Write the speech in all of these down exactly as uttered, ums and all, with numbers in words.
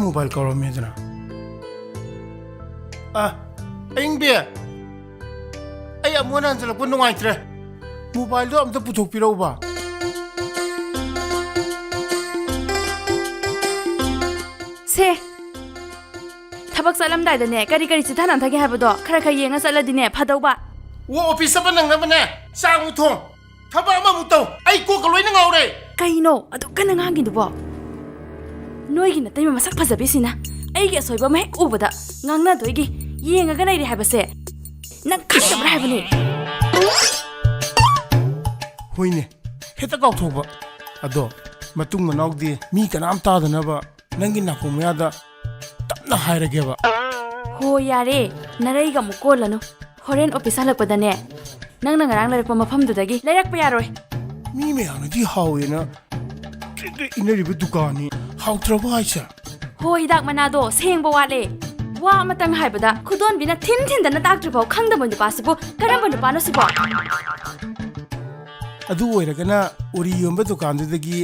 Mobile ꯀꯧꯔꯝꯃꯦꯗꯅ꯫ ꯑ, ꯑꯌꯤꯡꯕꯤ, ꯑꯩ ꯑꯃꯨꯛ ꯍꯟꯅ ꯍꯟꯖꯤꯜꯂꯛꯄ ꯅꯨꯡꯉꯥꯏꯇ꯭ꯔꯦ꯫ ꯃꯣꯕꯥꯏꯜꯗꯣ ꯑꯝꯇ ꯄꯨꯊꯣꯛꯄꯤꯔꯛꯎꯕ꯫ ꯁꯦ, ꯊꯕꯛ ꯆꯠꯂꯝꯗꯥꯏꯗꯅꯦ, ꯀꯔꯤ ꯀꯔꯤ ꯆꯤꯠꯊ ꯅꯥꯟꯊꯒꯦ ꯍꯥꯏꯕꯗꯣ ꯈꯔ ꯈꯔ ꯌꯦꯡꯉ ꯆꯠꯂꯗꯤꯅꯦ ꯐꯗꯧꯕ꯫ ꯑꯣ, ꯑꯣꯐꯤꯁ ꯆꯠꯄ ꯅꯪꯅꯕꯅꯦ ꯆꯥꯛ ꯑꯃꯨꯛ ꯊꯣꯡ, ꯊꯕꯛ ꯑꯃꯃꯨꯛ ꯇꯧ꯫ ꯑꯩ ꯀꯣꯛꯀ ꯂꯣꯏꯅ ꯉꯥꯎꯔꯦ꯫ ꯀꯩꯅꯣ ꯑꯗꯨꯛ ꯀꯟꯅ ꯉꯥꯡꯉꯤꯗꯨꯕꯣ? ꯅꯣꯏꯒꯤ ꯅꯇꯩꯃ ꯃꯁꯛ ꯐꯖꯕꯤꯁꯤꯅ ꯑꯩꯒꯤ ꯑꯁꯣꯏꯕ ꯑꯃ ꯍꯦꯛ ꯎꯕꯗ ꯉꯥꯡꯅꯗꯣꯏꯒꯤ ꯌꯦꯡꯉꯒ ꯂꯩꯔꯦ ꯍꯥꯏꯕꯁꯦ ꯅꯪ ꯈꯪꯗꯕ꯭ꯔꯥ ꯍꯥꯏꯕꯅꯤ? ꯍꯣꯏꯅꯦ, ꯍꯦꯛꯇ ꯀꯥꯎꯊꯣꯛꯄ꯫ ꯑꯗꯣ ꯃꯇꯨꯡ ꯃꯅꯥꯎꯗꯤ ꯃꯤ ꯀꯅꯥꯝ ꯇꯥꯗꯅꯕ ꯅꯪꯒꯤ ꯅꯥꯀꯣꯡ ꯃꯌꯥꯗ ꯇꯞꯅ ꯍꯥꯏꯔꯒꯦꯕ꯫ ꯍꯣ ꯌꯥꯔꯦ, ꯅꯔꯩꯒ ꯑꯃꯨꯛ ꯀꯣꯜꯂꯅꯨ꯫ ꯍꯣꯔꯦꯟ ꯑꯣꯐꯤꯁ ꯍꯜꯂꯛꯄꯗꯅꯦ, ꯅꯪꯅ ꯉꯔꯥꯡ ꯂꯩꯔꯛꯄ ꯃꯐꯝꯗꯨꯗꯒꯤ ꯂꯩꯔꯛꯄ ꯌꯥꯔꯣꯏ꯫ ꯃꯤ ꯃꯌꯥꯝꯅꯗꯤ ꯍꯥꯎꯋꯦꯅ ꯇ꯭ꯔꯤꯛ ꯇ꯭ꯔꯤꯛ ꯏꯟꯅꯔꯤꯕ ꯗꯨꯀꯥꯟꯅꯤ, ꯍꯥꯎꯇ꯭ꯔꯕꯣ ꯍꯥꯏꯁꯦ? ꯍꯣ, ꯍꯤꯗꯥꯛ ꯃꯅꯥꯗꯣ ꯁꯦꯡꯕ ꯋꯥꯠꯂꯦ꯫ ꯋꯥ ꯑꯃꯇꯪ ꯍꯥꯏꯕꯗ ꯈꯨꯗꯣꯟꯕꯤꯅ ꯊꯤꯟ ꯊꯤꯟꯗꯅ ꯇꯥꯛꯇ꯭ꯔꯤꯐꯥꯎ ꯈꯪꯗꯕ ꯅꯨꯄꯥꯁꯤꯕꯨ ꯀꯔꯝꯕ ꯅꯨꯄꯥꯅꯣ ꯁꯤꯕꯣ? ꯑꯗꯨ ꯑꯣꯏꯔꯒꯅ ꯎꯔꯤ ꯌꯣꯟꯕ ꯗꯨꯀꯥꯟꯗꯨꯗꯒꯤ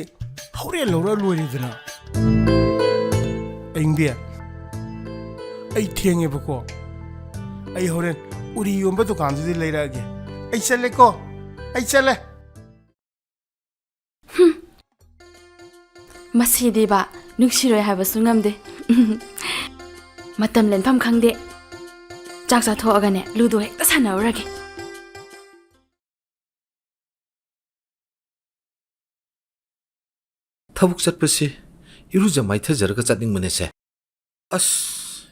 ꯍꯣꯔꯦꯟ ꯂꯧꯔ ꯂꯣꯏꯔꯦꯗꯅ꯫ ꯑꯌꯤꯡꯕꯤ, ꯑꯩ ꯊꯦꯡꯉꯦꯕꯀꯣ꯫ ꯑꯩ ꯍꯣꯔꯦꯟ ꯎꯔꯤ ꯌꯣꯟꯕ ꯗꯨꯀꯥꯟꯗꯨꯗꯤ ꯂꯩꯔꯛꯑꯒꯦ꯫ ꯑꯩ ꯆꯠꯂꯦꯀꯣ꯫ ꯑꯩ ꯆꯠꯂꯦ꯫ ꯃꯁꯤꯗꯤꯕ ꯅꯨꯡꯁꯤꯔꯣꯏ ꯍꯥꯏꯕꯁꯨ ꯉꯝꯗꯦ꯫ ꯃꯇꯝ ꯂꯦꯟꯐꯝ ꯈꯪꯗꯦ꯫ ꯆꯥꯛ ꯆꯥꯊꯣꯛꯑꯒꯅꯦ ꯂꯨꯗꯣ ꯍꯦꯛꯇ ꯁꯥꯟꯅꯧꯔꯒꯦ꯫ ꯊꯕꯛ ꯆꯠꯄꯁꯤ ꯏꯔꯨꯖ ꯃꯥꯏꯊꯖꯔꯒ ꯆꯠꯅꯤꯡꯕꯅꯦꯁꯦ꯫ ꯑꯁ,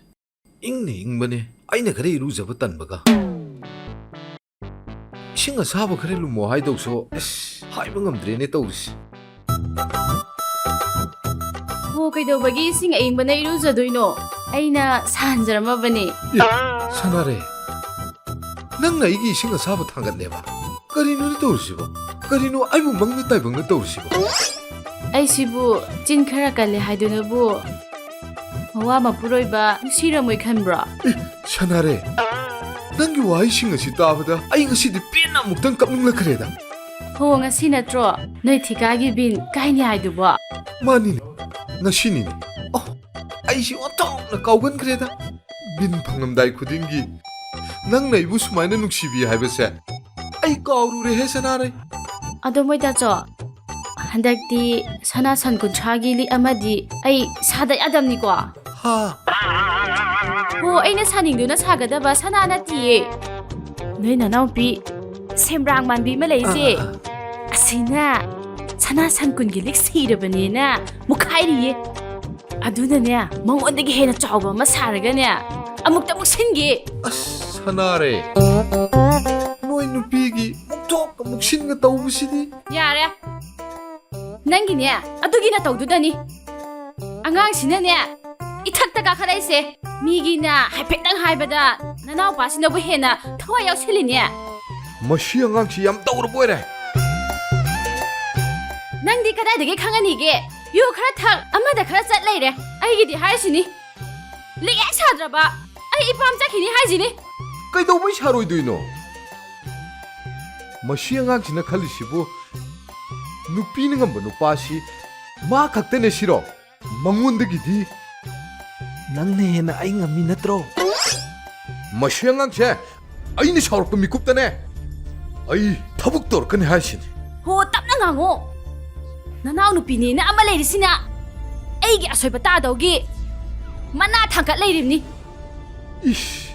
ꯏꯪꯅ ꯏꯪꯕꯅꯦ, ꯑꯩꯅ ꯈꯔ ꯏꯔꯨꯖꯕ ꯇꯟꯕꯒ꯫ ꯏꯁꯤꯡ ꯑꯁꯥꯕ ꯈꯔ ꯂꯨꯝꯃꯣ ꯍꯥꯏꯗꯧꯁꯨ, ꯑꯁ, ꯍꯥꯏꯕ ꯉꯝꯗ꯭ꯔꯦꯅꯦ ꯇꯧꯔꯤꯁꯦ꯫ ꯍꯣ, ꯀꯩꯗꯧꯕꯒꯤ ꯏꯁꯤꯡ ꯑꯏꯪꯕꯅ ꯏꯔꯨꯖꯗꯣꯏꯅꯣ? ꯑꯩꯅ ꯁꯥꯍꯟꯖꯔꯝꯃꯕꯅꯦ꯫ ꯑꯦ, ꯁꯅꯥꯔꯦ, ꯅꯪꯅ ꯑꯩꯒꯤ ꯏꯁꯤꯡ ꯑꯁꯥꯕ ꯊꯥꯡꯒꯠꯂꯦꯕ? ꯀꯔꯤꯅꯣꯅꯦ ꯇꯧꯔꯤꯁꯤꯕꯣ? ꯀꯔꯤꯅꯣ ꯑꯩꯕꯨ ꯃꯪꯅ ꯇꯥꯏꯕꯪꯅ ꯇꯧꯔꯤꯁꯤꯕꯣ? ꯑꯩꯁꯤꯕꯨ ꯆꯤꯟ ꯈꯔ ꯀꯜꯂꯦ ꯍꯥꯏꯗꯨꯅꯕꯨ ꯃꯋꯥ ꯃꯄꯨꯔꯣꯏꯕ ꯅꯨꯡꯁꯤꯔꯝꯃꯣꯏ ꯈꯟꯕ꯭ꯔꯣ? ꯑꯦ, ꯁꯅꯥꯔꯦ, ꯅꯪꯒꯤ ꯋꯥꯍꯩꯁꯤꯡ ꯑꯁꯤ ꯇꯥꯕꯗ ꯑꯩ ꯉꯁꯤꯗꯤ ꯄꯦꯟꯅ ꯑꯃꯨꯛꯇꯪ ꯀꯞꯅꯤꯡꯂꯛꯈ꯭ꯔꯦꯗ꯫ ꯍꯣ, ꯉꯁꯤ ꯅꯠꯇ꯭ꯔꯣ ꯅꯣꯏ ꯊꯤꯀꯥꯒꯤ ꯕꯤꯟ ꯀꯥꯏꯅꯤ ꯍꯥꯏꯗꯨꯕꯣ? ꯃꯥꯅꯤꯅꯦ, ꯉꯁꯤꯅꯤꯅꯦ꯫ ꯑꯣ, ꯑꯩꯁꯤ ꯑꯣꯟꯊꯣꯛꯅ ꯀꯥꯎꯒꯟꯈ꯭ꯔꯦꯗ꯫ ꯕꯤꯟ ꯐꯪꯂꯝꯗꯥꯏ ꯈꯨꯗꯤꯡꯒꯤ ꯅꯪꯅ ꯑꯩꯕꯨ ꯁꯨꯃꯥꯏꯅ ꯅꯨꯡꯁꯤꯕꯤ ꯍꯥꯏꯕꯁꯦ ꯑꯩ ꯀꯥꯎꯔꯨꯔꯦꯍꯦ, ꯁꯅꯥꯔꯩ꯫ ꯑꯗꯣ ꯃꯣꯏꯗꯥꯆꯣ, ꯍꯟꯗꯛꯇꯤ ꯁꯅꯥ ꯁꯟ ꯀꯨꯟꯊ꯭ꯔꯥꯒꯤ ꯂꯤꯛ ꯑꯃꯗꯤ ꯑꯩ ꯁꯥꯗ ꯌꯥꯗꯕꯅꯤꯀꯣ꯫ ꯍꯥ? ꯍꯣ, ꯑꯩꯅ ꯁꯥꯅꯤꯡꯗꯨꯅ ꯁꯥꯒꯗꯕ ꯁꯅꯥ ꯅꯠꯇꯤꯌꯦ꯫ ꯅꯣꯏ ꯅꯅꯥꯎꯄꯤ ꯁꯦꯝꯕ꯭ꯔꯥꯡ ꯃꯥꯟꯕꯤ ꯑꯃ ꯂꯩꯁꯦ꯫ ꯑꯥ, ꯑꯥ, ꯑꯥ꯫ ꯑꯁꯤꯅ ꯁꯅꯥ ꯁꯟ ꯀꯨꯟꯒꯤ ꯂꯤꯛ ꯁꯤꯔꯕꯅꯦꯅ ꯃꯨꯛꯈꯥꯏꯔꯤꯌꯦ꯫ ꯑꯗꯨꯅꯅꯦ, ꯃꯉꯣꯟꯗꯒꯤ ꯍꯦꯟꯅ ꯆꯥꯎꯕ ꯑꯃ ꯁꯥꯔꯒꯅꯦ, ꯑꯃꯨꯛꯇ ꯃꯨꯛꯁꯤꯟꯒꯦ꯫ ꯑꯁ, ꯁꯅꯥꯔꯦ꯫ ꯅꯣꯏ ꯅꯨꯄꯤꯒꯤ ꯃꯨꯛꯊꯣꯛꯀ ꯃꯨꯛꯁꯤꯟꯒ ꯇꯧꯕꯁꯤꯗꯤ꯫ ꯌꯥꯔꯦ꯫ ꯅꯪꯒꯤꯅꯦ, ꯑꯗꯨꯒꯤ ꯅꯇꯧꯗꯨꯗꯅꯤ꯫ ꯑꯉꯥꯡꯁꯤꯅꯅꯦ, ꯏꯊꯛꯇ ꯀꯥꯈꯠꯂꯛꯏꯁꯦ꯫ ꯃꯤꯒꯤꯅ ꯍꯥꯏꯐꯦꯠꯇꯪ ꯍꯥꯏꯕꯗ ꯅꯅꯥꯎꯄꯥꯁꯤꯅꯕꯨ ꯍꯦꯟꯅ ꯊꯋꯥꯏ ꯌꯥꯎꯁꯤꯜꯂꯤꯅꯦ꯫ ꯃꯁꯤ ꯑꯉꯥꯡꯁꯤ ꯌꯥꯝ ꯇꯧꯔꯕ ꯑꯣꯏꯔꯦ꯫ ꯅꯪꯗꯤ ꯀꯗꯥꯏꯗꯒꯤ ꯈꯪꯉꯅꯤꯒꯦ? ꯌꯨ ꯈꯔ ꯊꯛ, ꯑꯃꯗ ꯈꯔ ꯆꯠ ꯂꯩꯔꯦ꯫ ꯑꯩꯒꯤꯗꯤ ꯍꯥꯏꯔꯤꯁꯤꯅꯤ꯫ ꯂꯤꯛ ꯍꯦꯛ ꯁꯥꯗ꯭ꯔꯕ ꯑꯩ ꯏꯄꯥꯝ ꯆꯠꯈꯤꯅꯤ ꯍꯥꯏꯁꯤꯅꯤ꯫ ꯀꯩꯗꯧꯕꯩ ꯁꯥꯔꯣꯏꯗꯣꯏꯅꯣ? ꯃꯁꯤ ꯑꯉꯥꯡꯁꯤꯅ ꯈꯜꯂꯤꯁꯤꯕꯨ ꯅꯨꯄꯤꯅ ꯉꯝꯕ ꯅꯨꯄꯥꯁꯤ ꯃꯥ ꯈꯛꯇꯅꯦ ꯁꯤꯔꯣ? ꯃꯉꯣꯟꯗꯒꯤꯗꯤ ꯅꯪꯅ ꯍꯦꯟꯅ ꯑꯩ ꯉꯝꯃꯤ ꯅꯠꯇ꯭ꯔꯣ? ꯃꯁꯤ ꯑꯉꯥꯡꯁꯦ ꯑꯩꯅ ꯁꯥꯎꯔꯛꯄ ꯃꯤꯀꯨꯞꯇꯅꯦ ꯑꯩ ꯊꯕꯛ ꯇꯧꯔꯛꯀꯅꯤ ꯍꯥꯏꯁꯤꯅꯤ꯫ ꯍꯣ, ꯇꯞꯅ ꯉꯥꯡꯉꯣ꯫ ꯅꯅꯥꯎꯅꯨꯄꯤꯅꯦꯅ ꯑꯃ ꯂꯩꯔꯤꯁꯤꯅ ꯑꯩꯒꯤ ꯑꯁꯣꯏꯕ ꯇꯥꯗꯧꯒꯤ ꯃꯅꯥ ꯊꯥꯡꯀꯠ ꯂꯩꯔꯤꯕꯅꯤ꯫ ꯏꯁ,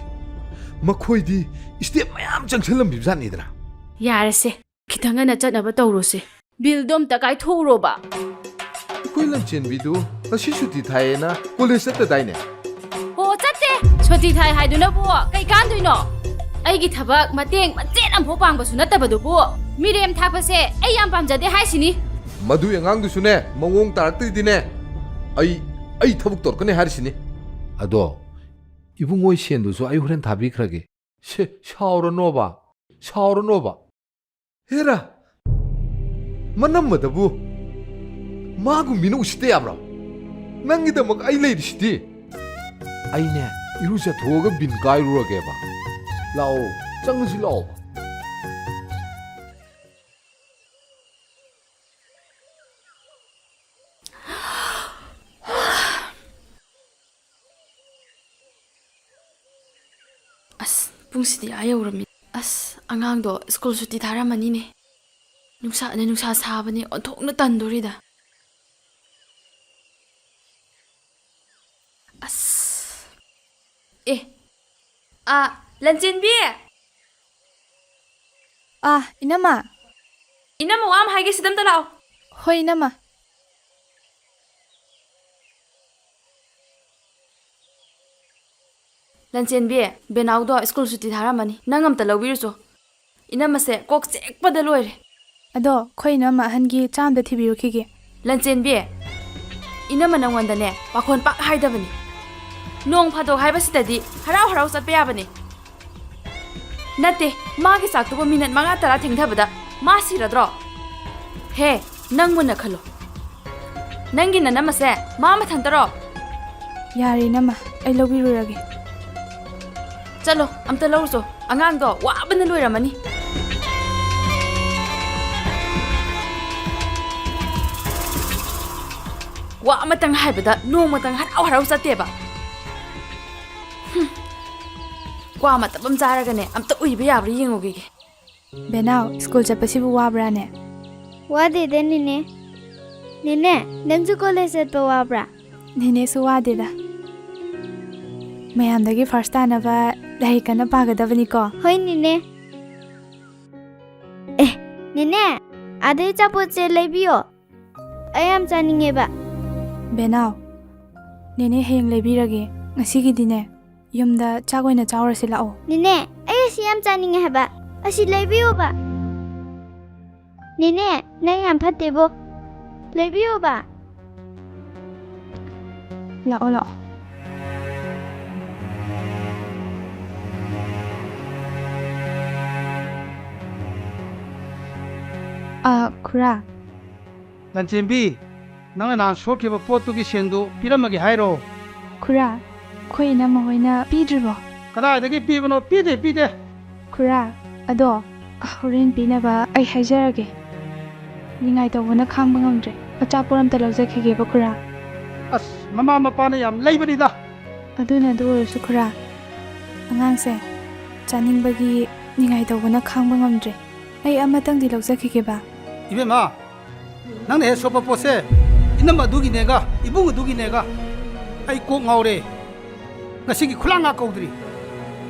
ꯃꯈꯣꯏꯗꯤ ꯁ꯭ꯇꯦꯞ ꯃꯌꯥꯝ ꯆꯪꯁꯜꯂꯝꯕꯤꯕꯖꯥꯠꯅꯤꯗꯅ꯫ ꯌꯥꯔꯦꯁꯦ, ꯈꯤꯇꯪ ꯉꯟꯅ ꯆꯠꯅꯕ ꯇꯧꯔꯣꯁꯦ꯫ ꯕꯤꯜꯗꯣ ꯑꯝꯇ ꯀꯥꯏꯊꯣꯛꯎꯔꯣꯕ꯫ ꯑꯩꯈꯣꯏ ꯂꯟꯆꯦꯟꯕꯤꯗꯨ ꯉꯁꯤ ꯁꯨꯇꯤ ꯊꯥꯏꯌꯦꯅ ꯀꯣꯂꯦꯖ ꯆꯠꯇꯗꯥꯏꯅꯦ? ꯑꯣ, ꯆꯠꯇꯦ꯫ ꯁꯨꯇꯤ ꯊꯥꯏ ꯍꯥꯏꯗꯨꯅꯕꯨ ꯀꯩ ꯀꯥꯟꯗꯣꯏꯅꯣ? ꯑꯩꯒꯤ ꯊꯕꯛ ꯃꯇꯦꯡ ꯃꯆꯦꯠ ꯑꯃꯐꯥꯎ ꯄꯥꯡꯕꯁꯨ ꯅꯠꯇꯕꯗꯨꯕꯨ ꯃꯤꯔꯦꯝ ꯊꯥꯛꯄꯁꯦ ꯑꯩ ꯌꯥꯝ ꯄꯥꯝꯖꯗꯦ ꯍꯥꯏꯁꯤꯅꯤ꯫ ꯃꯗꯨꯒꯤ ꯑꯉꯥꯡꯗꯨꯁꯨꯅꯦ, ꯃꯑꯣꯡ ꯇꯥꯔꯛꯇ꯭ꯔꯗꯤꯅꯦ, ꯑꯩ, ꯑꯩ ꯊꯕꯛ ꯇꯧꯔꯛꯀꯅꯤ ꯍꯥꯏꯔꯤꯁꯤꯅꯤ꯫ ꯑꯗꯣ ꯏꯕꯨꯡꯉꯣ ꯁꯦꯟꯗꯨꯁꯨ ꯑꯩ ꯍꯣꯔꯦꯟ ꯊꯥꯕꯤꯈ꯭ꯔꯒꯦ꯫ ꯁꯦ, ꯁꯥꯎꯔꯅꯣꯕ, ꯁꯥꯎꯔꯅꯣꯕ꯫ ꯍꯦꯔꯥ, ꯃꯅꯝꯃꯗꯕꯨ ꯃꯥꯒꯨꯝꯕꯤꯅ ꯎꯁꯤꯠꯇ ꯌꯥꯕ꯭ꯔꯣ? ꯅꯪꯒꯤꯗꯃꯛ ꯑꯩ ꯂꯩꯔꯤꯁꯤꯗꯤ꯫ ꯑꯩꯅꯦ, ꯏꯔꯨꯖꯊꯣꯛꯑꯒ ꯕꯤꯟ ꯀꯥꯏꯔꯨꯔꯒꯦꯕ꯫ ꯂꯥꯛꯑꯣ, ꯆꯪꯉꯁꯤ ꯂꯥꯛꯑꯣꯕ꯫ ꯑꯁ, ꯄꯨꯡꯁꯤꯗꯤ ꯑꯥ ꯌꯧꯔꯝꯃꯤ꯫ ꯑꯁ, ꯑꯉꯥꯡꯗꯣ ꯁ꯭ꯀꯨꯜ ꯁꯨꯇꯤ ꯊꯥꯔꯝꯃꯅꯤꯅꯦ꯫ ꯅꯨꯡꯁꯥꯅ ꯅꯨꯡꯁꯥ ꯁꯥꯕꯅꯦ, ꯑꯣꯟꯊꯣꯛꯅ ꯇꯟꯗꯣꯔꯤꯗ꯫ ꯑꯁ꯫ ꯑꯦ꯫ ꯑꯥ, ꯂꯟꯆꯦꯟꯕꯤ! ꯑꯥ, ꯏꯅꯝꯃ꯫ ꯏꯅꯝꯃ, ꯋꯥ ꯑꯃ ꯍꯥꯏꯒꯦ, ꯁꯤꯗ ꯑꯝꯇ ꯂꯥꯛꯑꯣ꯫ ꯍꯣꯏ, ꯏꯅꯝꯃ꯫ ꯂꯟꯆꯦꯟꯕꯤ, ꯕꯦꯅꯥꯎꯗꯣ ꯁ꯭ꯀꯨꯜ ꯁꯨꯇꯤ ꯊꯥꯔꯝꯃꯅꯤ꯫ ꯅꯪ ꯑꯝꯇ ꯂꯧꯕꯤꯔꯨꯆꯣ꯫ ꯏꯅꯝꯃꯁꯦ ꯀꯣꯛ ꯆꯤꯛꯄꯗ ꯂꯣꯏꯔꯦ꯫ ꯑꯗꯣ ꯑꯩꯈꯣꯏ ꯏꯅꯝꯃ ꯑꯍꯟꯒꯤ ꯆꯥ ꯑꯝꯇ ꯊꯤꯕꯤꯔꯨꯈꯤꯒꯦ꯫ ꯂꯟꯆꯦꯟꯕꯤ, ꯏꯅꯝꯃ ꯅꯪꯉꯣꯟꯗꯅꯦ ꯄꯥꯈꯣꯟ ꯄꯥꯛ ꯍꯥꯏꯗꯕꯅꯤ꯫ ꯅꯣꯡ ꯐꯥꯗꯣꯛ ꯍꯥꯏꯕꯁꯤꯗꯗꯤ ꯍꯔꯥꯎ ꯍꯔꯥꯎ ꯆꯠꯄ ꯌꯥꯕꯅꯤ꯫ ꯅꯠꯇꯦ, ꯃꯥꯒꯤ ꯆꯥꯛꯇꯨꯕꯨ ꯃꯤꯅꯠ ꯃꯉꯥ ꯇꯔꯥ ꯊꯦꯡꯊꯕꯗ ꯃꯥ ꯁꯤꯔꯗ꯭ꯔꯣ? ꯍꯦ, ꯅꯪ ꯃꯨꯟꯅ ꯈꯜꯂꯣ꯫ ꯅꯪꯒꯤ ꯅꯅꯝꯃꯁꯦ ꯃꯥ ꯃꯊꯟꯇꯔꯣ? ꯌꯥꯔꯦ ꯏꯅꯝꯃ, ꯑꯩ ꯂꯧꯕꯤꯔꯨꯔꯒꯦ꯫ ꯆꯠꯂꯣ, ꯑꯝꯇ ꯂꯧꯔꯨꯆꯣ꯫ ꯑꯉꯥꯡꯗꯣ ꯋꯥꯕꯅ ꯂꯣꯏꯔꯝꯃꯅꯤ꯫ ꯋꯥ ꯑꯃꯇꯪ ꯍꯥꯏꯕꯗ ꯅꯣꯡꯃꯇꯪ ꯍꯔꯥꯎ ꯍꯔꯥꯎ ꯆꯠꯇꯦꯕ꯫ ꯍꯨꯝ꯫ ꯀ꯭ꯋꯥ ꯃꯇꯞ ꯑꯃ ꯆꯥꯔꯒꯅꯦ ꯑꯝꯇ ꯎꯏꯕ ꯌꯥꯕ꯭ꯔꯥ ꯌꯦꯡꯉꯨꯈꯤꯒꯦ꯫ ꯕꯦꯅꯥꯎ, ꯁ꯭ꯀꯨꯜ ꯆꯠꯄꯁꯤꯕꯨ ꯋꯥꯕ꯭ꯔꯥꯅꯦ? ꯋꯥꯗꯦꯗ, ꯅꯦꯅꯦ꯫ ꯅꯦꯅꯦ, ꯅꯪꯁꯨ ꯀꯣꯂꯦꯖ ꯆꯠꯄ ꯋꯥꯕ꯭ꯔꯥ? ꯅꯦꯅꯦꯁꯨ ꯋꯥꯗꯦꯗ꯫ ꯃꯌꯥꯝꯗꯒꯤ ꯐꯥꯔꯁ ꯇꯥꯅꯕ ꯂꯥꯏꯔꯤꯛ ꯀꯟꯅ ꯄꯥꯒꯗꯕꯅꯤꯀꯣ꯫ ꯍꯣꯏ, ꯅꯦꯅꯦ꯫ ꯑꯦ, ꯅꯦꯅꯦ, ꯑꯥꯗꯩ ꯑꯆꯥꯄꯣꯠꯁꯦ ꯂꯩꯕꯤꯌꯣ꯫ ꯑꯩ ꯌꯥꯝ ꯆꯥꯅꯤꯡꯉꯦꯕ꯫ ꯕꯦꯅꯥꯎ, ꯅꯦꯅꯦ ꯍꯌꯦꯡ ꯂꯩꯕꯤꯔꯒꯦ꯫ ꯉꯁꯤꯒꯤꯗꯤꯅꯦ, ꯌꯨꯝꯗ ꯆꯥꯛ ꯑꯣꯏꯅ ꯆꯥꯎꯔꯁꯤ ꯂꯥꯛꯑꯣ꯫ ꯅꯦꯅꯦ, ꯑꯩ ꯑꯁꯤ ꯌꯥꯝ ꯆꯥꯅꯤꯡꯉꯦ ꯍꯥꯏꯕ꯫ ꯑꯁꯤ ꯂꯩꯕꯤꯌꯣꯕ꯫ ꯅꯦꯅꯦ, ꯅꯪ ꯌꯥꯝ ꯐꯠꯇꯦꯕꯣ꯫ ꯂꯩꯕꯤꯌꯣꯕ꯫ ꯂꯥꯛꯑꯣ, ꯂꯥꯛꯑꯣ꯫ ꯑ, ꯈꯨꯔꯥ꯫ ꯂꯟꯆꯦꯟꯕꯤ, ꯅꯪꯅ ꯅꯍꯥꯟ ꯁꯣꯠꯈꯤꯕ ꯄꯣꯠꯇꯨꯒꯤ ꯁꯦꯟꯗꯨ ꯄꯤꯔꯝꯃꯒꯦ ꯍꯥꯏꯔꯣ? ꯈꯨꯔꯥ, ꯑꯩꯈꯣꯏ ꯏꯅꯝꯃ ꯍꯣꯏꯅ ꯄꯤꯗ꯭ꯔꯤꯕꯣ? ꯀꯗꯥꯏꯗꯒꯤ ꯄꯤꯕꯅꯣ? ꯄꯤꯗꯦ, ꯄꯤꯗꯦ꯫ ꯈꯨꯔꯥ, ꯑꯗꯣ ꯍꯣꯔꯦꯟ ꯄꯤꯅꯕ ꯑꯩ ꯍꯥꯏꯖꯔꯒꯦ꯫ ꯅꯤꯡꯉꯥꯏ ꯇꯧꯕꯅ ꯈꯥꯡꯕ ꯉꯝꯗ꯭ꯔꯦ꯫ ꯑꯆꯥꯄꯣꯠ ꯑꯝꯇ ꯂꯧꯖꯈꯤꯒꯦꯕ, ꯈꯨꯔꯥ꯫ ꯑꯁ, ꯃꯃꯥ ꯃꯄꯥꯅ ꯌꯥꯝ ꯂꯩꯕꯅꯤꯗ꯫ ꯑꯗꯨꯅ ꯑꯗꯨ ꯑꯣꯏꯔꯁꯨ, ꯈꯨꯔꯥ, ꯑꯉꯥꯡꯁꯦ ꯆꯥꯅꯤꯡꯕꯒꯤ ꯅꯤꯡꯉꯥꯏ ꯇꯧꯕꯅ ꯈꯥꯡꯕ ꯉꯝꯗ꯭ꯔꯦ꯫ ꯑꯩ ꯑꯃꯇꯪꯗꯤ ꯂꯧꯖꯈꯤꯒꯦ ꯕꯥ꯫ ꯏꯕꯦꯝꯃ, ꯅꯪꯅ ꯍꯦꯛ ꯁꯣꯠꯄ ꯄꯣꯠꯁꯦ ꯏꯅꯝꯃ ꯑꯗꯨꯒꯤꯅꯦꯒ ꯏꯕꯨꯡ ꯑꯗꯨꯒꯤꯅꯦꯒ ꯑꯩ ꯀꯣꯛ ꯉꯥꯎꯔꯦ꯫ ꯉꯁꯤꯒꯤ ꯈꯨꯂꯥꯡꯒ ꯀꯧꯗ꯭ꯔꯤ꯫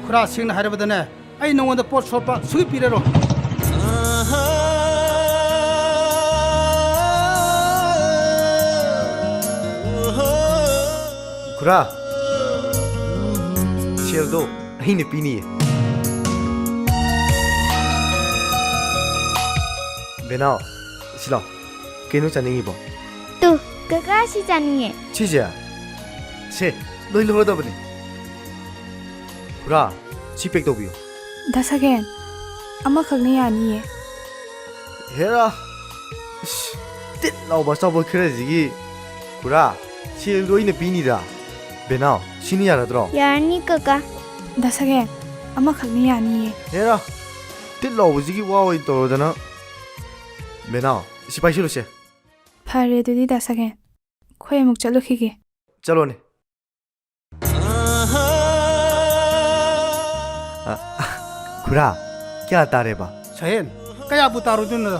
ꯈꯨꯔꯥ, ꯁꯦꯡꯅ ꯍꯥꯏꯔꯕꯗꯅꯦ, ꯑꯩ ꯅꯉꯣꯟꯗ ꯄꯣꯠ ꯁꯣꯠꯄ ꯁꯨꯡꯄꯤ ꯄꯤꯔꯔꯣꯏ꯫ ꯈꯨꯔꯥ, ꯁꯦꯜꯗꯣ ꯑꯩꯅ ꯄꯤꯅꯤꯌꯦ꯫ ꯕꯦꯅꯥꯎ, ꯁꯤ ꯂꯥꯎ꯫ ꯀꯩꯅꯣ ꯆꯥꯅꯤꯡꯉꯤꯕꯣ? ꯇꯨ, ꯀꯀꯥ, ꯁꯤ ꯆꯥꯅꯤꯡꯉꯦ꯫ ꯁꯤꯁꯦ? ꯁꯦ, ꯂꯣꯏ ꯂꯧꯔꯗꯕꯅꯤ꯫ ꯈꯨꯔꯥ, ꯁꯤ ꯄꯦꯛ ꯇꯧꯕꯤꯌꯨ꯫ ꯗꯥ ꯁꯒꯦꯟ, ꯑꯃꯈꯛꯅ ꯌꯥꯅꯤꯌꯦ꯫ ꯍꯦꯔꯥ, ꯏꯁ, ꯇꯤꯠ ꯂꯥꯎꯕ ꯑꯆꯥꯄꯣꯠ ꯈꯔꯁꯤꯒꯤ꯫ ꯈꯨꯔꯥ, ꯁꯦꯜꯗꯣ ꯑꯩꯅ ꯄꯤꯅꯤꯗ꯫ ꯕꯦꯅꯥꯎ, ꯁꯤꯅ ꯌꯥꯔꯗ꯭ꯔꯣ? ꯌꯥꯔꯅꯤ, ꯀꯀꯥ꯫ ꯗꯥ ꯁꯒꯦꯟ, ꯑꯃꯈꯛꯅ ꯌꯥꯅꯤꯌꯦ꯫ ꯍꯦꯔꯥ, ꯇꯤꯠ ꯂꯥꯎꯕꯁꯤꯒꯤ ꯋꯥ ꯑꯣꯏꯅ ꯇꯧꯔꯗꯅ꯫ ꯕꯦꯅꯥꯎ, ꯁꯤ ꯄꯥꯏꯁꯤꯜꯂꯨꯁꯦ꯫ ꯐꯔꯦ, ꯑꯗꯨꯗꯤ ꯗꯥ ꯁꯒꯦꯟ, ꯑꯩꯈꯣꯏ ꯑꯃꯨꯛ ꯆꯠꯂꯨꯈꯤꯒꯦ꯫ ꯆꯠꯂꯣꯅꯦ꯫ ꯑ, ꯈꯨꯔꯥ, ꯀꯌꯥ ꯇꯥꯔꯦꯕ? ꯁꯍꯦꯟ, ꯀꯌꯥꯕꯨ ꯇꯥꯔꯨꯗꯣꯏꯅꯣꯗ?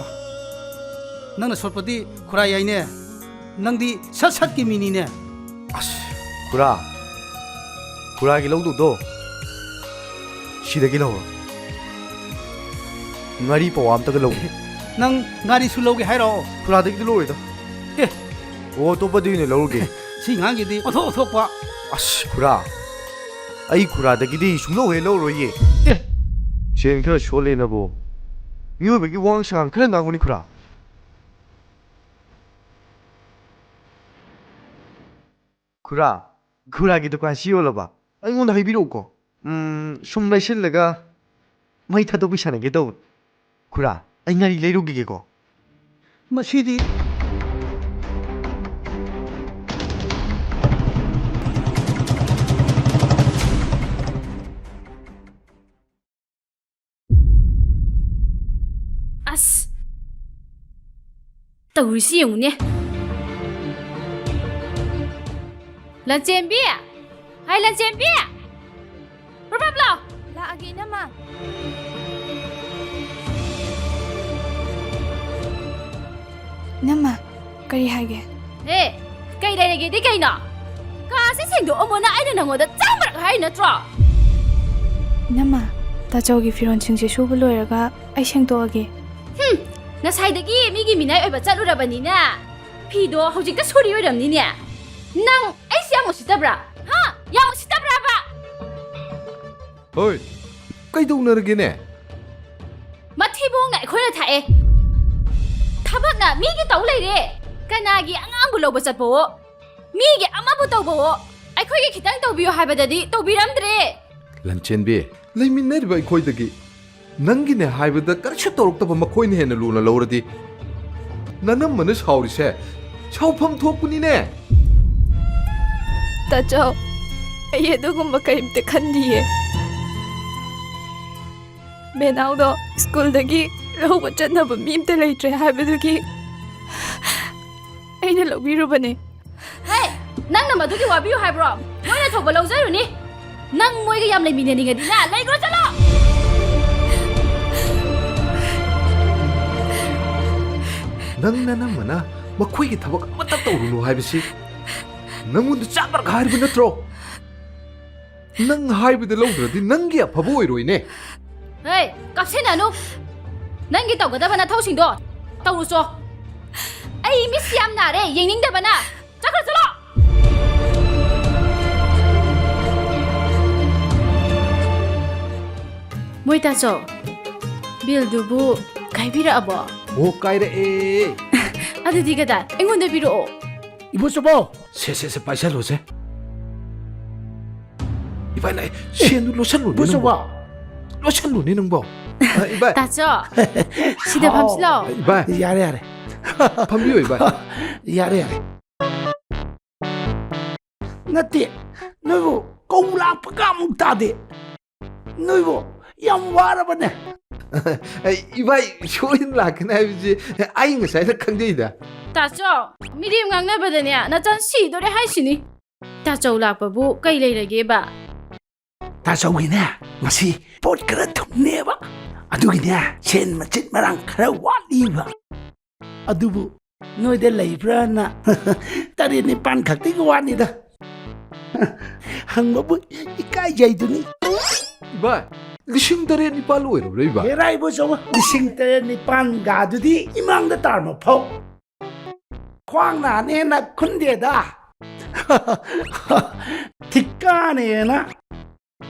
ꯅꯪꯅ ꯁꯣꯠꯄꯗꯤ ꯈꯨꯔꯥ ꯌꯥꯏꯅꯦ꯫ ꯅꯪꯗꯤ ꯁꯠ ꯁꯠꯀꯤ ꯃꯤꯅꯤꯅꯦ꯫ ꯑꯁ, ꯈꯨꯔꯥ, ꯈꯨꯔꯥꯒꯤ ꯂꯧꯗꯧꯗꯣ ꯁꯤꯗꯒꯤ ꯂꯧꯔꯣ꯫ ꯉꯥꯔꯤ ꯄꯋꯥ ꯑꯝꯇꯒ ꯂꯧꯒꯦ꯫ ꯅꯪ ꯉꯥꯔꯤꯁꯨ ꯂꯧꯒꯦ ꯍꯥꯏꯔꯣ? ꯈꯨꯔꯥꯗꯒꯤꯗꯤ ꯂꯧꯔꯣꯏꯗ꯫ ꯑꯦ꯫ ꯑꯣ, ꯑꯇꯣꯞꯄꯗꯒꯤ ꯑꯣꯏꯅ ꯂꯧꯔꯒꯦ꯫ ꯁꯤ ꯑꯉꯥꯡꯒꯤꯗꯤ ꯑꯣꯟꯊꯣꯛ ꯑꯣꯟꯊꯣꯛꯄ꯫ ꯑꯁ, ꯈꯨꯔꯥ, ꯑꯩ ꯈꯨꯔꯥꯗꯒꯤꯗꯤ ꯁꯨꯡꯂꯧ ꯍꯦꯛ ꯂꯧꯔꯣꯏꯌꯦ꯫ ꯑꯦ꯫ ꯁꯦꯟ ꯈꯔ ꯁꯣꯜꯂꯦꯅꯕꯨ ꯃꯤꯑꯣꯏꯕꯒꯤ ꯋꯥꯉꯥꯡ ꯁꯉꯥꯡ ꯈꯔ ꯉꯥꯡꯉꯨꯅꯤ, ꯈꯨꯔꯥ꯫ ꯈꯨꯔꯥ, ꯈꯨꯔꯥꯒꯤ ꯗꯨꯀꯥꯟꯁꯤ ꯌꯣꯜꯂꯕ? ꯑꯩꯉꯣꯟꯗ ꯍꯥꯏꯕꯤꯔꯛꯎꯀꯣ꯫ ꯎꯝ, ꯁꯨꯝ ꯂꯩꯁꯤꯜꯂꯒ ꯃꯩ ꯊꯥꯗꯣꯛꯄꯤ ꯁꯥꯟꯅꯒꯦ ꯇꯧꯕ꯫ ꯈꯨꯔꯥ, ꯑꯩ ꯉꯥꯔꯤ ꯂꯩꯔꯨꯈꯤꯒꯦꯀꯣ꯫ ꯃꯁꯤꯗꯤ꯫ ꯑꯁ! ꯇꯧꯔꯤꯁꯤ ꯌꯦꯡꯉꯨꯅꯦ꯫ ꯂꯟꯆꯦꯟꯕꯤ! ꯍꯥꯏ, ꯂꯟꯆꯦꯟꯕꯤ! ꯄ꯭ꯔꯚꯥꯞ ꯂꯥꯎ! ꯂꯥꯛꯑꯒꯦ꯫ ꯏꯅꯝꯃ꯫ ꯏꯅꯝꯃ, ꯀꯔꯤ ꯍꯥꯏꯒꯦ? ꯑꯦ, ꯀꯩ ꯂꯩꯔꯒꯦꯗꯤ ꯀꯩꯅꯣ? ꯀꯥꯁꯦ ꯁꯦꯡꯗꯣꯛꯑꯝꯃꯣꯅ ꯑꯩꯅ ꯅꯪꯉꯣꯟꯗ ꯆꯥꯝꯃꯔꯛ ꯍꯥꯏ ꯅꯠꯇ꯭ꯔꯣ? ꯏꯅꯝꯃ, ꯇꯥꯆꯧꯒꯤ ꯐꯤꯔꯣꯜꯁꯤꯡꯁꯦ ꯁꯨꯕ ꯂꯣꯏꯔꯒ ꯑꯩ ꯁꯦꯡꯗꯣꯛꯑꯒꯦ꯫ ꯍꯨꯝ, ꯉꯁꯥꯏꯗꯒꯤ ꯃꯤꯒꯤ ꯃꯤꯅꯥꯏ ꯑꯣꯏꯕ ꯆꯠꯂꯨꯔꯕꯅꯤꯅ ꯐꯤꯗꯣ ꯍꯧꯖꯤꯛꯇ ꯁꯨꯔꯤ ꯑꯣꯏꯔꯝꯅꯤꯅꯦ꯫ ꯅꯪ ꯑꯩꯁꯦ ꯌꯥꯝ ꯎꯁꯤꯠꯇꯕ꯭ꯔꯥ? ꯍꯥ? ꯌꯥꯝ ꯎꯁꯤꯠꯇꯕ꯭ꯔꯥꯕ? ꯍꯣꯏ, ꯀꯩꯗꯧꯅꯔꯒꯦꯅꯦ? ꯃꯊꯤꯕꯣꯡꯅ ꯑꯩꯈꯣꯏꯅ ꯊꯥꯛꯑꯦ꯫ ꯊꯕꯛꯅ ꯃꯤꯒꯤ ꯇꯧ ꯂꯩꯔꯦ꯫ ꯀꯅꯥꯒꯤ ꯑꯉꯥꯡꯕꯨ ꯂꯧꯕ ꯆꯠꯄꯋꯣ? ꯃꯤꯒꯤ ꯑꯃꯕꯨ ꯇꯧꯕꯋꯣ? ꯑꯩꯈꯣꯏꯒꯤ ꯈꯤꯇꯪ ꯇꯧꯕꯤꯌꯨ ꯍꯥꯏꯕꯗꯗꯤ ꯇꯧꯕꯤꯔꯝꯗ꯭ꯔꯦ꯫ ꯂꯟꯆꯦꯟꯕꯤ, ꯂꯩꯃꯤꯟꯅꯔꯤꯕ ꯑꯩꯈꯣꯏꯗꯒꯤ ꯅꯪꯒꯤꯅꯦ ꯍꯥꯏꯕꯗ ꯀꯔꯤꯁꯨ ꯇꯧꯔꯛꯇꯕ ꯃꯈꯣꯏꯅ ꯍꯦꯟꯅ ꯂꯨꯅ ꯂꯧꯔꯗꯤ? ꯅꯅꯝꯃꯅ ꯁꯥꯎꯔꯤꯁꯦ ꯁꯥꯎꯐꯝ ꯊꯣꯛꯄꯅꯤꯅꯦ꯫ ꯇꯥꯆꯧ, ꯑꯩ ꯑꯗꯨꯒꯨꯝꯕ ꯀꯔꯤꯝꯇ ꯈꯟꯗꯤꯌꯦ꯫ ꯕꯦꯅꯥꯎꯗꯣ ꯁ꯭ꯀꯨꯜꯗꯒꯤ ꯂꯧꯕ ꯆꯠꯅꯕ ꯃꯤ ꯑꯝꯇ ꯂꯩꯇ꯭ꯔꯦ ꯍꯥꯏꯕꯗꯨꯒꯤ ꯑꯩꯅ ꯂꯧꯕꯤꯔꯨꯕꯅꯦ꯫ ꯍꯦ! ꯅꯪꯅ ꯃꯗꯨꯒꯤ ꯋꯥꯕꯤꯌꯨ ꯍꯥꯏꯕ꯭ꯔꯣ? ꯃꯣꯏꯅ ꯊꯧꯕ ꯂꯧꯖꯔꯨꯅꯤ꯫ ꯅꯪ ꯃꯣꯏꯒ ꯌꯥꯝ ꯂꯩꯃꯤꯟꯅꯅꯤꯡꯉꯗꯤꯅꯦ, ꯂꯩꯈ꯭ꯔꯣ ꯆꯠꯂꯣ! ꯅꯪ ꯅꯅꯝꯃꯅ ꯃꯈꯣꯏꯒꯤ ꯊꯕꯛ ꯑꯃꯠꯇ ꯇꯧꯔꯨꯅꯨ ꯍꯥꯏꯕꯁꯤ ꯅꯪꯉꯣꯟꯗ ꯆꯥꯝꯃꯔꯛ ꯍꯥꯏꯔꯕ ꯅꯠꯇ꯭ꯔꯣ? ꯅꯪ ꯍꯥꯏꯕꯗ ꯂꯧꯗ꯭ꯔꯗꯤ ꯅꯪꯒꯤ ꯑꯐꯕ ꯑꯣꯏꯔꯣꯏꯅꯦ꯫ ꯍꯦ, ꯀꯥꯞꯁꯤꯟꯅꯅꯨ꯫ ꯅꯪꯒꯤ ꯇꯧꯒꯗꯕ ꯅꯊꯧꯁꯤꯡꯗꯣ ꯇꯧꯔꯨꯆꯣ꯫ ꯑꯩ ꯃꯤꯠꯁꯤ ꯌꯥꯝ ꯅꯥꯔꯦ, ꯌꯦꯡꯅꯤꯡꯗꯕꯅ꯫ ꯆꯠꯈ꯭ꯔꯣ, ꯆꯠꯂꯣ! ꯃꯣꯏ ꯇꯥꯆꯧ, ꯕꯤꯜꯗꯨꯕꯨ ꯀꯥꯏꯕꯤꯔꯛꯑꯕꯣ? ꯑꯣ, ꯀꯥꯏꯔꯛꯑꯦ꯫ ꯑꯗꯨꯗꯤ ꯀꯗꯥꯏ? ꯑꯩꯉꯣꯟꯗ ꯄꯤꯔꯛꯑꯣ꯫ ꯏꯕꯣꯆꯧꯕ! ꯁꯦ, ꯁꯦ, ꯁꯦ, ꯄꯥꯏꯁꯜꯂꯣꯁꯦ꯫ ꯏꯕꯥꯏ ꯂꯥꯛꯑꯦ꯫ ꯁꯦꯟꯗꯨ ꯂꯣꯠꯁꯜꯂꯨꯅꯦ ꯅꯪꯕꯣ꯫ ꯏꯕꯣꯆꯧꯕ! ꯂꯣꯠꯁꯜꯂꯨꯅꯦ ꯅꯪꯕꯣ꯫ ꯑ, ꯏꯕꯥꯏ꯫ ꯇꯥꯆꯧ, ꯁꯤꯗ ꯍꯥꯎ꯫ ꯐꯝꯁꯤꯜꯂꯣ꯫ ꯏꯕꯥꯏ꯫ ꯌꯥꯔꯦ, ꯌꯥꯔꯦ꯫ ꯐꯝꯕꯤꯌꯣ, ꯏꯕꯥꯏ꯫ ꯌꯥꯔꯦ, ꯌꯥꯔꯦ꯫ ꯅꯠꯇꯦ, ꯅꯣꯏꯕꯨ ꯀꯧ ꯂꯥꯛꯄꯒ ꯑꯃꯨꯛ ꯇꯥꯗꯦ꯫ ꯅꯣꯏꯕꯨ ꯌꯥꯝ ꯋꯥꯔꯕꯅꯦ꯫ ꯑꯩ, ꯏꯕꯥꯏ, ꯁꯣꯏꯗꯅ ꯂꯥꯛꯀꯅꯤ ꯍꯥꯏꯕꯁꯤ ꯑꯩ ꯉꯁꯥꯏꯅ ꯈꯪꯖꯩꯗ꯫ ꯇꯥꯆꯧ, ꯃꯤꯔꯦꯝ ꯉꯥꯡꯅꯕꯗꯅꯦ ꯅꯆꯟ ꯁꯤꯗꯣꯔꯦ ꯍꯥꯏꯁꯤꯅꯤ꯫ ꯇꯥꯆꯧ ꯂꯥꯛꯄꯕꯨ ꯀꯩ ꯂꯩꯔꯒꯦꯕ? ꯇꯥꯆꯧꯒꯤꯅꯦ, ꯉꯁꯤ ꯄꯣꯠ ꯈꯔ ꯊꯨꯝꯅꯦꯕ, ꯑꯗꯨꯒꯤꯅꯦ ꯁꯦꯟ ꯃꯆꯤꯠ ꯃꯔꯥꯡ ꯈꯔ ꯋꯥꯠꯂꯤꯕ꯫ ꯑꯗꯨꯕꯨ ꯅꯣꯏꯗ ꯂꯩꯕ꯭ꯔꯥꯅ ꯇꯔꯦꯠ ꯅꯤꯄꯥꯟ ꯈꯛꯇꯒꯤ ꯋꯥꯅꯤꯗ꯫ ꯍꯪꯕꯕꯨ ꯏꯀꯥꯏꯖꯩꯗꯨꯅꯤ꯫ ꯏꯕꯥꯏ, ꯂꯤꯁꯤꯡ ꯇꯔꯦꯠ ꯅꯤꯄꯥꯜ ꯑꯣꯏꯔꯕ꯭ꯔꯥ, ꯏꯕꯥꯏ? ꯍꯦꯔꯥ ꯏꯕꯣꯆꯧꯕ, ꯂꯤꯁꯤꯡ ꯇꯔꯦꯠ ꯅꯤꯄꯥꯟꯒꯗꯨꯗꯤ ꯏꯃꯥꯡꯗ ꯇꯥꯔꯝꯃ ꯐꯧ꯫ ꯈ꯭ꯋꯥꯡ ꯅꯥꯅꯦꯅ ꯈꯨꯟꯗꯦꯗ꯫ ꯊꯤꯛꯀꯥꯅꯦꯅ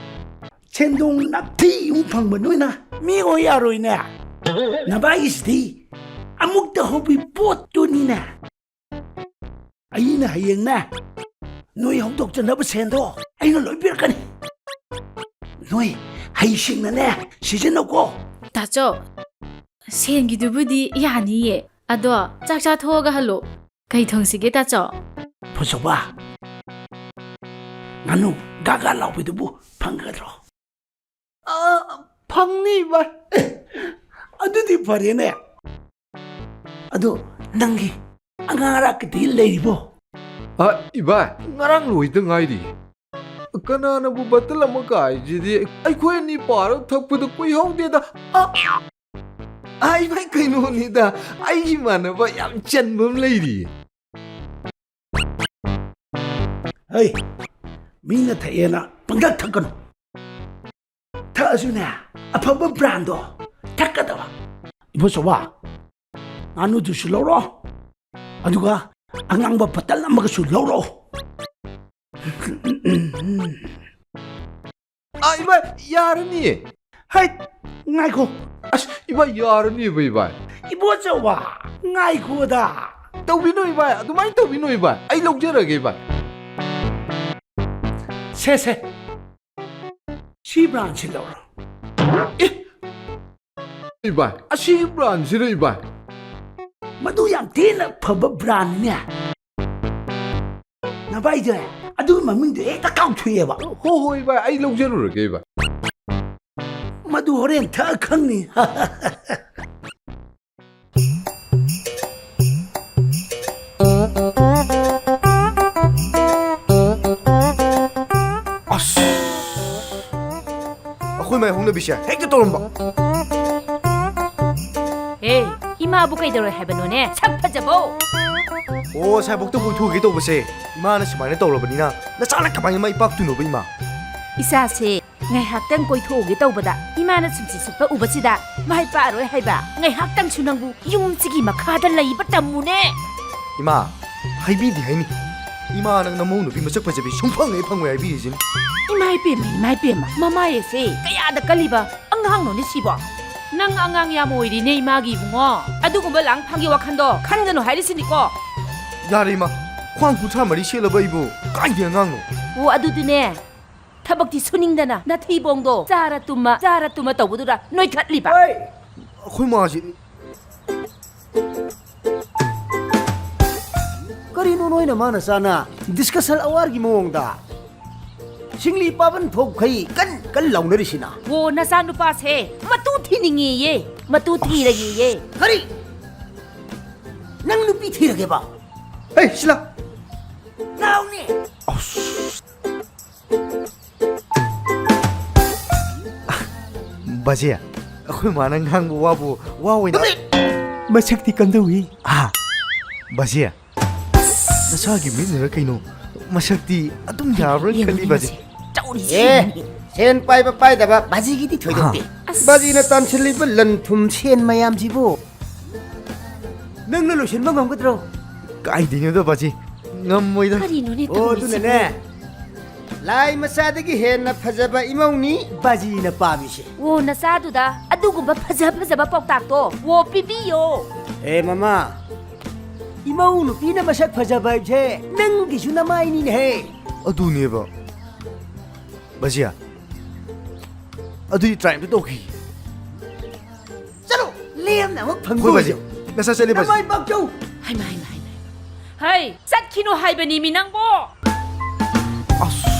ꯁꯦꯟꯗꯣꯡ ꯅꯞꯊꯤ ꯑꯃꯨꯛ ꯐꯪꯕ ꯅꯣꯏꯅ ꯃꯤ ꯑꯣꯏ ꯌꯥꯔꯣꯏꯅꯦ꯫ ꯅꯕꯥꯏꯒꯤꯁꯤꯗꯤ ꯑꯃꯨꯛꯇ ꯍꯧꯕꯤ ꯄꯣꯠꯇꯨꯅꯤꯅꯦ꯫ ꯑꯩꯅ ꯍꯌꯦꯡꯅꯦ ꯅꯣꯏ ꯍꯧꯗꯣꯛꯆꯅꯕ ꯁꯦꯟꯗꯣ ꯑꯩꯅ ꯂꯣꯏ ꯄꯤꯔꯛꯀꯅꯤ꯫ ꯅꯣꯏ ꯍꯩꯁꯤꯡꯅꯅꯦ ꯁꯤꯖꯤꯟꯅꯧꯀꯣ꯫ ꯇꯥꯆꯧ, ꯁꯦꯟꯒꯤꯗꯨꯕꯨꯗꯤ ꯌꯥꯅꯤꯌꯦ꯫ ꯑꯗꯣ ꯆꯥꯛ ꯆꯥꯊꯣꯛꯑꯒ ꯍꯜꯂꯣ꯫ ꯀꯩ ꯊꯣꯡꯁꯤꯒꯦ, ꯇꯥꯆꯧ? ꯐꯨꯆꯧꯕ, ꯉꯥꯅꯨ ꯒꯥ ꯒꯥ ꯂꯥꯎꯕꯤꯗꯨꯕꯨ ꯐꯪꯒꯗ꯭ꯔꯣ? ꯑ, ꯐꯪꯅꯤ, ꯏꯕꯥꯏ꯫ ꯑꯦ, ꯑꯗꯨꯗꯤ ꯐꯔꯦꯅꯦ꯫ ꯑꯗꯣ ꯅꯪꯒꯤ ꯑꯉꯥꯡ ꯑꯔꯥꯛꯀꯤꯗꯤ ꯂꯩꯔꯤꯕꯣ? ꯑ, ꯏꯕꯥꯏ, ꯉꯔꯥꯡ ꯂꯣꯏꯗ ꯉꯥꯏꯔꯤ꯫ ꯀꯅꯥꯅꯕꯨ ꯕꯇꯜ ꯑꯃ ꯀꯥꯏꯁꯤꯗꯤ ꯑꯩꯈꯣꯏ ꯑꯅꯤ ꯄꯥꯔꯒ ꯊꯛꯄꯗ ꯀꯨꯏꯍꯧꯗꯦꯗ꯫ ꯑ, ꯑ, ꯏꯕꯥꯏ, ꯀꯩꯅꯣꯅꯤꯗ, ꯑꯩꯒꯤ ꯏꯃꯥꯟꯅꯕ ꯌꯥꯝ ꯆꯟꯕ ꯑꯃ ꯂꯩꯔꯤꯌꯦ꯫ ꯍꯩ, ꯃꯤꯅ ꯊꯛꯑꯦꯅ ꯄꯪꯊꯛ ꯊꯛꯀꯅꯨ꯫ ꯊꯛꯑꯁꯨꯅꯦ, ꯑꯐꯕ ꯕ꯭ꯔꯥꯟꯗꯣ ꯊꯛꯀꯗꯕ꯫ ꯏꯕꯣꯆꯧꯕ, ꯉꯥꯅꯨꯗꯨꯁꯨ ꯂꯧꯔꯣ, ꯑꯗꯨꯒ ꯑꯉꯥꯡꯕ ꯕꯇꯜ ꯑꯃꯒꯁꯨ ꯂꯧꯔꯣ꯫ ꯑ, ꯏꯕꯥꯏ, ꯌꯥꯔꯅꯤꯌꯦ꯫ ꯍꯩꯠ, ꯉꯥꯏꯈꯣ꯫ ꯑꯁ, ꯏꯕꯥꯏ, ꯌꯥꯔꯅꯤꯕ, ꯏꯕꯥꯏ꯫ ꯏꯕꯣꯆꯧꯕ, ꯉꯥꯏꯈꯣꯗ꯫ ꯇꯧꯕꯤꯅꯨ, ꯏꯕꯥꯏ, ꯑꯗꯨꯃꯥꯏꯅ ꯇꯧꯕꯤꯅꯨ, ꯏꯕꯥꯏ꯫ ꯑꯩ ꯂꯧꯖꯔꯒꯦ, ꯏꯕꯥꯏ꯫ ꯁꯦ, ꯁꯦ꯫ ꯁꯤ ꯕ꯭ꯔꯥꯟꯁꯤ ꯂꯧꯔꯣ꯫ ꯑꯦ! ꯏꯕꯥꯏ, ꯑꯁꯤꯒꯤ ꯕ꯭ꯔꯥꯟꯁꯤꯔ, ꯏꯕꯥꯏ? ꯃꯗꯨ ꯌꯥꯝ ꯊꯤꯅ ꯐꯕ ꯕ꯭ꯔꯥꯟꯅꯤꯅꯦ꯫ ꯅꯚꯥꯏꯁꯦ ꯑꯗꯨꯒꯤ ꯃꯃꯤꯡꯗꯣ ꯍꯦꯛꯇ ꯀꯥꯎꯊꯣꯛꯑꯦꯕ꯫ ꯍꯣ, ꯍꯣꯏ, ꯏꯕꯥꯏ, ꯑꯩ ꯂꯧꯖꯔꯨꯔꯒꯦ, ꯏꯕꯥꯏ꯫ ꯃꯗꯨ ꯍꯣꯔꯦꯟ ꯊꯛꯑ ꯈꯪꯅꯤ꯫ ꯑꯁ! ꯇꯕꯤꯁꯦ ꯍꯦꯛꯇ ꯇꯧꯔꯝꯕ꯫ ꯑꯦ, ꯏꯃꯥꯕꯨ ꯀꯩꯗꯧꯔꯦ ꯍꯥꯏꯕꯅꯣꯅꯦ, ꯁꯛ ꯐꯖꯕꯧ? ꯑꯣ, ꯁꯥꯏꯕꯣꯛꯇ ꯀꯣꯏꯊꯣꯛꯎꯒꯦ ꯇꯧꯕꯁꯦ, ꯏꯃꯥꯅ ꯁꯨꯃꯥꯏꯅ ꯇꯧꯔꯕꯅꯤꯅ ꯅꯆꯥꯅ ꯀꯃꯥꯏꯅ ꯃꯥꯏ ꯄꯥꯛꯇꯣꯏꯅꯣꯕ, ꯏꯃꯥ? ꯏꯆꯥꯁꯦ ꯉꯥꯏꯍꯥꯛꯇꯪ ꯀꯣꯏꯊꯣꯛꯎꯒꯦ ꯇꯧꯕꯗ ꯏꯃꯥꯅ ꯁꯨꯝꯁꯤ ꯁꯨꯞꯄ ꯎꯕꯁꯤꯗ ꯃꯥꯏ ꯄꯥꯛꯑꯔꯣꯏ ꯍꯥꯏꯕ꯫ ꯉꯥꯏꯍꯥꯛꯇꯪꯁꯨ ꯅꯪꯕꯨ ꯌꯨꯝꯁꯤꯒꯤ ꯃꯈꯥꯗ ꯂꯩꯕ ꯇꯝꯃꯨꯅꯦ꯫ ꯏꯃꯥ, ꯍꯥꯏꯕꯤꯗꯤ ꯍꯥꯏꯅꯤ꯫ ꯏꯃꯥ, ꯅꯪ ꯅꯃꯧ ꯅꯨꯄꯤ ꯃꯁꯛ ꯐꯖꯕꯤ ꯁꯨꯡꯐꯪ ꯍꯦꯛ ꯐꯪꯉꯣꯏ ꯍꯥꯏꯕꯤꯔꯤꯁꯤꯅꯤ꯫ ꯏꯃꯥ ꯏꯄꯦꯝꯃ, ꯏꯃꯥ ꯏꯄꯦꯝꯃ, ꯃꯃꯥꯏ ꯑꯁꯦ ꯀꯌꯥꯗ ꯀꯜꯂꯤꯕ ꯑꯉꯥꯡꯅꯣꯅꯦ ꯁꯤꯕꯣ? ꯅꯪ ꯑꯉꯥꯡ ꯌꯥꯝ ꯑꯣꯏꯔꯤꯅꯦ ꯏꯃꯥꯒꯤ ꯏꯕꯨꯡꯉꯣ꯫ ꯑꯗꯨꯒꯨꯝꯕ ꯂꯥꯡꯐꯥꯡꯒꯤ ꯋꯥꯈꯟꯗꯣ ꯈꯟꯒꯅꯨ ꯍꯥꯏꯔꯤꯁꯤꯅꯤꯀꯣ꯫ ꯌꯥꯔꯦ ꯏꯃꯥ, ꯈ꯭ꯋꯥꯡ ꯀꯨꯟꯊ꯭ꯔꯥ ꯃꯔꯤ ꯁꯦꯠꯂꯕ ꯑꯩꯕꯨ ꯀꯥꯏꯗꯩ ꯑꯉꯥꯡꯅꯣ? ꯑꯣ, ꯑꯗꯨꯗꯤꯅꯦ, ꯊꯕꯛꯇꯤ ꯁꯨꯅꯤꯡꯗꯅ ꯅꯊꯤꯕꯣꯡꯗꯣ ꯆꯥꯔ ꯇꯨꯝꯃ, ꯆꯥꯔ ꯇꯨꯝꯃ ꯇꯧꯕꯗꯨꯗ ꯅꯣꯏꯈꯠꯂꯤꯕ꯫ ꯍꯣꯏ, ꯑꯩꯈꯣꯏ ꯃꯥꯁꯤ꯫ ꯀꯔꯤꯅꯣ ꯅꯣꯏꯅ ꯃꯥꯅ ꯆꯥꯅ ꯗꯤꯁꯀꯁꯟ ꯑꯋꯥꯔꯒꯤ ꯃꯑꯣꯡꯗ? ꯁꯤꯡꯂꯤ ꯄꯥꯕꯟ ꯊꯣꯛꯈꯩ ꯀꯟ ꯀꯟ ꯂꯥꯎꯅꯔꯤꯁꯤꯅ? ꯑꯣ, ꯅꯆꯥꯅꯨꯄꯥꯁꯦ ꯃꯇꯨ ꯊꯤꯅꯤꯡꯉꯦꯌꯦ, ꯃꯇꯨ ꯊꯤꯔꯒꯦꯌꯦ꯫ ꯀꯔꯤ? ꯅꯪ ꯅꯨꯄꯤ ꯊꯤꯔꯒꯦꯕ? ꯍꯦ, ꯁꯤꯂꯥ! ꯅꯥꯎꯅꯦ! ꯑꯁ! ꯕꯥꯖꯤ, ꯑꯩꯈꯣꯏ ꯃꯥꯅ ꯉꯥꯡꯕ ꯋꯥꯕꯨ ꯋꯥ ꯑꯣꯏꯅ ꯇꯨꯃꯤꯟ! ꯃꯁꯛꯇꯤ ꯀꯝꯗꯧꯏ? ꯍꯥ? ꯕꯥꯖꯤ, ꯅꯁꯥꯒꯤ ꯃꯤꯠꯅꯔ ꯀꯩꯅꯣ? ꯃꯁꯛꯇꯤ ꯑꯗꯨꯝ ꯌꯥꯕ꯭ꯔꯥ ꯌꯦꯡꯉꯨꯅꯦ ꯈꯜꯂꯤ, ꯕꯥꯖꯤ꯫ ꯃꯁꯦ꯫ ꯇꯧꯔꯤꯁꯦ ꯑꯦ, ꯌꯦꯡꯉꯨꯅꯦ꯫ ꯁꯦꯟ ꯄꯥꯏꯕ ꯄꯥꯏꯗꯕ ꯕꯥꯖꯤꯒꯤꯗꯤ ꯊꯣꯏꯗꯣꯛꯇꯦ꯫ ꯍꯥ꯫ ꯑꯁ꯫ ꯕꯥꯖꯤꯅ ꯇꯥꯟꯁꯤꯜꯂꯤꯕ ꯂꯟ ꯊꯨꯝ ꯁꯦꯟ ꯃꯌꯥꯝꯁꯤꯕꯨ ꯅꯪꯅ ꯂꯣꯏꯁꯤꯟꯕ ꯉꯝꯒꯗ꯭ꯔꯣ? ꯀꯥꯏꯗꯩꯅꯣꯗ, ꯕꯥꯖꯤ, ꯉꯝꯃꯣꯏꯗ꯫ ꯀꯔꯤꯅꯣꯅꯦ ꯑꯣ, ꯇꯧꯔꯤꯁꯤꯕꯨ? ꯑꯗꯨꯅꯅꯦ, ꯂꯥꯏ ꯃꯆꯥꯗꯒꯤ ꯍꯦꯟꯅ ꯐꯖꯕ ꯏꯃꯧꯅꯤ ꯕꯥꯖꯤꯅ ꯄꯥꯝꯃꯤꯁꯦ꯫ ꯑꯣ, ꯅꯆꯥꯗꯨꯗ ꯑꯗꯨꯒꯨꯝꯕ ꯐꯖ ꯐꯖꯕ ꯄꯥꯎꯇꯥꯛꯇꯣ ꯑꯣ ꯄꯤꯕꯤꯌꯣ꯫ ꯑꯦ ꯃꯃꯥ, ꯏꯃꯧ ꯅꯨꯄꯤꯅ ꯃꯁꯛ ꯐꯖꯕ ꯍꯥꯏꯕꯁꯦ ꯅꯪꯒꯤꯁꯨ ꯅꯃꯥꯏꯅꯤꯅꯦꯍꯦ꯫ ꯑꯗꯨꯅꯦꯕ꯫ ꯕꯥꯖꯤ, ꯑꯗꯨꯗꯤ ꯇ꯭ꯔꯥꯏ ꯑꯝꯇ ꯇꯧꯈꯤ꯫ ꯆꯠꯂꯣ, ꯂꯦꯝꯅ ꯑꯃꯨꯛ ꯍꯣꯏ, ꯕꯥꯖꯤ꯫ ꯐꯪꯗꯣꯏꯁꯦ꯫ ꯅꯁꯥ ꯆꯠꯂꯤ, ꯕꯥꯖꯤ꯫ ꯅꯃꯥꯏ ꯄꯥꯛꯆꯧ꯫ ꯍꯩꯃꯥ, ꯍꯩꯃꯥ, ꯍꯩꯃꯥ, ꯍꯩꯃꯥ꯫ ꯍꯩ, ꯆꯠꯈꯤꯅꯨ ꯍꯥꯏꯕꯅꯤ ꯃꯤ ꯅꯪꯕꯣ꯫ ꯑꯁ꯫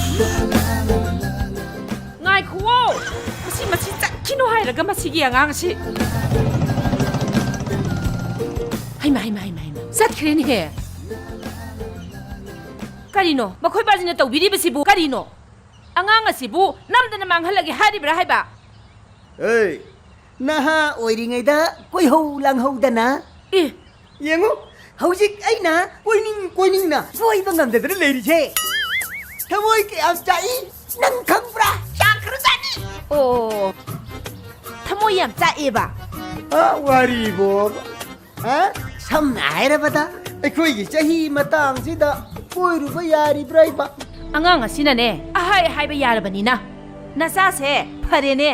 ꯉꯥꯏꯈꯨꯋꯣ꯫ ꯃꯁꯤ, ꯃꯁꯤ ꯆꯠꯈꯤꯅꯨ ꯍꯥꯏꯔꯒ ꯃꯁꯤꯒꯤ ꯑꯉꯥꯡꯁꯤ꯫ ꯍꯩꯃꯥ, ꯍꯩꯃꯥ, ꯍꯩꯃꯥ, ꯍꯩꯃꯥ꯫ ꯆꯠꯈ꯭ꯔꯦꯅꯦꯍꯦ꯫ ꯀꯔꯤꯅꯣ? ꯃꯈꯣꯏ ꯕꯥꯖꯤꯅ ꯇꯧꯕꯤꯔꯤꯕꯁꯤꯕꯨ ꯀꯔꯤꯅꯣ? ꯑꯉꯥꯡ ꯑꯁꯤꯕꯨ ꯅꯝꯗꯅ ꯃꯥꯡꯍꯜꯂꯒꯦ ꯍꯥꯏꯔꯤꯕ꯭ꯔꯥ ꯍꯥꯏꯕ? ꯑꯦ, ꯅꯍꯥ ꯑꯣꯏꯔꯤꯉꯩꯗ ꯀꯣꯏꯍꯧ ꯂꯥꯡꯍꯧꯗꯅ꯫ ꯑꯦ, ꯌꯦꯡꯉꯨ, ꯍꯧꯖꯤꯛ ꯑꯩꯅ ꯀꯣꯏꯅꯤꯡ ꯀꯣꯏꯅꯤꯡꯅ ꯀꯣꯏꯕ ꯉꯝꯗꯗꯅ ꯂꯩꯔꯤꯁꯦ꯫ ꯊꯃꯣꯏ ꯀꯌꯥꯝ ꯆꯥꯛꯏ ꯅꯪ ꯈꯪꯕ꯭ꯔꯥ? ꯆꯥꯛꯈ꯭ꯔꯖꯥꯠꯅꯤ꯫ ꯑꯣ, ꯊꯃꯣꯏ ꯌꯥꯝ ꯆꯥꯛꯑꯦꯕ꯫ ꯑ, ꯋꯥꯔꯤꯕꯣ꯫ ꯑ? ꯁꯝꯅ ꯍꯥꯏꯔꯕꯗ, ꯑꯩꯈꯣꯏꯒꯤ ꯆꯍꯤ ꯃꯇꯥꯡꯁꯤꯗ ꯀꯣꯏꯔꯨꯕ ꯌꯥꯔꯤꯕ꯭ꯔꯥ ꯏꯕ? ꯑꯉꯥꯡ ꯑꯁꯤꯅꯅꯦ, ꯑꯍꯥꯏ ꯍꯥꯏꯕ ꯌꯥꯔꯕꯅꯤꯅ꯫ ꯅꯆꯥꯁꯦ ꯐꯔꯦꯅꯦ,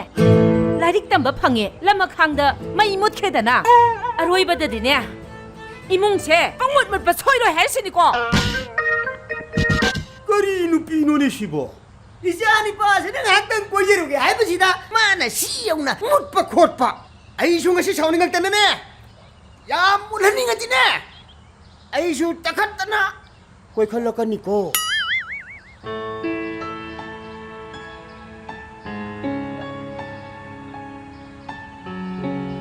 ꯂꯥꯏꯔꯤꯛ ꯇꯝꯕ ꯐꯪꯉꯦ, ꯂꯃꯈꯥꯡꯗ ꯃꯩ ꯃꯨꯠꯈ꯭ꯔꯦꯗꯅ꯫ ꯑꯔꯣꯏꯕꯗꯗꯤꯅꯦ, ꯏꯃꯨꯡꯁꯦ ꯄꯪꯃꯨꯠ ꯃꯨꯠꯄ ꯁꯣꯏꯔꯣꯏ ꯍꯥꯏꯔꯤꯁꯤꯅꯤꯀꯣ꯫ ꯀꯔꯤ ꯅꯨꯄꯤꯅꯣꯅꯦ ꯁꯤꯕꯣ? ꯏꯆꯥ ꯅꯤꯄꯥꯁꯤꯅ ꯉꯥꯏꯍꯥꯛꯇꯪ ꯀꯣꯏꯖꯔꯨꯒꯦ ꯍꯥꯏꯕꯁꯤꯗ ꯃꯥꯅ ꯁꯤ ꯌꯧꯅ ꯃꯨꯠꯄ ꯈꯣꯠꯄ꯫ ꯑꯩꯁꯨ ꯉꯁꯤ ꯁꯥꯎꯅꯤꯡꯉꯛꯇꯅꯅꯦ, ꯌꯥꯝ ꯃꯨꯠꯍꯟꯅꯤꯡꯉꯗꯤꯅꯦ, ꯑꯩꯁꯨ ꯇꯛꯈꯠꯇꯅ ꯀꯣꯏꯈꯠꯂꯛꯀꯅꯤꯀꯣ꯫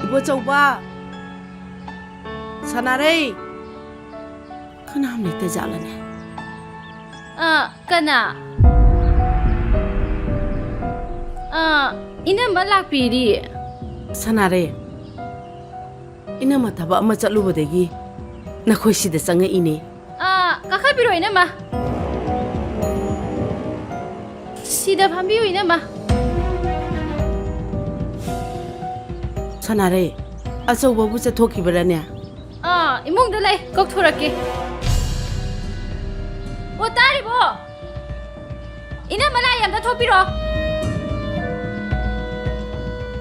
ꯏꯕꯣꯆꯧꯕ, ꯁꯅꯥꯔꯩ, ꯀꯅꯥꯝ ꯂꯩꯇ ꯖꯥꯠꯂꯅꯦ? ꯑ, ꯀꯅꯥ? ꯑ, ꯏꯅꯝꯃ ꯂꯥꯛꯄꯤꯔꯤ꯫ ꯁꯅꯥꯔꯩ, ꯏꯅꯝꯃ ꯊꯕꯛ ꯑꯃ ꯆꯠꯂꯨꯕꯗꯒꯤ ꯅꯈꯣꯏ ꯁꯤꯗ ꯆꯪꯉꯛꯏꯅꯦ꯫ ꯑ, ꯀꯥꯈꯠꯄꯤꯔꯣ, ꯏꯅꯝꯃ꯫ ꯁꯤꯗ ꯐꯝꯕꯤꯌꯨ, ꯏꯅꯝꯃ꯫ ꯁꯅꯥꯔꯩ, ꯑꯆꯧꯕꯕꯨ ꯆꯠꯊꯣꯛꯈꯤꯕꯔꯅꯦ? ꯑꯥ, ꯏꯃꯨꯡꯗ ꯂꯩ, ꯀꯧꯊꯣꯔꯛꯀꯦ꯫ ꯑꯣ, ꯇꯥꯔꯤꯕꯣ? ꯏꯅꯝꯃ ꯂꯥꯛꯑꯦ, ꯑꯝꯇ ꯊꯣꯛꯄꯤꯔꯣ꯫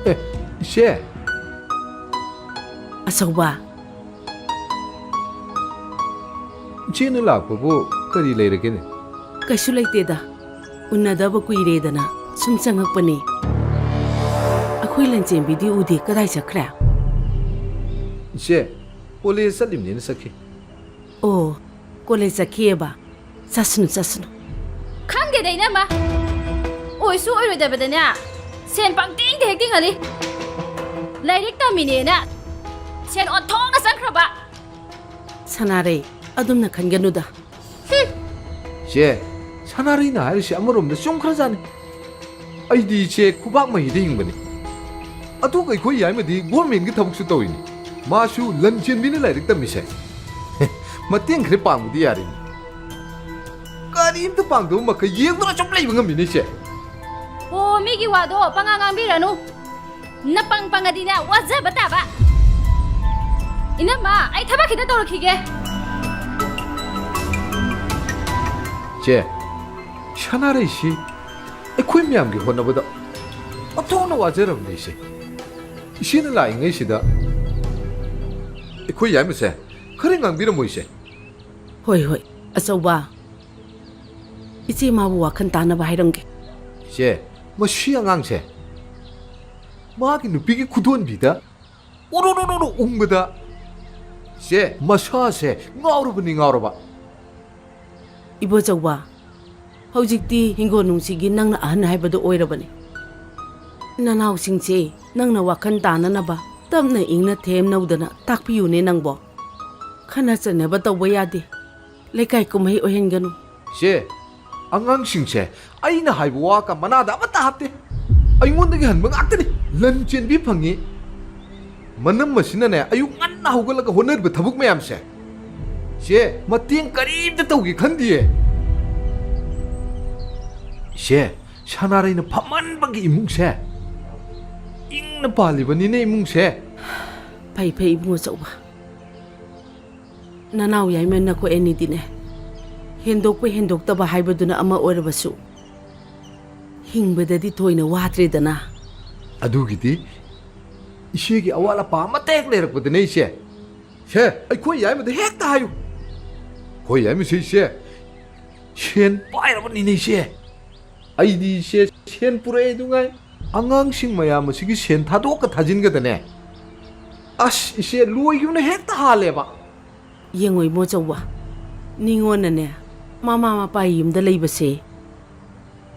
ꯑꯦ, ꯏꯆꯦ꯫ ꯑꯆꯧꯕ꯫ ꯏꯆꯦꯅ ꯂꯥꯛꯄꯕꯨ ꯀꯔꯤ ꯂꯩꯔꯒꯦꯅꯦ? ꯀꯩꯁꯨ ꯂꯩꯇꯦꯗ꯫ ꯎꯅꯗꯕ ꯀꯨꯏꯔꯦꯗꯅ ꯁꯨꯝ ꯆꯪꯉꯛꯄꯅꯦ꯫ ꯑꯩꯈꯣꯏ ꯂꯟꯆꯦꯟꯕꯤꯗꯤ ꯎꯗꯦ, ꯀꯗꯥꯏ ꯆꯠꯈ꯭ꯔꯦ? ꯏꯆꯦ, ꯀꯣꯂꯦꯖ ꯆꯠꯂꯤꯕꯅꯦꯅ ꯆꯠꯈꯤ꯫ ꯑꯣ, ꯀꯣꯂꯦꯖ ꯆꯠꯈꯤꯑꯕ? ꯆꯠꯁꯅꯨ, ꯆꯠꯁꯅꯨ꯫ ꯈꯪꯗꯦꯗ, ꯏꯅꯝꯃ꯫ ꯑꯣꯏꯁꯨ ꯑꯣꯏꯔꯣꯏꯗꯕꯗꯅꯦ, ꯁꯦꯟ ꯄꯪꯇꯤꯡꯗ ꯍꯦꯛ ꯇꯤꯡꯍꯜꯂꯤ꯫ ꯂꯥꯏꯔꯤꯛ ꯇꯝꯃꯤꯅꯦꯅ ꯁꯦꯟ ꯑꯣꯟꯊꯣꯛꯅ ꯆꯪꯈ꯭ꯔꯕ꯫ ꯁꯅꯥꯔꯩ, ꯑꯗꯨꯝꯅ ꯈꯟꯒꯅꯨꯗ꯫ ꯍꯨꯝ꯫ ꯆꯦ, ꯁꯅꯥꯔꯩꯅ ꯍꯥꯏꯔꯤꯁꯦ ꯑꯃꯔꯣꯝꯗ ꯆꯨꯝꯈ꯭ꯔꯖꯥꯠꯅꯤ꯫ ꯑꯩꯗꯤ ꯏꯆꯦ ꯈꯨꯕꯥꯛ ꯃꯍꯤꯗ ꯍꯤꯡꯕꯅꯤ꯫ ꯑꯗꯨꯒ ꯑꯩꯈꯣꯏ ꯌꯥꯏꯃꯗꯤ ꯒꯣꯔꯃꯦꯟꯒꯤ ꯊꯕꯛꯁꯨ ꯇꯧꯔꯤꯅꯤ꯫ ꯃꯥꯁꯨ ꯂꯟ ꯆꯦꯟꯕꯤꯅ ꯂꯥꯏꯔꯤꯛ ꯇꯝꯃꯤꯁꯦ꯫ ꯃꯇꯦꯡ ꯈꯔ ꯄꯥꯡꯕꯗꯤ ꯌꯥꯔꯤꯅꯤ꯫ ꯀꯔꯤꯝꯇ ꯄꯥꯡꯗꯕ ꯃꯈꯩ ꯌꯦꯡꯗꯨꯅ ꯁꯨꯝ ꯂꯩꯕ ꯉꯝꯃꯤꯅꯦ, ꯏꯆꯦ꯫ ꯑꯣ, ꯃꯤꯒꯤ ꯋꯥꯗꯣ ꯄꯉꯥꯡ ꯉꯥꯡꯕꯤꯔꯅꯨ꯫ ꯅꯄꯪ ꯄꯪꯉꯗꯤꯅꯦ, ꯋꯥꯖꯕ ꯇꯥꯕ꯫ ꯏꯅꯝꯃ, ꯑꯩ ꯊꯕꯛ ꯈꯤꯇ ꯇꯧꯔꯛꯈꯤꯒꯦ꯫ ꯆꯦ, ꯁꯅꯥꯔꯩꯁꯤ ꯑꯩꯈꯣꯏ ꯃꯌꯥꯝꯒꯤ ꯍꯣꯠꯅꯕꯗ ꯑꯣꯟꯊꯣꯛꯅ ꯋꯥꯖꯔꯕꯅꯤ, ꯏꯆꯦ꯫ ꯏꯆꯦꯅ ꯂꯥꯛꯏꯉꯩꯁꯤꯗ ꯑꯩꯈꯣꯏ ꯌꯥꯏꯃꯁꯦ ꯈꯔ ꯉꯥꯡꯕꯤꯔꯝꯃꯣ, ꯏꯆꯦ꯫ ꯍꯣꯏ, ꯍꯣꯏ, ꯑꯆꯧꯕ꯫ ꯏꯆꯦ ꯃꯥꯕꯨ ꯋꯥꯈꯜ ꯇꯥꯅꯕ ꯍꯥꯏꯔꯝꯒꯦ꯫ ꯏꯆꯦ, ꯃꯁꯤ ꯑꯉꯥꯡꯁꯦ ꯃꯥꯒꯤ ꯅꯨꯄꯤꯒꯤ ꯈꯨꯗꯣꯟꯕꯤꯗ ꯎꯔꯨ ꯎꯔꯨ ꯎꯔꯨ ꯎꯪꯕꯗ, ꯏꯆꯦ, ꯃꯁꯥꯁꯦ ꯉꯥꯎꯔꯕꯅꯤ, ꯉꯥꯎꯔꯕ꯫ ꯏꯕꯣꯆꯧꯕ, ꯍꯧꯖꯤꯛꯇꯤ ꯍꯤꯡꯒꯣꯜ ꯅꯨꯡꯁꯤꯒꯤ ꯅꯪꯅ ꯑꯍꯟ ꯍꯥꯏꯕꯗꯨ ꯑꯣꯏꯔꯕꯅꯤ꯫ ꯅꯅꯥꯎꯁꯤꯡꯁꯦ ꯅꯪꯅ ꯋꯥꯈꯜ ꯇꯥꯅꯅꯕ ꯇꯞꯅ ꯏꯪꯅ ꯊꯦꯝꯅꯧꯗꯅ ꯇꯥꯛꯄꯤꯌꯨꯅꯦ ꯅꯪꯕꯣ꯫ ꯈꯠꯅ ꯆꯩꯅꯕ ꯇꯧꯕ ꯌꯥꯗꯦ꯫ ꯂꯩꯀꯥꯏ ꯀꯨꯝꯍꯩ ꯑꯣꯏꯍꯟꯒꯅꯨ꯫ ꯏꯆꯦ, ꯑꯉꯥꯡꯁꯤꯡꯁꯦ ꯑꯩꯅ ꯍꯥꯏꯕ ꯋꯥꯒ ꯃꯅꯥꯗ ꯑꯃꯠꯇ ꯍꯥꯞꯇꯦ꯫ ꯑꯩꯉꯣꯟꯗꯒꯤ ꯍꯟꯕ ꯉꯥꯛꯇꯅꯤ꯫ ꯂꯟ ꯆꯦꯟꯕꯤ ꯐꯪꯉꯤ꯫ ꯃꯅꯝ ꯑꯁꯤꯅꯅꯦ ꯑꯌꯨꯛ ꯉꯟꯅ ꯍꯧꯒꯠꯂꯒ ꯍꯣꯠꯅꯔꯤꯕ ꯊꯕꯛ ꯃꯌꯥꯝꯁꯦ꯫ ꯏꯆꯦ, ꯃꯇꯦꯡ ꯀꯔꯤꯝꯇ ꯇꯧꯒꯦ ꯈꯟꯗꯤꯌꯦ꯫ ꯏꯆꯦ, ꯁꯅꯥꯔꯩꯅ ꯐꯝꯍꯟꯕꯒꯤ ꯏꯃꯨꯡꯁꯦ ꯏꯪꯅ ꯄꯥꯜꯂꯤꯕꯅꯤꯅꯦ, ꯏꯃꯨꯡꯁꯦ꯫ ꯐꯩ, ꯐꯩ, ꯏꯕꯨꯡ ꯑꯆꯧꯕ꯫ ꯅꯅꯥꯎ ꯌꯥꯏꯃ ꯅꯈꯣꯏ ꯑꯅꯤꯗꯤꯅꯦ, ꯍꯦꯟꯗꯣꯛꯄ ꯍꯦꯟꯗꯣꯛꯇꯕ ꯍꯥꯏꯕꯗꯨꯅ ꯑꯃ ꯑꯣꯏꯔꯕꯁꯨ, ꯍꯤꯡꯕꯗꯗꯤ ꯊꯣꯏꯅ ꯋꯥꯗ꯭ꯔꯦꯗꯅ꯫ ꯑꯗꯨꯒꯤꯗꯤ ꯏꯆꯦꯒꯤ ꯑꯋꯥꯠ ꯑꯄꯥ ꯑꯃꯠꯇ ꯍꯦꯛ ꯂꯩꯔꯛꯄꯗꯅꯦ, ꯏꯆꯦ꯫ ꯁꯦ, ꯑꯩꯈꯣꯏ ꯌꯥꯏꯃꯗ ꯍꯦꯛꯇ ꯍꯥꯏꯌꯨ꯫ ꯑꯩꯈꯣꯏ ꯌꯥꯏꯃꯁꯦ, ꯏꯆꯦ, ꯁꯦꯟ ꯄꯥꯏꯔꯕꯅꯤꯅꯦ, ꯏꯆꯦ꯫ ꯑꯩꯗꯤ, ꯏꯆꯦ, ꯁꯦꯟ ꯄꯨꯔꯛꯑꯦ ꯑꯗꯨꯉꯥꯏ꯫ ꯑꯉꯥꯡꯁꯤꯡ ꯃꯌꯥꯝ ꯑꯁꯤꯒꯤ ꯁꯦꯟ ꯊꯥꯗꯣꯛꯀ ꯊꯥꯖꯤꯟꯒꯗꯅꯦ꯫ ꯑꯁ, ꯏꯆꯦ, ꯂꯣꯏꯈꯤꯕꯅ ꯍꯦꯛꯇ ꯍꯥꯜꯂꯦꯕ꯫ ꯌꯦꯡꯉꯣ ꯏꯕꯣꯆꯧꯕ, ꯅꯤꯉꯣꯟꯅꯅꯦ, ꯃꯃꯥ ꯃꯄꯥ ꯌꯨꯝꯗ ꯂꯩꯕꯁꯦ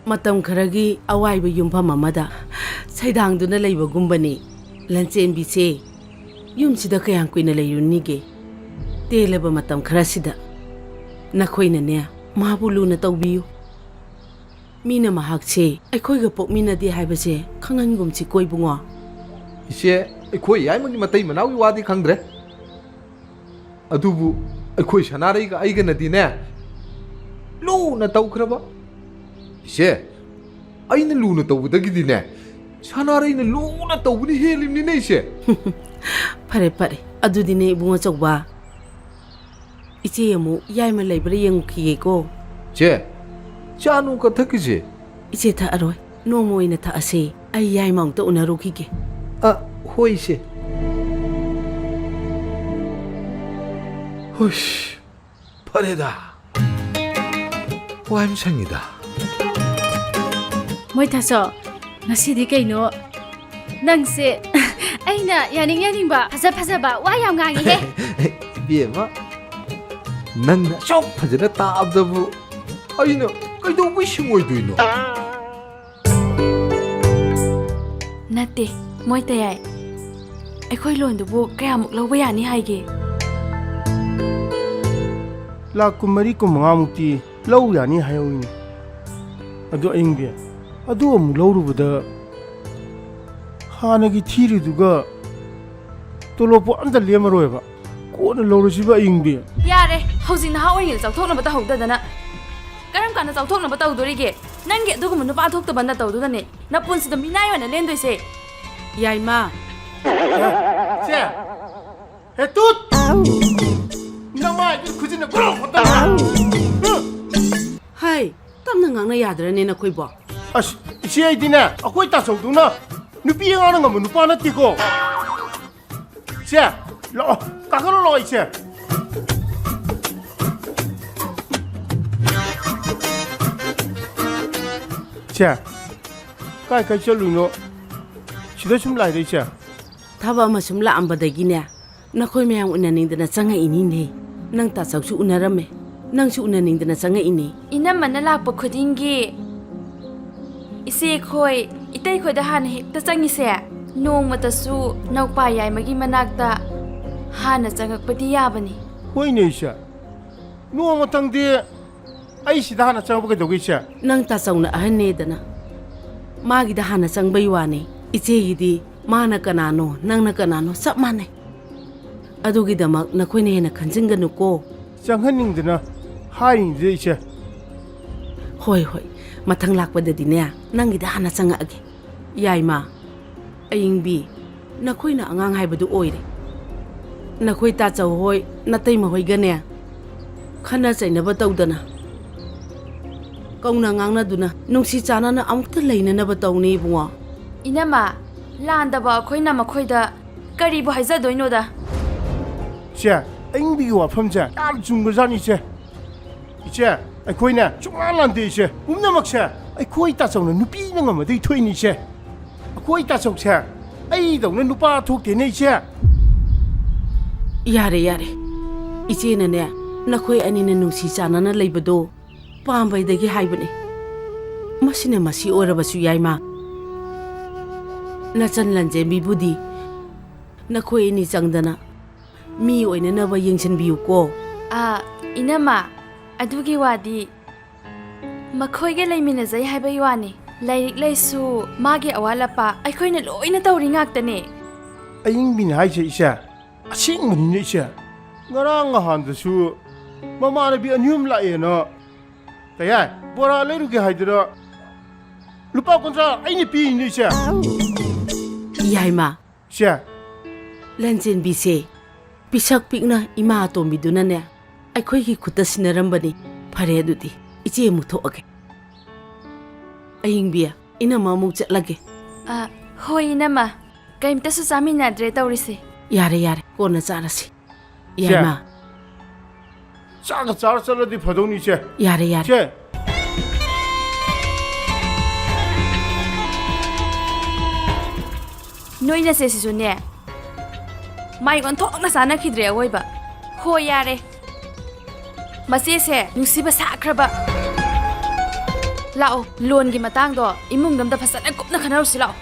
ꯃꯇꯝ ꯈꯔꯒꯤ ꯑꯋꯥꯏꯕ ꯌꯨꯝꯐꯝ ꯑꯃꯗ ꯁꯩꯗꯥꯡꯗꯨꯅ ꯂꯩꯕꯒꯨꯝꯕꯅꯤ꯫ ꯂꯟꯆꯦꯟꯕꯤꯁꯦ ꯌꯨꯝꯁꯤꯗ ꯀꯌꯥꯝ ꯀꯨꯏꯅ ꯂꯩꯔꯨꯅꯤꯒꯦ? ꯇꯦꯜꯂꯕ ꯃꯇꯝ ꯈꯔꯁꯤꯗ ꯅꯈꯣꯏꯅꯅꯦ, ꯃꯥꯕꯨ ꯂꯨꯅ ꯇꯧꯕꯤꯌꯨ꯫ ꯃꯤꯅ ꯃꯍꯥꯛꯁꯦ ꯑꯩꯈꯣꯏꯒ ꯄꯣꯛꯃꯤꯟꯅꯗꯦ ꯍꯥꯏꯕꯁꯦ ꯈꯪꯍꯟꯒꯨꯝꯁꯤꯀꯣ ꯏꯕꯨꯡꯉꯣ꯫ ꯏꯆꯦ, ꯑꯩꯈꯣꯏ ꯌꯥꯏꯃꯒꯤ ꯃꯇꯩ ꯃꯅꯥꯎꯒꯤ ꯋꯥꯗꯤ ꯈꯪꯗ꯭ꯔꯦ, ꯑꯗꯨꯕꯨ ꯑꯩꯈꯣꯏ ꯁꯅꯥꯔꯩꯒ ꯑꯩꯒꯅꯗꯤꯅꯦ, ꯂꯨꯅ ꯇꯧꯈ꯭ꯔꯕ꯫ ꯏꯆꯦ, ꯑꯩꯅ ꯂꯨꯅ ꯇꯧꯕꯗꯒꯤꯗꯤꯅꯦ, ꯁꯅꯥꯔꯩꯅ ꯂꯨꯅ ꯇꯧꯕꯅ ꯍꯦꯜꯂꯤꯕꯅꯤꯅꯦ, ꯏꯆꯦ꯫ ꯐꯔꯦ, ꯐꯔꯦ, ꯑꯗꯨꯗꯤꯅꯦ, ꯏꯕꯨꯡ ꯑꯆꯧꯕ, ꯏꯆꯦ ꯑꯃꯨꯛ ꯌꯥꯏꯃ ꯂꯩꯕ꯭ꯔꯥ ꯌꯦꯡꯉꯨꯈꯤꯒꯦꯀꯣ꯫ ꯆꯦ, ꯆꯥ ꯅꯨꯡ ꯀ ꯊꯛꯈꯤꯁꯦ꯫ ꯏꯆꯦ ꯊꯛꯑꯔꯣꯏ, ꯅꯣꯡꯃ ꯑꯣꯏꯅ ꯊꯛꯑꯁꯦ꯫ ꯑꯩ ꯌꯥꯏꯃ ꯑꯃꯨꯛꯇ ꯎꯅꯔꯨꯈꯤꯒꯦ꯫ ꯑ, ꯍꯣꯏ, ꯏꯆꯦ꯫ ꯍꯨꯏꯁ, ꯐꯔꯦꯗ꯫ ꯋꯥꯏ ꯑꯃ ꯁꯪꯉꯤꯗ꯫ ꯃꯣꯏ ꯊꯥꯁꯣ, ꯉꯁꯤꯗꯤ ꯀꯩꯅꯣ? ꯅꯪꯁꯦ ꯑꯩꯅ ꯌꯥꯅꯤꯡ ꯌꯥꯅꯤꯡꯕ, ꯐꯖ ꯐꯖꯕ ꯋꯥ ꯌꯥꯝ ꯉꯥꯡꯉꯤꯍꯦ꯫ ꯏꯕꯦꯝꯃ, ꯅꯪꯅ ꯑꯁꯨꯛ ꯐꯖꯅ ꯇꯥꯛꯑꯕꯗꯕꯨ ꯑꯩꯅ ꯀꯩꯗꯧꯕꯩ ꯁꯤꯡꯉꯣꯏꯗꯣꯏꯅꯣ? ꯅꯠꯇꯦ, ꯃꯣꯏ ꯇꯌꯥꯏ꯫ ꯑꯩꯈꯣꯏ ꯂꯣꯟꯗꯨꯕꯨ ꯀꯌꯥꯃꯨꯛ ꯂꯧꯕ ꯌꯥꯅꯤ ꯍꯥꯏꯒꯦ? ꯂꯥꯛ ꯀꯨꯟꯃꯔꯤ, ꯀꯨꯟꯃꯉꯥꯃꯨꯛꯇꯤ ꯂꯧ ꯌꯥꯅꯤ ꯍꯥꯏꯍꯧꯋꯤꯅꯦ꯫ ꯑꯗꯨ ꯑꯌꯤꯡꯕꯤ, ꯑꯗꯨ ꯑꯃꯨꯛ ꯂꯧꯔꯨꯕꯗ ꯍꯥꯟꯅꯒꯤ ꯊꯤꯔꯤꯗꯨꯒ ꯇꯣꯂꯣꯞꯄꯨ ꯑꯝꯇ ꯂꯦꯝꯃꯔꯣꯏꯕ꯫ ꯀꯣꯟꯅ ꯂꯧꯔꯁꯤꯕ ꯑꯌꯤꯡꯕꯤ꯫ ꯌꯥꯔꯦ, ꯍꯧꯖꯤꯛ ꯅꯍꯥ ꯑꯣꯏꯔꯤꯉꯩꯗ ꯆꯥꯎꯊꯣꯛꯅꯕ ꯇꯧꯍꯧꯗꯗꯅ ꯀꯔꯝ ꯀꯥꯟꯗ ꯆꯥꯎꯊꯣꯛꯅꯕ ꯇꯧꯗꯣꯔꯤꯒꯦ? ꯅꯪꯒꯤ ꯑꯗꯨꯒꯨꯝꯕ ꯅꯨꯄꯥ ꯊꯣꯛꯇꯕ ꯅꯇꯧꯗꯨꯅꯅꯦ ꯅꯄꯨꯟꯁꯤꯗ ꯃꯤꯅꯥꯏ ꯑꯣꯏꯅ ꯂꯦꯟꯗꯣꯏꯁꯦ꯫ ꯌꯥꯏꯃ꯫ ꯆꯦ! ꯍꯦ, ꯇꯨꯠ! ꯅꯃꯥꯏꯗꯨ ꯈꯨꯖꯤꯟꯅ ꯒꯣꯔꯣ ꯈꯣꯠꯇꯅ! ꯍꯩ, ꯇꯞꯅ ꯉꯥꯡꯅ ꯌꯥꯗ꯭ꯔꯅꯦ ꯅꯈꯣꯏꯕꯣ? ꯑꯁ, ꯏꯆꯦ, ꯑꯩꯗꯤꯅꯦ, ꯑꯩꯈꯣꯏ ꯇꯥꯆꯧꯗꯨꯅ ꯅꯨꯄꯤ ꯑꯉꯥꯡꯅ ꯉꯝꯕ ꯅꯨꯄꯥ ꯅꯠꯇꯦꯀꯣ꯫ ꯏꯆꯦ, ꯂꯥꯛꯑꯣ, ꯀꯥꯈꯠꯂꯣ ꯂꯥꯛꯑꯣ, ꯏꯆꯦ꯫ ꯏꯆꯦ, ꯀꯥꯏ ꯀꯥꯏ ꯆꯠꯂꯨꯏꯅꯣ? ꯁꯤꯗ ꯁꯨꯝ ꯂꯥꯛꯏꯔꯣ, ꯏꯆꯦ? ꯊꯕꯛ ꯑꯃ ꯁꯨꯝ ꯂꯥꯛꯑꯝꯕꯗꯒꯤꯅꯦ, ꯅꯈꯣꯏ ꯃꯌꯥꯝ ꯎꯅꯅꯤꯡꯗꯅ ꯆꯪꯉꯛꯏꯅꯤꯅꯦ꯫ ꯅꯪ ꯇꯥꯆꯧꯁꯨ ꯎꯅꯔꯝꯃꯦ, ꯅꯪꯁꯨ ꯎꯅꯅꯤꯡꯗꯅ ꯆꯪꯉꯛꯏꯅꯦ꯫ ꯏꯅꯝꯃꯅ ꯂꯥꯛꯄ ꯈꯨꯗꯤꯡꯒꯤ ꯏꯆꯦꯈꯣꯏ, ꯏꯇꯩꯈꯣꯏꯗ ꯍꯥꯟꯅ ꯍꯦꯛꯇ ꯆꯪꯉꯤꯁꯦ꯫ ꯅꯣꯡꯃꯇꯁꯨ ꯅꯧꯄꯥ ꯌꯥꯏꯃꯒꯤ ꯃꯅꯥꯛꯇ ꯍꯥꯟꯅ ꯆꯪꯉꯛꯄꯗꯤ ꯌꯥꯕꯅꯤ꯫ ꯍꯣꯏꯅꯦ, ꯏꯆꯦ꯫ ꯅꯣꯡꯃꯇꯪꯗꯤ ꯑꯩ ꯁꯤꯗ ꯍꯥꯟꯅ ꯆꯪꯉꯛꯄ ꯀꯩꯗꯧꯒꯦ, ꯏꯆꯦ? ꯅꯪ ꯇꯥꯆꯧꯅ ꯑꯍꯟꯅꯦꯗꯅ ꯃꯥꯒꯤꯗ ꯍꯥꯟꯅ ꯆꯪꯕꯩ ꯋꯥꯅꯤ꯫ ꯏꯆꯦꯒꯤꯗꯤ ꯃꯥꯅ ꯀꯅꯥꯅꯣ, ꯅꯪꯅ ꯀꯅꯥꯅꯣ, ꯆꯞ ꯃꯥꯟꯅꯩ꯫ ꯑꯗꯨꯒꯤꯗꯃꯛ ꯅꯈꯣꯏꯅ ꯍꯦꯟꯅ ꯈꯟꯖꯤꯟꯒꯅꯨꯀꯣ꯫ ꯆꯪꯍꯟꯅꯤꯡꯗꯅ ꯍꯥꯏꯔꯤꯅꯤꯗ, ꯏꯆꯦ꯫ ꯍꯣꯏ, ꯍꯣꯏ, ꯃꯊꯪ ꯂꯥꯛꯄꯗꯗꯤꯅꯦ, ꯅꯪꯒꯤꯗ ꯍꯥꯟꯅ ꯆꯪꯉꯛꯑꯒꯦ꯫ ꯌꯥꯏꯃ, ꯑꯌꯤꯡꯕꯤ, ꯅꯈꯣꯏꯅ ꯑꯉꯥꯡ ꯍꯥꯏꯕꯗꯨ ꯑꯣꯏꯔꯦ꯫ ꯅꯈꯣꯏ ꯇꯥꯆꯧ ꯍꯣꯏ, ꯅꯇꯩꯃ ꯍꯣꯏꯒꯅꯦ, ꯈꯟꯅ ꯆꯩꯅꯕ ꯇꯧꯗꯅ, ꯀꯧꯅ ꯉꯥꯡꯅꯗꯨꯅ ꯅꯨꯡꯁꯤ ꯆꯥꯟꯅꯅ ꯑꯃꯨꯛꯇ ꯂꯩꯅꯅꯕ ꯇꯧꯅꯤ, ꯏꯕꯨꯡꯉꯣ꯫ ꯏꯅꯝꯃ, ꯂꯥꯟꯗꯕ ꯑꯩꯈꯣꯏꯅ ꯃꯈꯣꯏꯗ ꯀꯔꯤꯕꯨ ꯍꯥꯏꯖꯗꯣꯏꯅꯣꯗ? ꯏꯆꯦ, ꯑꯌꯤꯡꯕꯤꯒꯤ ꯋꯥꯐꯝꯁꯦ ꯌꯥꯝ ꯆꯨꯝꯕꯖꯥꯠꯅꯤ, ꯏꯆꯦ꯫ ꯏꯆꯦ, ꯑꯩꯈꯣꯏꯅ ꯁꯨꯡꯂꯥꯟ ꯂꯥꯟꯗꯦ, ꯏꯆꯦ꯫ ꯄꯨꯝꯅꯃꯛꯁꯦ ꯑꯩꯈꯣꯏ ꯇꯥꯆꯧꯅ ꯅꯨꯄꯤꯅ ꯉꯝꯃꯗꯤ ꯊꯣꯛꯏꯅꯤ, ꯏꯆꯦ꯫ ꯑꯩꯈꯣꯏ ꯇꯥꯆꯧꯁꯦ ꯑꯩꯗꯧꯅ ꯅꯨꯄꯥ ꯊꯣꯛꯇꯦꯅꯦ, ꯏꯆꯦ꯫ ꯌꯥꯔꯦ, ꯌꯥꯔꯦ꯫ ꯏꯆꯦꯅꯅꯦ, ꯅꯈꯣꯏ ꯑꯅꯤꯅ ꯅꯨꯡꯁꯤ ꯆꯥꯟꯅꯅ ꯂꯩꯕꯗꯣ ꯄꯥꯝꯕꯩꯗꯒꯤ ꯍꯥꯏꯕꯅꯤ꯫ ꯃꯁꯤꯅ ꯃꯁꯤ ꯑꯣꯏꯔꯕꯁꯨ ꯌꯥꯏꯃ꯫ ꯅꯆꯟ ꯂꯟꯖꯦꯟꯕꯤꯕꯨꯗꯤ ꯅꯈꯣꯏ ꯑꯅꯤ ꯆꯪꯗꯅ ꯃꯤ ꯑꯣꯏꯅꯅꯕ ꯌꯦꯡꯁꯤꯟꯕꯤꯌꯨꯀꯣ꯫ ꯑꯥ, ꯏꯅꯝꯃ, ꯑꯗꯨꯒꯤ ꯋꯥꯗꯤ ꯃꯈꯣꯏꯒ ꯂꯩꯃꯤꯟꯅꯖꯩ ꯍꯥꯏꯕꯒꯤ ꯋꯥꯅꯤ꯫ ꯂꯥꯏꯔꯤꯛ ꯂꯥꯏꯁꯨ, ꯃꯥꯒꯤ ꯑꯋꯥꯠ ꯑꯄꯥ ꯑꯩꯈꯣꯏꯅ ꯂꯣꯏꯅ ꯇꯧꯔꯤ ꯉꯥꯛꯇꯅꯦ꯫ ꯑꯌꯤꯡꯕꯤꯅ ꯍꯥꯏꯁꯦ, ꯏꯆꯦ, ꯑꯁꯦꯡꯕꯅꯤꯅꯦ, ꯏꯆꯦ꯫ ꯉꯔꯥꯡ ꯅꯍꯥꯟꯗꯁꯨ ꯃꯃꯥꯟꯅꯕꯤ ꯑꯅꯤ ꯑꯍꯨꯝ ꯂꯥꯛꯑꯦꯅ, ꯀꯌꯥ ꯕꯣꯔꯥ ꯂꯩꯔꯨꯒꯦ ꯍꯥꯏꯗꯅ ꯂꯨꯄꯥ ꯀꯨꯟꯊ꯭ꯔꯥ ꯑꯩꯅ ꯄꯤꯔꯤꯅꯦ, ꯏꯆꯦ꯫ ꯌꯥꯏꯃ, ꯏꯆꯦ꯫ ꯂꯟꯆꯦꯟꯕꯤꯁꯦ ꯄꯤꯁꯛ ꯄꯤꯛꯅ ꯏꯃꯥ ꯑꯇꯣꯝꯕꯤꯗꯨꯅꯅꯦ ꯑꯩꯈꯣꯏꯒꯤ ꯈꯨꯠꯇ ꯁꯤꯟꯅꯔꯝꯕꯅꯤ꯫ ꯐꯔꯦ, ꯑꯗꯨꯗꯤ ꯏꯆꯦ ꯑꯃꯨꯛ ꯊꯣꯛꯑꯒꯦ꯫ ꯑꯌꯤꯡꯕꯤ, ꯏꯅꯝꯃ ꯑꯃꯨꯛ ꯆꯠꯂꯒꯦ꯫ ꯑ, ꯍꯣꯏ, ꯏꯅꯝꯃ꯫ ꯀꯩꯝꯇꯁꯨ ꯆꯥꯃꯤꯟꯅꯗ꯭ꯔꯦ ꯇꯧꯔꯤꯁꯦ꯫ ꯌꯥꯔꯦ, ꯌꯥꯔꯦ, ꯀꯣꯟꯅ ꯆꯥꯔꯁꯤ꯫ ꯏꯆꯦ꯫ ꯌꯥꯏꯃ꯫ ꯆꯥꯛꯀ ꯆꯥꯔ ꯆꯠꯂꯗꯤ ꯐꯗꯧꯅꯤ, ꯏꯆꯦ꯫ ꯌꯥꯔꯦ, ꯌꯥꯔꯦ꯫ ꯏꯆꯦ꯫ ꯅꯣꯏ ꯅꯆꯦꯁꯤꯁꯨꯅꯦ, ꯃꯥꯏ ꯑꯣꯟꯊꯣꯛꯅ ꯆꯥꯅꯈꯤꯗ꯭ꯔꯦ ꯑꯋꯣꯏꯕ꯫ ꯍꯣꯏ, ꯌꯥꯔꯦ꯫ ꯃꯆꯦꯁꯦ ꯅꯨꯡꯁꯤꯕ ꯁꯥꯈ꯭ꯔꯕ꯫ ꯂꯥꯛꯑꯣ, ꯂꯣꯟꯒꯤ ꯃꯇꯥꯡꯗꯣ ꯏꯃꯨꯡꯗ ꯑꯝꯇ ꯐꯖꯅ ꯀꯨꯞꯅ ꯈꯟꯅꯔꯨꯁꯤ ꯂꯥꯛꯑꯣ꯫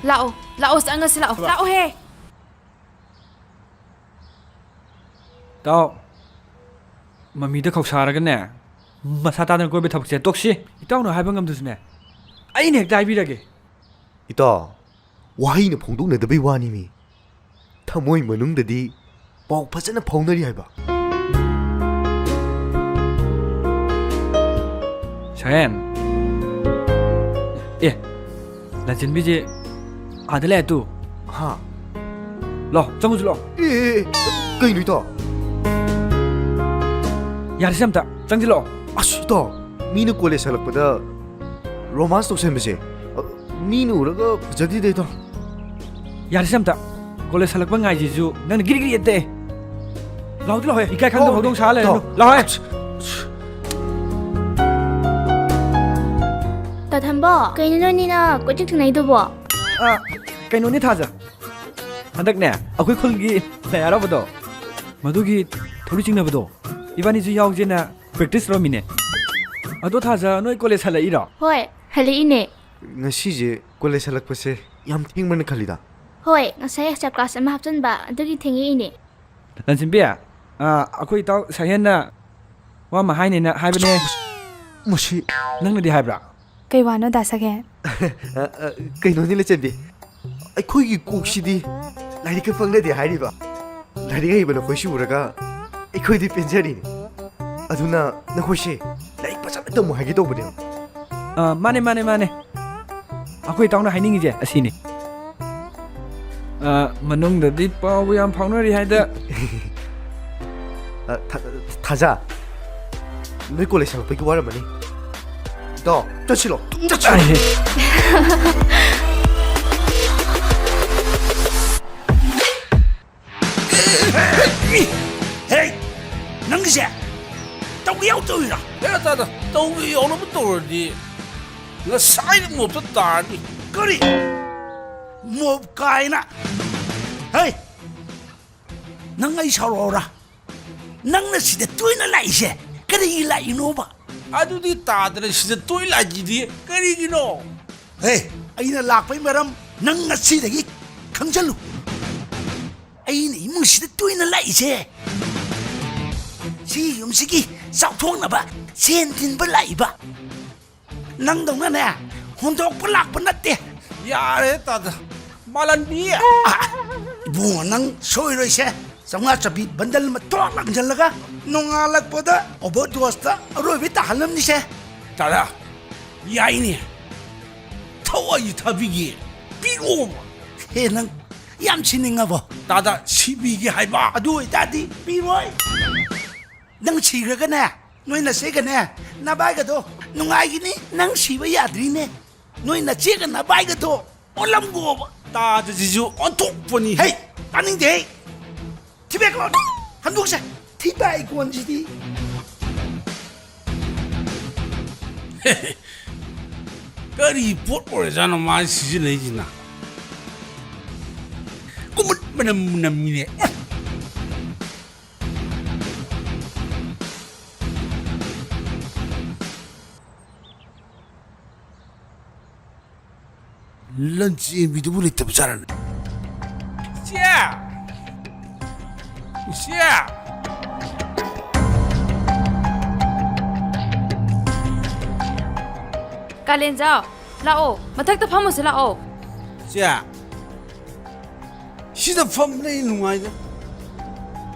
ꯂꯥꯛꯑꯣ, ꯂꯥꯛꯑꯣ, ꯆꯪꯉꯁꯤ ꯂꯥꯛꯑꯣ꯫ ꯂꯥꯛꯑꯣꯍꯦ꯫ ꯏꯇꯥꯎ, ꯃꯃꯤꯗ ꯈꯧꯁꯥꯔꯒꯅꯦ, ꯃꯁꯥ ꯇꯥꯗꯅ ꯀꯣꯏꯕ ꯊꯕꯛꯁꯦ ꯇꯣꯛꯁꯤ꯫ ꯏꯇꯥꯎꯅ ꯍꯥꯏꯕ ꯉꯝꯗ꯭ꯔꯁꯨꯅꯦ, ꯑꯩꯅ ꯍꯦꯛꯇ ꯍꯥꯏꯕꯤꯔꯒꯦ꯫ ꯏꯇꯥꯎ, ꯋꯥꯍꯩꯅ ꯐꯣꯡꯗꯣꯛꯅꯗꯕꯩ ꯋꯥꯅꯤꯃꯤ꯫ ꯊꯃꯣꯏ ꯃꯅꯨꯡꯗꯗꯤ ꯄꯥꯎ ꯐꯖꯅ ꯐꯥꯎꯅꯔꯤ ꯍꯥꯏꯕ꯫ ꯁꯍꯦꯟ꯫ ꯑꯦ, ꯂꯟꯆꯦꯟꯕꯤꯁꯦ ꯑꯥꯗ ꯂꯩ ꯇꯨ꯫ ꯍꯥ? ꯂꯥꯛꯑꯣ, ꯆꯪꯉꯨꯁꯤ ꯂꯥꯛꯑꯣ꯫ ꯑꯦ, ꯑꯦ, ꯑꯦ, ꯀꯩꯅꯣ ꯏꯇꯥꯎ? ꯌꯥꯔꯦꯁꯦ ꯑꯝꯇ, ꯆꯪꯁꯤꯜꯂꯛꯑꯣ꯫ ꯑꯁ, ꯏꯇꯥꯎ, ꯃꯤꯅ ꯀꯣꯂꯦꯖ ꯍꯜꯂꯛꯄꯗ ꯔꯣꯃꯥꯟꯁ ꯇꯧꯁꯟꯕꯁꯦ, ꯑ, ꯃꯤꯅ ꯎꯔꯒ ꯐꯖꯗꯦꯗ, ꯏꯇꯥꯎ꯫ ꯌꯥꯔꯦꯁꯦ ꯑꯝꯇ, ꯀꯣꯂꯦꯖ ꯍꯜꯂꯛꯄ ꯉꯥꯏꯁꯤꯁꯨ ꯅꯪꯅ ꯒꯤꯔꯤ ꯒꯤꯔꯤ ꯌꯦꯠꯇꯦ꯫ ꯂꯥꯎꯗꯤ ꯂꯥꯎꯍꯦ, ꯏꯀꯥꯏ ꯈꯪꯗꯕ ꯍꯧꯗꯣꯡ ꯁꯥ ꯂꯩꯔꯅꯨ꯫ ꯏꯇꯥꯎ꯫ ꯂꯥꯎꯍꯦ꯫ ꯇꯥꯊꯝꯕꯣ, ꯀꯩꯅꯣ ꯅꯣꯏꯅꯤꯅ ꯀꯣꯏꯆꯤꯛ ꯆꯤꯛꯅꯩꯗꯨꯕꯣ? ꯑ, ꯀꯩꯅꯣꯅꯤ ꯊꯥꯖ, ꯍꯟꯗꯛꯅꯦ ꯑꯩꯈꯣꯏ ꯈꯨꯜꯒꯤ ꯂꯥꯏ ꯍꯔꯥꯎꯕꯗꯣ, ꯃꯗꯨꯒꯤ ꯊꯧꯔꯤ ꯆꯤꯡꯅꯕꯗꯣ ꯏꯕꯥꯅꯤꯁꯨ ꯌꯥꯎꯁꯦꯅ ꯄ꯭ꯔꯦꯛꯇꯤꯁ ꯇꯧꯔꯝꯃꯤꯅꯦ꯫ ꯑꯗꯣ ꯊꯥꯖ, ꯅꯣꯏ ꯀꯣꯂꯦꯖ ꯍꯜꯂꯛꯏꯔꯣ? ꯍꯣꯏ, ꯍꯜꯂꯛꯏꯅꯦ꯫ ꯉꯁꯤꯁꯦ ꯀꯣꯂꯦꯖ ꯍꯜꯂꯛꯄꯁꯦ ꯌꯥꯝ ꯊꯦꯡꯕꯅ ꯈꯜꯂꯤꯗ꯫ ꯍꯣꯏ, ꯉꯁꯥꯏ ꯑꯦꯛꯁꯇ꯭ꯔꯥ ꯀ꯭ꯂꯥꯁ ꯑꯃ ꯍꯥꯞꯆꯤꯟꯕ ꯑꯗꯨꯒꯤ ꯊꯦꯡꯉꯛꯏꯅꯦ꯫ ꯂꯟꯆꯦꯟꯕꯤ, ꯑ, ꯑꯩꯈꯣꯏ ꯏꯇꯥꯎ ꯁꯍꯦꯟꯅ ꯋꯥ ꯑꯃ ꯍꯥꯏꯅꯦꯅ ꯍꯥꯏꯕꯅꯦ꯫ ꯃꯁꯤ ꯅꯪꯅꯗꯤ ꯍꯥꯏꯕ꯭ꯔꯥ? ꯀꯩ ꯋꯥꯅꯣ ꯗꯥ ꯁꯍꯦꯟ? ꯑ, ꯑ, ꯀꯩꯅꯣꯅꯤ ꯂꯟꯆꯦꯟꯕꯤ, ꯑꯩꯈꯣꯏꯒꯤ ꯀꯣꯛꯁꯤꯗꯤ ꯂꯥꯏꯔꯤꯛꯀ ꯄꯪꯅꯗꯦ ꯍꯥꯏꯔꯤꯕ꯫ ꯂꯥꯏꯔꯤꯛ ꯍꯩꯕ ꯅꯈꯣꯏꯁꯤ ꯎꯔꯒ ꯑꯩꯈꯣꯏꯗꯤ ꯄꯦꯟꯖꯔꯤꯅꯤ꯫ ꯑꯗꯨꯅ ꯅꯈꯣꯏꯁꯦ ꯂꯥꯏꯔꯤꯛ ꯐꯖꯅ ꯇꯝꯃꯨ ꯍꯥꯏꯒꯦ ꯇꯧꯕꯅꯦꯕ꯫ ꯑ, ꯃꯥꯅꯦ, ꯃꯥꯅꯦ, ꯃꯥꯅꯦ꯫ ꯑꯩꯈꯣꯏ ꯏꯇꯥꯎꯅ ꯍꯥꯏꯅꯤꯡꯉꯤꯁꯦ ꯑꯁꯤꯅꯤ꯫ ꯑ, ꯃꯅꯨꯡꯗꯗꯤ ꯄꯥꯎ ꯌꯥꯝ ꯐꯥꯎꯅꯔꯤ ꯍꯥꯏꯗ꯫ ꯑ, ꯊꯥ-, ꯊꯥꯖ, ꯅꯣꯏ ꯀꯣꯂꯦꯖ ꯍꯜꯂꯛꯄꯒꯤ ꯋꯥꯔꯝꯃꯅꯤ꯫ ꯏꯇꯥꯎ, ꯆꯠꯁꯤꯂꯣ, ꯆꯠꯁꯤꯂꯣ꯫ ꯑꯥꯏ꯫ ꯍꯦ! ꯅꯪꯒꯤꯁꯦ ꯇꯧꯒꯦ ꯌꯥꯎ ꯇꯧꯔꯤꯔꯣ? ꯍꯦ, ꯇꯥꯗ, ꯇꯧꯒꯦ ꯌꯥꯎꯅꯕ ꯇꯧꯔꯗꯤ ꯉꯁꯥꯏꯅ ꯃꯣꯞꯇ ꯇꯥꯔꯅꯤ꯫ ꯀꯔꯤ? ꯃꯣꯞ ꯀꯥꯏꯅ? ꯍꯦ! ꯅꯪ ꯑꯩ ꯁꯥꯎꯔꯛꯑꯣꯔꯥ? ꯅꯪꯅ ꯁꯤꯗ ꯇꯣꯏꯅ ꯂꯥꯛꯏꯁꯦ ꯀꯔꯤꯒꯤ ꯂꯥꯛꯏꯅꯣꯕ? ꯑꯗꯨꯗꯤ ꯇꯥꯗꯅ ꯁꯤꯗ ꯇꯣꯏ ꯂꯥꯛꯏꯁꯤꯗꯤ ꯀꯔꯤꯒꯤꯅꯣ? ꯍꯦ, ꯑꯩꯅ ꯂꯥꯛꯄꯩ ꯃꯔꯝ ꯅꯪ ꯉꯁꯤꯗꯒꯤ ꯈꯪꯖꯜꯂꯨ꯫ ꯑꯩꯅ ꯏꯃꯨꯡꯁꯤꯗ ꯇꯣꯏꯅ ꯂꯥꯛꯏꯁꯦ ꯁꯤ ꯌꯨꯝꯁꯤꯒꯤ ꯆꯥꯎꯊꯣꯛꯅꯕ ꯁꯦꯟ ꯊꯤꯟꯕ ꯂꯥꯛꯏꯕ꯫ ꯅꯪꯗꯧꯅꯅꯦ ꯍꯨꯟꯗꯣꯛꯄ ꯂꯥꯛꯄ ꯅꯠꯇꯦ꯫ ꯌꯥꯔꯦ ꯇꯥꯗ, ꯄꯥꯂꯟꯕꯤ꯫ ꯑ, ꯏꯕꯨꯡꯉꯣ, ꯅꯪ ꯁꯣꯏꯔꯣꯏꯁꯦ꯫ ꯆꯥꯝꯃꯉꯥ ꯆꯞꯄꯤ ꯕꯟꯗꯜ ꯑꯃ ꯊꯣꯛ ꯂꯪꯁꯤꯜꯂꯒ ꯅꯣꯡꯉꯥꯜꯂꯛꯄꯗ ꯑꯣꯚꯔ ꯗꯣꯁꯇ ꯑꯔꯣꯏꯕꯤ ꯇꯥꯍꯜꯂꯝꯅꯤꯁꯦ꯫ ꯇꯥꯗ, ꯌꯥꯏꯅꯦ꯫ ꯊꯋꯥꯏꯁꯤ ꯊꯥꯕꯤꯒꯦ꯫ ꯄꯤꯔꯛꯑꯣꯕ꯫ ꯍꯦ, ꯅꯪ ꯌꯥꯝ ꯁꯤꯅꯤꯡꯉꯕꯣ? ꯇꯥꯗ, ꯁꯤꯕꯤꯒꯦ ꯍꯥꯏꯕ꯫ ꯑꯗꯨ ꯑꯣꯏꯇꯥꯔꯗꯤ ꯄꯤꯔꯣꯏ꯫ ꯅꯪ ꯁꯤꯈ꯭ꯔꯒꯅꯦ, ꯅꯣꯏ ꯅꯆꯦꯒꯅꯦ, ꯅꯕꯥꯏꯒꯗꯣ ꯅꯨꯡꯉꯥꯏꯒꯅꯤ꯫ ꯅꯪ ꯁꯤꯕ ꯌꯥꯗ꯭ꯔꯤꯅꯦ꯫ ꯅꯣꯏ ꯅꯆꯦꯒ ꯅꯕꯥꯏꯒꯗꯣ ꯑꯣꯜꯂꯝꯒꯣꯕ꯫ ꯇꯥꯗ, ꯁꯤꯁꯨ ꯑꯣꯟꯊꯣꯛꯄꯅꯤ꯫ ꯍꯩ, ꯇꯥꯅꯤꯡꯗꯦ꯫ ꯊꯤꯕꯦꯀꯣꯟ, ꯍꯟꯗꯣꯛꯁꯦ꯫ ꯊꯤꯕꯥꯏꯀꯣꯟꯁꯤꯗꯤ꯫ ꯀꯔꯤ ꯄꯣꯠ ꯑꯣꯏꯔꯖꯥꯠꯅꯣ ꯃꯥ ꯁꯤꯖꯤꯟꯅꯩꯁꯤꯅ? ꯀꯨꯃꯨꯠ ꯃꯅꯝ ꯅꯝꯃꯤꯅꯦ꯫ ꯂꯟ ꯆꯦꯟꯕꯤꯗꯨꯕꯨ ꯂꯩꯇꯕ ꯖꯥꯠꯔꯅꯦ? ꯏꯆꯦ! ꯏꯆꯦ! ꯀꯥꯂꯦꯟꯖꯥꯎ, ꯂꯥꯛꯑꯣ, ꯃꯊꯛꯇ ꯐꯝꯃꯨꯁꯦ, ꯂꯥꯛꯑꯣ꯫ ꯏꯆꯦ, ꯁꯤꯗ ꯐꯝꯕꯅ ꯍꯦꯟꯅ ꯅꯨꯡꯉꯥꯏꯗ꯫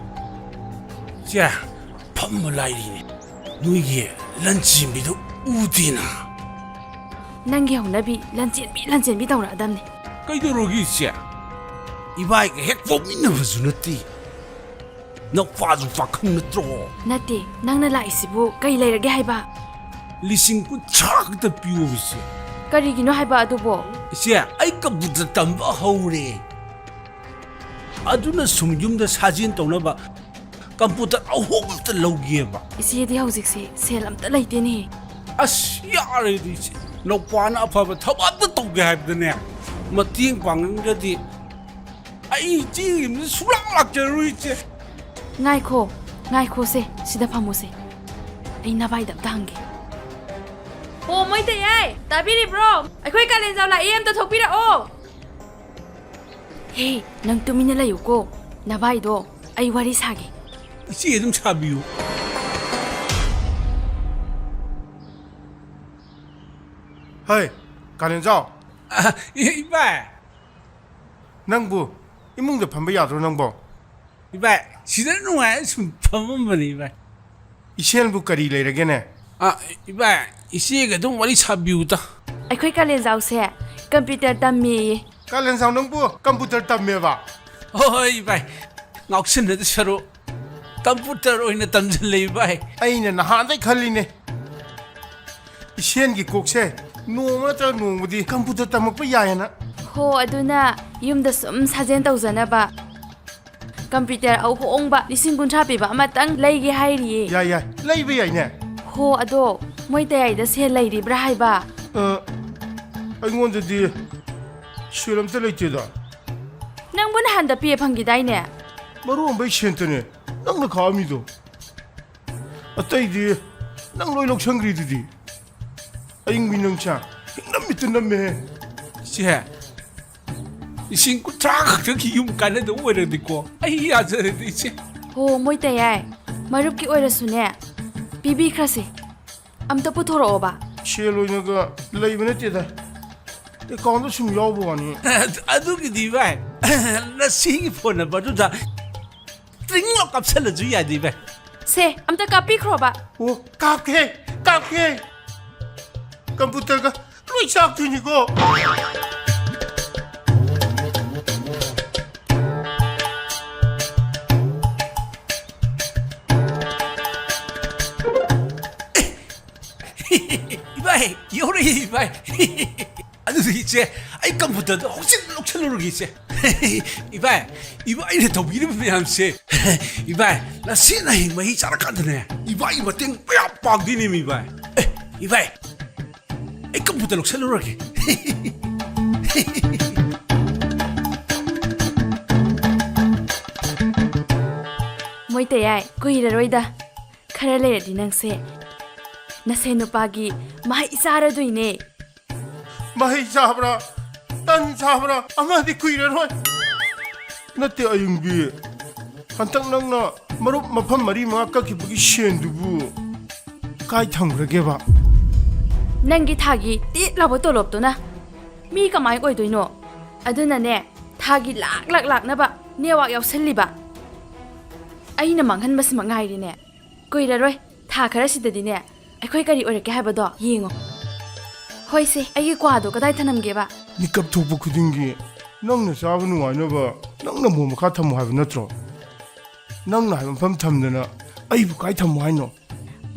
ꯏꯆꯦ, ꯐꯝꯕ ꯂꯥꯏꯔꯤꯅꯦ꯫ ꯅꯣꯏꯒꯤ ꯂꯟꯆꯦꯟꯕꯤꯗꯣ ꯎꯗꯦꯅ꯫ ꯅꯪꯒꯤ ꯍꯧꯅꯕꯤ ꯂꯟꯆꯦꯟꯕꯤ, ꯂꯟꯆꯦꯟꯕꯤ ꯇꯧꯔꯛꯑꯗꯝꯅꯤ꯫ ꯀꯩꯗꯧꯔꯒꯦ ꯏꯆꯦ? ꯏꯕꯥꯏꯒ ꯍꯦꯛ ꯄꯣꯛꯃꯤꯟꯅꯕꯁꯨ ꯅꯠꯇꯦ꯫ ꯅꯄꯥꯁꯨ ꯄꯥꯈꯪ ꯅꯠꯇ꯭ꯔꯣ? ꯅꯠꯇꯦ, ꯅꯪꯅ ꯂꯥꯛꯏꯁꯤꯕꯨ ꯀꯩ ꯂꯩꯔꯒꯦ ꯍꯥꯏꯕ? ꯂꯤꯁꯤꯡ ꯀꯨꯟꯊ꯭ꯔꯥ ꯈꯛꯇ ꯄꯤꯌꯣ ꯏꯆꯦ꯫ ꯀꯔꯤꯒꯤꯅꯣ ꯍꯥꯏꯕ ꯑꯗꯨꯕꯣ? ꯏꯆꯦ, ꯑꯩ ꯀꯝꯄ꯭ꯌꯨꯇꯔ ꯇꯝꯕ ꯍꯧꯔꯦ꯫ ꯑꯗꯨꯅ ꯁꯨꯝ ꯌꯨꯝꯗ ꯁꯥꯖꯦꯟ ꯇꯧꯅꯕ ꯀꯝꯄ꯭ꯌꯨꯇꯔ ꯑꯍꯣꯡꯕ ꯑꯝꯇ ꯂꯧꯒꯦꯕ꯫ ꯏꯆꯦꯗꯤ ꯍꯧꯖꯤꯛꯁꯦ ꯁꯦꯜ ꯑꯝꯇ ꯂꯩꯇꯦꯅꯦ꯫ ꯑꯁ, ꯌꯥꯔꯦꯗ ꯏꯆꯦ꯫ ꯅꯧꯄꯥꯅ ꯑꯐꯕ ꯊꯕꯛ ꯑꯝꯇ ꯇꯧꯒꯦ ꯍꯥꯏꯕꯗꯅꯦ, ꯃꯇꯦꯡ ꯄꯥꯡꯅꯤꯡꯗ꯭ꯔꯗꯤ ꯑꯩ ꯏꯆꯦꯒꯤ ꯌꯨꯝꯗ ꯁꯨꯡꯂꯥꯛ ꯂꯥꯛꯆꯔꯔꯣꯏ, ꯏꯆꯦ꯫ ꯉꯥꯏꯈꯣ, ꯉꯥꯏꯈꯣꯁꯦ, ꯁꯤꯗ ꯐꯝꯃꯨꯁꯦ꯫ ꯑꯩ ꯅꯚꯥꯏꯗ ꯑꯝꯇ ꯍꯪꯒꯦ꯫ ꯑꯣ, ꯃꯣꯏꯇꯩꯌꯦ, ꯇꯥꯕꯤꯔꯤꯕ꯭ꯔꯣ? ꯑꯩꯈꯣꯏ ꯀꯥꯂꯦꯟꯖꯥꯎ ꯂꯥꯛꯑꯦ, ꯑꯝꯇ ꯊꯣꯛꯄꯤꯔꯛꯑꯣ꯫ ꯍꯦ, ꯅꯪ ꯇꯨꯃꯤꯟꯅ ꯂꯩꯌꯨꯀꯣ꯫ ꯅꯚꯥꯏꯗꯣ ꯑꯩ ꯋꯥꯔꯤ ꯁꯥꯒꯦ꯫ ꯏꯆꯦ ꯑꯗꯨꯝ ꯁꯥꯕꯤꯌꯨ꯫ ꯍꯩ, ꯀꯥꯂꯦꯟꯖꯥꯎ꯫ ꯑ, ꯏ-, ꯏꯕꯥꯏ꯫ ꯅꯪꯕꯨ ꯏꯃꯨꯡꯗ ꯐꯝꯕ ꯌꯥꯗ꯭ꯔꯣ ꯅꯪꯕꯣ? ꯏꯕꯥꯏ, ꯁꯤꯗ ꯅꯨꯡꯉꯥꯏꯅ ꯁꯨꯝ ꯐꯝꯃꯝꯕꯅꯤ, ꯏꯕꯥꯏ꯫ ꯏꯁꯦꯟꯕꯨ ꯀꯔꯤ ꯂꯩꯔꯒꯦꯅꯦ? ꯑ, ꯏꯕꯥꯏ, ꯏꯆꯦꯒ ꯑꯗꯨꯝ ꯋꯥꯔꯤ ꯁꯥꯕꯤꯌꯨꯗ꯫ ꯑꯩꯈꯣꯏ ꯀꯥꯂꯦꯟꯖꯥꯎꯁꯦ ꯀꯝꯄ꯭ꯌꯨꯇꯔ ꯇꯝꯃꯦꯌꯦ꯫ ꯀꯥꯂꯦꯟꯖꯥꯎ ꯅꯪꯕꯨ ꯀꯝꯄ꯭ꯌꯨꯇꯔ ꯇꯝꯃꯦꯕ? ꯍꯣꯏ, ꯍꯣꯏ, ꯏꯕꯥꯏ, ꯉꯥꯎꯁꯤꯟꯅꯗ ꯁꯔꯨ ꯀꯝꯄ꯭ꯌꯨꯇꯔ ꯑꯣꯏꯅ ꯇꯝꯁꯤꯜꯂꯦ, ꯏꯕꯥꯏ꯫ ꯑꯩꯅ ꯅꯍꯥꯟꯗꯩ ꯈꯜꯂꯤꯅꯦ, ꯏꯁꯦꯟꯒꯤ ꯀꯣꯛꯁꯦ ꯅꯣꯡꯃ ꯅꯠꯇ꯭ꯔꯒ ꯅꯣꯡꯃꯗꯤ ꯀꯝꯄ꯭ꯌꯨꯇꯔ ꯇꯝꯃꯛꯄ ꯌꯥꯏꯌꯦꯅ꯫ ꯍꯣ, ꯑꯗꯨꯅ ꯌꯨꯝꯗ ꯁꯨꯝ ꯁꯥꯖꯦꯜ ꯇꯧꯖꯅꯕ ꯀꯝꯄ꯭ꯌꯨꯇꯔ ꯑꯍꯣꯡꯕ ꯂꯤꯁꯤꯡ ꯀꯨꯟꯊ꯭ꯔꯥ ꯄꯤꯕ ꯑꯃꯇꯪ ꯂꯩꯒꯦ ꯍꯥꯏꯔꯤꯌꯦ꯫ ꯌꯥꯏ, ꯌꯥꯏ, ꯂꯩꯕ ꯌꯥꯏꯅꯦ꯫ ꯍꯣ, ꯑꯗꯣ ꯃꯣꯏ ꯇꯌꯥꯏꯗ ꯁꯦꯜ ꯂꯩꯔꯤꯕ꯭ꯔꯥ ꯍꯥꯏꯕ? ꯑ, ꯑꯩꯉꯣꯟꯗꯗꯤ ꯁꯦꯜ ꯑꯝꯇ ꯂꯩꯇꯦꯗ꯫ ꯅꯪꯕꯨ ꯅꯍꯥꯟꯗ ꯄꯦ ꯐꯪꯈꯤꯗꯥꯏꯅꯦ? ꯃꯔꯨ ꯑꯃꯕꯩ ꯁꯦꯟꯇꯅꯦ ꯅꯪꯅ ꯈꯥꯛꯑꯝꯃꯤꯗꯣ꯫ ꯑꯇꯩꯗꯤ ꯅꯪ ꯂꯣꯏ ꯂꯧꯁꯟꯈ꯭ꯔꯤꯗꯨꯗꯤ꯫ ꯑꯌꯤꯡꯕꯤ ꯅꯪꯁꯦ ꯍꯤꯡꯅꯝꯃꯤ ꯇꯨꯅꯝꯃꯦꯍꯦ꯫ ꯏꯆꯦ, ꯂꯤꯁꯤꯡ ꯀꯨꯟꯊ꯭ꯔꯥ ꯈꯛꯇꯒꯤ ꯌꯨꯝ ꯀꯥꯟꯅꯗꯕ ꯑꯣꯏꯔꯗꯤꯀꯣ, ꯑꯩ ꯌꯥꯖꯔꯦꯗ, ꯏꯆꯦ꯫ ꯍꯣ, ꯃꯣꯏ ꯇꯌꯥꯏ, ꯃꯔꯨꯞꯀꯤ ꯑꯣꯏꯔꯁꯨꯅꯦ, ꯄꯤꯕꯤꯈ꯭ꯔꯁꯤ꯫ ꯑꯝꯇ ꯄꯨꯊꯣꯔꯛꯑꯣꯕ꯫ ꯁꯦꯜ ꯑꯣꯏꯅꯒ ꯂꯩꯕ ꯅꯠꯇꯦꯗ, ꯑꯦꯀꯥꯎꯟꯗ ꯁꯨꯝ ꯌꯥꯎꯕ ꯋꯥꯅꯤ꯫ ꯑꯗꯨꯒꯤꯗꯤ, ꯚꯥꯏ, ꯅꯁꯤꯒꯤ ꯐꯣꯟ ꯅꯝꯕꯔꯗꯨꯗ ꯇ꯭ꯔꯤꯡ ꯂꯥꯎ ꯀꯥꯞꯁꯜꯂꯁꯨ ꯌꯥꯏꯗ, ꯚꯥꯏ꯫ ꯁꯦ, ꯑꯝꯇ ꯀꯥꯞꯄꯤꯈ꯭ꯔꯣꯕ꯫ ꯑꯣ, ꯀꯥꯞꯀꯦ, ꯀꯥꯞꯀꯦ꯫ ꯀꯝꯄ꯭ꯌꯨꯇꯔꯒ ꯂꯣꯏ ꯆꯥꯛꯇꯣꯏꯅꯤꯀꯣ꯫ ꯏꯕꯥꯏ, ꯌꯧꯔꯛꯏ, ꯏꯕꯥꯏ꯫ ꯑꯗꯨꯗꯤ ꯏꯆꯦ, ꯑꯩ ꯀꯝꯄ꯭ꯌꯨꯇꯔꯗꯣ ꯍꯧꯖꯤꯛ ꯂꯧꯁꯜꯂꯨꯔꯒꯦ, ꯏꯆꯦ꯫ ꯏꯕꯥꯏ, ꯏꯕꯥꯏꯅ ꯇꯧꯕꯤꯔꯤꯕ ꯃꯌꯥꯝꯁꯦ, ꯏꯕꯥꯏ, ꯅꯁꯤꯅ ꯍꯌꯦꯡ ꯃꯍꯩ ꯆꯥꯔꯀꯥꯟꯗꯅꯦ, ꯏꯕꯥꯏꯒꯤ ꯃꯇꯦꯡ ꯃꯌꯥꯝ ꯄꯥꯡꯗꯣꯏꯅꯦꯃꯤ, ꯏꯕꯥꯏ꯫ ꯑꯦ, ꯏꯕꯥꯏ, ꯑꯩ ꯀꯝꯄ꯭ꯌꯨꯇꯔ ꯂꯧꯁꯜꯂꯨꯔꯒꯦ꯫ ꯃꯣꯏ ꯇꯌꯥꯏ, ꯀꯨꯏꯔꯔꯣꯏꯗ꯫ ꯈꯔ ꯂꯩꯔꯗꯤ ꯅꯪꯁꯦ ꯅꯁꯦꯟ ꯅꯨꯄꯥꯒꯤ ꯃꯍꯩ ꯆꯥꯔꯗꯣꯏꯅꯦ꯫ ꯃꯍꯩ ꯆꯥꯕ꯭ꯔꯥ, ꯇꯟ ꯆꯥꯕ꯭ꯔꯥ, ꯑꯃꯗꯤ ꯀꯨꯏꯔꯔꯣꯏ꯫ ꯅꯠꯇꯦ ꯑꯌꯨꯡꯕꯤ, ꯍꯟꯇꯛ ꯅꯪꯅ ꯃꯔꯨꯞ ꯃꯐꯝ ꯃꯔꯤ ꯃꯉꯥ ꯀꯛꯈꯤꯕꯒꯤ ꯁꯦꯟꯗꯨꯕꯨ ꯀꯥꯏ ꯊꯝꯈ꯭ꯔꯒꯦꯕ? ꯅꯪꯒꯤ ꯊꯥꯒꯤ ꯇꯤꯠ ꯂꯥꯎꯕ ꯇꯣꯂꯣꯞꯇꯨꯅ ꯃꯤ ꯀꯃꯥꯏ ꯑꯣꯏꯗꯣꯏꯅꯣ? ꯑꯗꯨꯅꯅꯦ, ꯊꯥꯒꯤ ꯂꯥꯛ ꯂꯥꯛ ꯂꯥꯛꯅꯕ ꯅꯦꯋꯥꯛ ꯌꯥꯎꯁꯜꯂꯤꯕ꯫ ꯑꯩꯅ ꯃꯥꯡꯍꯟꯕꯁꯤꯃꯛ ꯉꯥꯏꯔꯤꯅꯦ꯫ ꯀꯨꯏꯔꯔꯣꯏ, ꯊꯥ ꯈꯔꯁꯤꯗꯗꯤꯅꯦ, ꯑꯩꯈꯣꯏ ꯀꯔꯤ ꯑꯣꯏꯔꯛꯀꯦ ꯍꯥꯏꯕꯗꯣ ꯌꯦꯡꯉꯣ꯫ ꯍꯣꯏꯁꯦ, ꯑꯩꯒꯤ ꯀ꯭ꯋꯥꯗꯣ ꯀꯗꯥꯏ ꯊꯅꯝꯒꯦꯕ? ꯃꯤꯀꯞ ꯊꯣꯛꯄ ꯈꯨꯗꯤꯡꯒꯤ ꯅꯪꯅ ꯆꯥꯕ ꯅꯨꯡꯉꯥꯏꯅꯕ ꯅꯪꯅ ꯃꯣꯟ ꯃꯈꯥ ꯊꯝꯃꯨ ꯍꯥꯏꯕ ꯅꯠꯇ꯭ꯔꯣ? ꯅꯪꯅ ꯍꯥꯏꯕ ꯃꯐꯝ ꯊꯝꯗꯅ ꯑꯩꯕꯨ ꯀꯥꯏ ꯊꯝꯃꯨ ꯍꯥꯏꯅꯣ?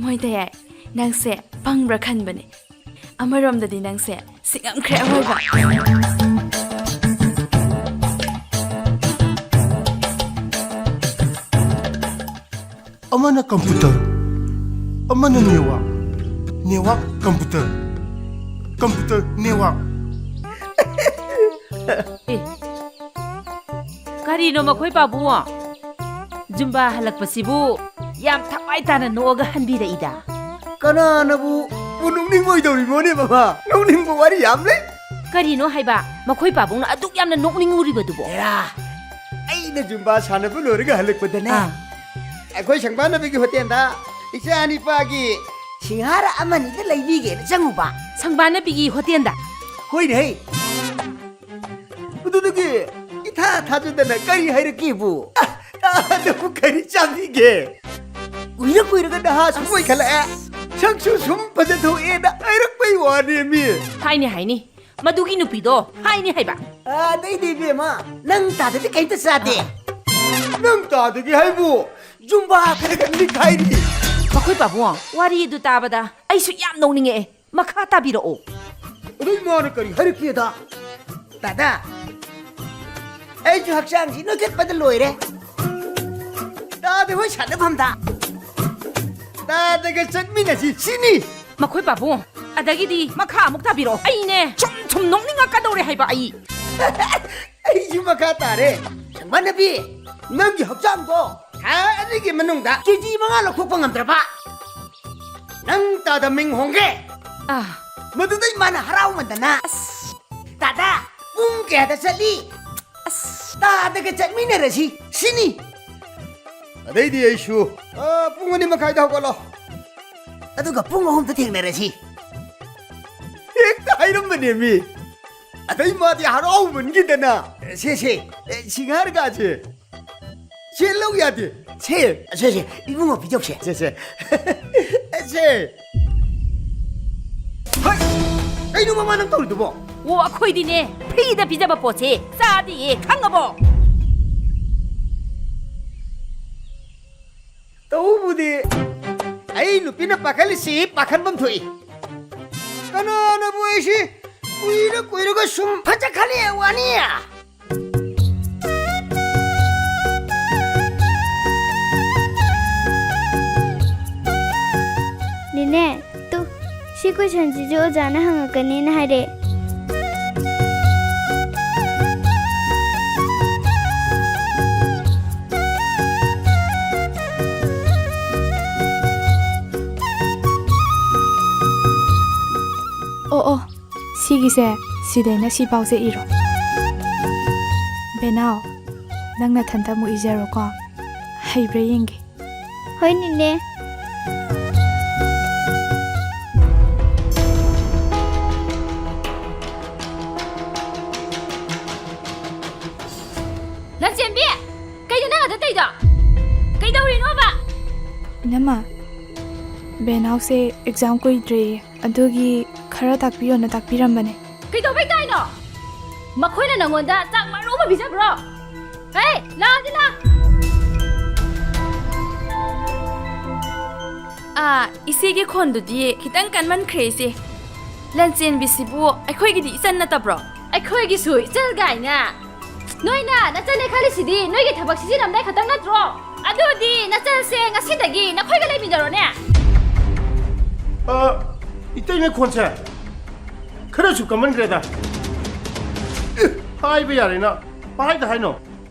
ꯃꯣꯏꯗꯌꯥꯏ, ꯅꯪꯁꯦ ꯄꯪꯕ꯭ꯔꯥ ꯈꯟꯕꯅꯦ꯫ ꯑꯃꯔꯣꯝꯗꯗꯤ ꯅꯪꯁꯦ ꯁꯤꯡꯉꯝꯈ꯭ꯔꯦ ꯑꯋꯣꯏꯕ꯫ ꯑꯃꯅ ꯀꯝꯄ꯭ꯌꯨꯇꯔ, ꯑꯃꯅ ꯅꯦꯋꯥꯛ, ꯅꯦꯋꯥꯛ ꯀꯝꯄ꯭ꯌꯨꯇꯔ, ꯀꯝꯄ꯭ꯌꯨꯇꯔ ꯅꯦꯋꯥꯛ꯫ ꯑꯦ, ꯀꯔꯤꯅꯣ ꯃꯈꯣꯏ ꯄꯥꯕꯨꯡ? ꯖꯨꯝꯕꯥ ꯍꯜꯂꯛꯄꯁꯤꯕꯨ ꯌꯥꯝ ꯊꯋꯥꯏ ꯇꯥꯅ ꯅꯣꯛꯑꯒ ꯍꯟꯕꯤꯔꯛꯏꯗ꯫ ꯀꯅꯥꯅꯕꯨ ꯄꯨ ꯅꯣꯛꯅꯤꯡꯉꯣꯏꯗꯧꯔꯤꯕꯣꯅꯦ ꯃꯃꯥ? ꯅꯣꯛꯅꯤꯡꯕ ꯋꯥꯔꯤ ꯌꯥꯝ ꯂꯩ꯫ ꯀꯔꯤꯅꯣ ꯍꯥꯏꯕ ꯃꯈꯣꯏ ꯄꯥꯕꯨꯡꯅ ꯑꯗꯨꯛ ꯌꯥꯝꯅ ꯅꯣꯛꯅꯤꯡꯉꯨꯔꯤꯕꯗꯨꯕꯣ? ꯑꯦꯔꯥ, ꯑꯩꯅ ꯖꯨꯝꯕꯥ ꯁꯥꯟꯅꯕ ꯂꯣꯏꯔꯒ ꯍꯜꯂꯛꯄꯗꯅꯦ, ꯑꯥ꯫ ꯑꯩꯈꯣꯏ ꯁꯪꯕꯥꯅꯕꯤꯒꯤ ꯍꯣꯇꯦꯜꯗ ꯏꯆꯥ ꯅꯤꯄꯥꯒꯤ ꯁꯤꯡꯍꯥꯔ ꯑꯃꯅꯤꯗ ꯂꯩꯕꯤꯒꯦꯅ ꯆꯪꯉꯨꯕ꯫ ꯁꯪꯕꯥꯅꯕꯤꯒꯤ ꯍꯣꯇꯦꯜꯗ? ꯍꯣꯏꯅꯦ ꯍꯩ꯫ ꯑꯗꯨꯗꯒꯤ ꯏꯊꯥ ꯊꯥꯖꯗꯅ ꯀꯔꯤ ꯍꯥꯏꯔꯛꯀꯦꯕꯨ? ꯇꯥꯗꯕꯨ ꯀꯔꯤ ꯆꯥꯕꯤꯒꯦ? ꯀꯨꯏꯔ ꯀꯨꯏꯔꯒ ꯅꯍꯥꯁꯨ ꯑꯣꯏꯈꯠꯂꯛꯑꯦ, ꯁꯛꯁꯨ ꯁꯨꯝ ꯐꯖꯊꯣꯛꯑꯦꯅ ꯍꯥꯏꯔꯛꯄꯩ ꯋꯥꯅꯦꯃꯤ꯫ ꯍꯥꯏꯅꯤ ꯍꯥꯏꯅꯤ, ꯃꯗꯨꯒꯤ ꯅꯨꯄꯤꯗꯣ ꯍꯥꯏꯅꯤ ꯍꯥꯏꯕ꯫ ꯑꯗꯩꯗꯤ ꯏꯕꯦꯝꯃ, ꯅꯪ ꯇꯥꯗꯗꯤ ꯀꯩꯝꯇ ꯆꯥꯗꯦ꯫ ꯅꯪ ꯇꯥꯗꯒꯦ ꯍꯥꯏꯕꯨ ꯖꯨꯝꯕꯥ ꯈꯔ ꯈꯔ ꯅꯤꯛꯈꯥꯏꯔꯤ꯫ ꯃꯈꯣꯏ ꯄꯥꯕꯨꯡ, ꯋꯥꯔꯤ ꯑꯗꯨ ꯇꯥꯕꯗ ꯑꯩꯁꯨ ꯌꯥꯝ ꯅꯣꯛꯅꯤꯡꯉꯛꯑꯦ꯫ ꯃꯈꯥ ꯇꯥꯕꯤꯔꯛꯑꯣ꯫ ꯑꯗꯨ ꯏꯃꯥꯅ ꯀꯔꯤ ꯍꯥꯏꯔꯛꯀꯦꯗ? ꯗꯥꯗꯥ, ꯑꯩꯁꯨ ꯍꯛꯆꯥꯡꯁꯤ ꯅꯣꯏꯈꯠꯄꯗ ꯂꯣꯏꯔꯦ꯫ ꯗꯥꯗꯥ ꯍꯣꯏ ꯁꯥꯟꯅꯐꯝꯗ ꯗꯥꯗꯥꯒ ꯆꯠꯃꯤꯟꯅꯁꯤ ꯁꯤꯅꯤ꯫ ꯃꯈꯣꯏ ꯄꯥꯕꯨꯡ, ꯑꯗꯒꯤꯗꯤ ꯃꯈꯥ ꯑꯃꯨꯛ ꯇꯥꯕꯤꯔꯛꯑꯣ꯫ ꯑꯩꯅꯦ ꯁꯨꯝ ꯁꯨꯝ ꯅꯣꯛꯅꯤꯡꯉꯛꯀꯗꯧꯔꯦ ꯍꯥꯏꯕ ꯑꯩ꯫ ꯑꯩꯁꯨ ꯃꯈꯥ ꯇꯥꯔꯦ꯫ ꯁꯪꯕꯥꯅꯕꯤ, ꯅꯪꯒꯤ ꯍꯛꯆꯥꯡꯗꯣ ꯊꯥ ꯑꯅꯤꯒꯤ ꯃꯅꯨꯡꯗ ꯀꯦ ꯖꯤ ꯃꯉꯥ ꯂꯧꯊꯣꯛꯄ ꯉꯝꯗ꯭ꯔꯕ? ꯅꯪ ꯇꯥꯗ ꯃꯤꯡ ꯍꯣꯡꯒꯦ꯫ ꯑꯥ꯫ ꯃꯗꯨꯗꯩ ꯃꯥꯅ ꯍꯔꯥꯎꯃꯟꯗꯅ, ꯑꯁ꯫ "ꯇꯥꯗ, ꯄꯨꯡ ꯀꯌꯥꯗ ꯆꯠꯂꯤ? ꯑꯁ꯫ ꯇꯥꯗꯒ ꯆꯠꯃꯤꯟꯅꯔꯁꯤ ꯁꯤꯅꯤ꯫ ꯑꯗꯩꯗꯤ ꯑꯩꯁꯨ, ꯑ, ꯄꯨꯡ ꯑꯅꯤ ꯃꯈꯥꯏꯗ ꯍꯧꯒꯠꯂꯣ꯫ ꯑꯗꯨꯒ ꯄꯨꯡ ꯑꯍꯨꯝꯗ ꯊꯦꯡꯅꯔꯁꯤ"꯫ ꯍꯦꯛꯇ ꯍꯥꯏꯔꯝꯕꯅꯦꯃꯤ꯫ ꯑꯗꯩ ꯃꯥꯗꯤ ꯍꯔꯥꯎꯃꯟꯈꯤꯗꯅ, "ꯁꯦ, ꯁꯦ, ꯑꯦ, ꯁꯤꯡꯍꯥꯔꯒꯁꯦ ꯁꯦ ꯂꯧ ꯌꯥꯗꯦ꯫ ꯁꯦ, ꯁꯦ, ꯁꯦ, ꯏꯕꯨꯡꯉꯣ ꯄꯤꯖꯧꯁꯦ꯫ ꯁꯦ, ꯁꯦ, ꯁꯦ꯫" ꯍꯩ! ꯀꯩꯅꯣ ꯃꯃꯥ ꯅꯪ ꯇꯧꯔꯤꯗꯨꯕꯣ? ꯑꯣ, ꯑꯩꯈꯣꯏꯗꯤꯅꯦ, ꯐ꯭ꯔꯤꯗ ꯄꯤꯖꯕ ꯄꯣꯠꯁꯦ ꯆꯥꯗꯤꯌꯦ, ꯈꯪꯉꯕꯣ? ꯇꯧꯕꯨꯗꯤ ꯑꯩ ꯅꯨꯄꯤꯅ ꯄꯥꯈꯠꯂꯤꯁꯤ ꯄꯥꯈꯠꯐꯝ ꯊꯣꯛꯏ꯫ ꯀꯅꯥꯅꯕꯨ ꯑꯩꯁꯤ ꯀꯨꯏꯔ ꯀꯨꯏꯔꯒ ꯁꯨꯝ ꯐꯖꯈꯠꯂꯛꯑꯦ ꯋꯥꯅꯤ? ꯅꯦꯅꯦ, ꯇꯨ, ꯁꯤ ꯀꯣꯏꯁꯟꯁꯤꯁꯨ ꯑꯣꯖꯥꯅ ꯍꯪꯉꯛꯀꯅꯤꯅ ꯍꯥꯏꯔꯛꯑꯦ꯫ ꯑꯣ, ꯑꯣ, ꯁꯤꯒꯤꯁꯦ ꯁꯤꯗꯩꯅ ꯁꯤꯐꯥꯎꯁꯦ ꯏꯔꯣ꯫ ꯕꯦꯅꯥꯎ, ꯅꯪ ꯅꯊꯟꯇ ꯑꯃꯨꯛ ꯏꯖꯔꯣꯀꯣ꯫ ꯍꯩꯕ꯭ꯔꯥ ꯌꯦꯡꯒꯦ꯫ ꯍꯣꯏ, ꯅꯦꯅꯦ꯫ ꯂꯟꯆꯦꯟꯕꯤ! ꯀꯩꯅꯣ ꯅꯪ ꯑꯗ ꯇꯧꯔꯤꯗꯣ? ꯀꯩꯗꯧꯔꯤꯅꯣꯕ? ꯏꯅꯝꯃ, ꯕꯦꯅꯥꯎꯁꯦ ꯑꯦꯛꯖꯥꯝ ꯀꯨꯏꯗ꯭ꯔꯦꯌꯦ, ꯑꯗꯨꯒꯤ ꯈꯔ ꯇꯥꯛꯄꯤꯌꯣꯅ ꯇꯥꯛꯄꯤꯔꯝꯕꯅꯦ꯫ ꯀꯩꯗꯧꯕꯩ ꯇꯥꯏꯅꯣ? ꯃꯈꯣꯏꯅ ꯅꯪꯉꯣꯟꯗ ꯆꯥꯛ ꯃꯔꯨ ꯑꯃ ꯄꯤꯖꯕ꯭ꯔꯣ? ꯍꯦ, ꯂꯥꯛꯑꯗꯤ ꯂꯥꯛ꯫ ꯑꯥ, ꯏꯆꯦꯒꯤ ꯈꯣꯟꯗꯨꯗꯤ ꯈꯤꯇꯪ ꯀꯟꯃꯟꯈ꯭ꯔꯦ, ꯏꯆꯦ꯫ ꯂꯟꯆꯦꯟꯕꯤꯁꯤꯕꯨ ꯑꯩꯈꯣꯏꯒꯤꯗꯤ ꯏꯆꯟ ꯅꯠꯇꯕ꯭ꯔꯣ? ꯑꯩꯈꯣꯏꯒꯤꯁꯨ ꯏꯆꯜ ꯀꯥꯏꯅ꯫ ꯅꯣꯏꯅ ꯅꯆꯜꯅꯦ ꯈꯜꯂꯤꯁꯤꯗꯤ ꯅꯣꯏꯒꯤ ꯊꯕꯛ ꯁꯤꯖꯤꯟꯅꯕꯗ ꯈꯛꯇꯪ ꯅꯠꯇ꯭ꯔꯣ? ꯑꯗꯨꯗꯤ ꯅꯆꯜꯁꯦ ꯉꯁꯤꯗꯒꯤ ꯅꯈꯣꯏꯒ ꯂꯩꯃꯤꯟꯅꯔꯣꯅꯦ꯫ ꯑ, ꯏꯇꯩꯃ ꯈꯣꯟꯁꯦ ꯈꯔꯁꯨ ꯀꯟꯃꯟꯈ꯭ꯔꯦꯗ꯫ ꯑꯦ, ꯍꯥꯏꯕ ꯌꯥꯔꯦꯅ ꯄꯥꯏꯗ ꯍꯥꯏꯅꯣ꯫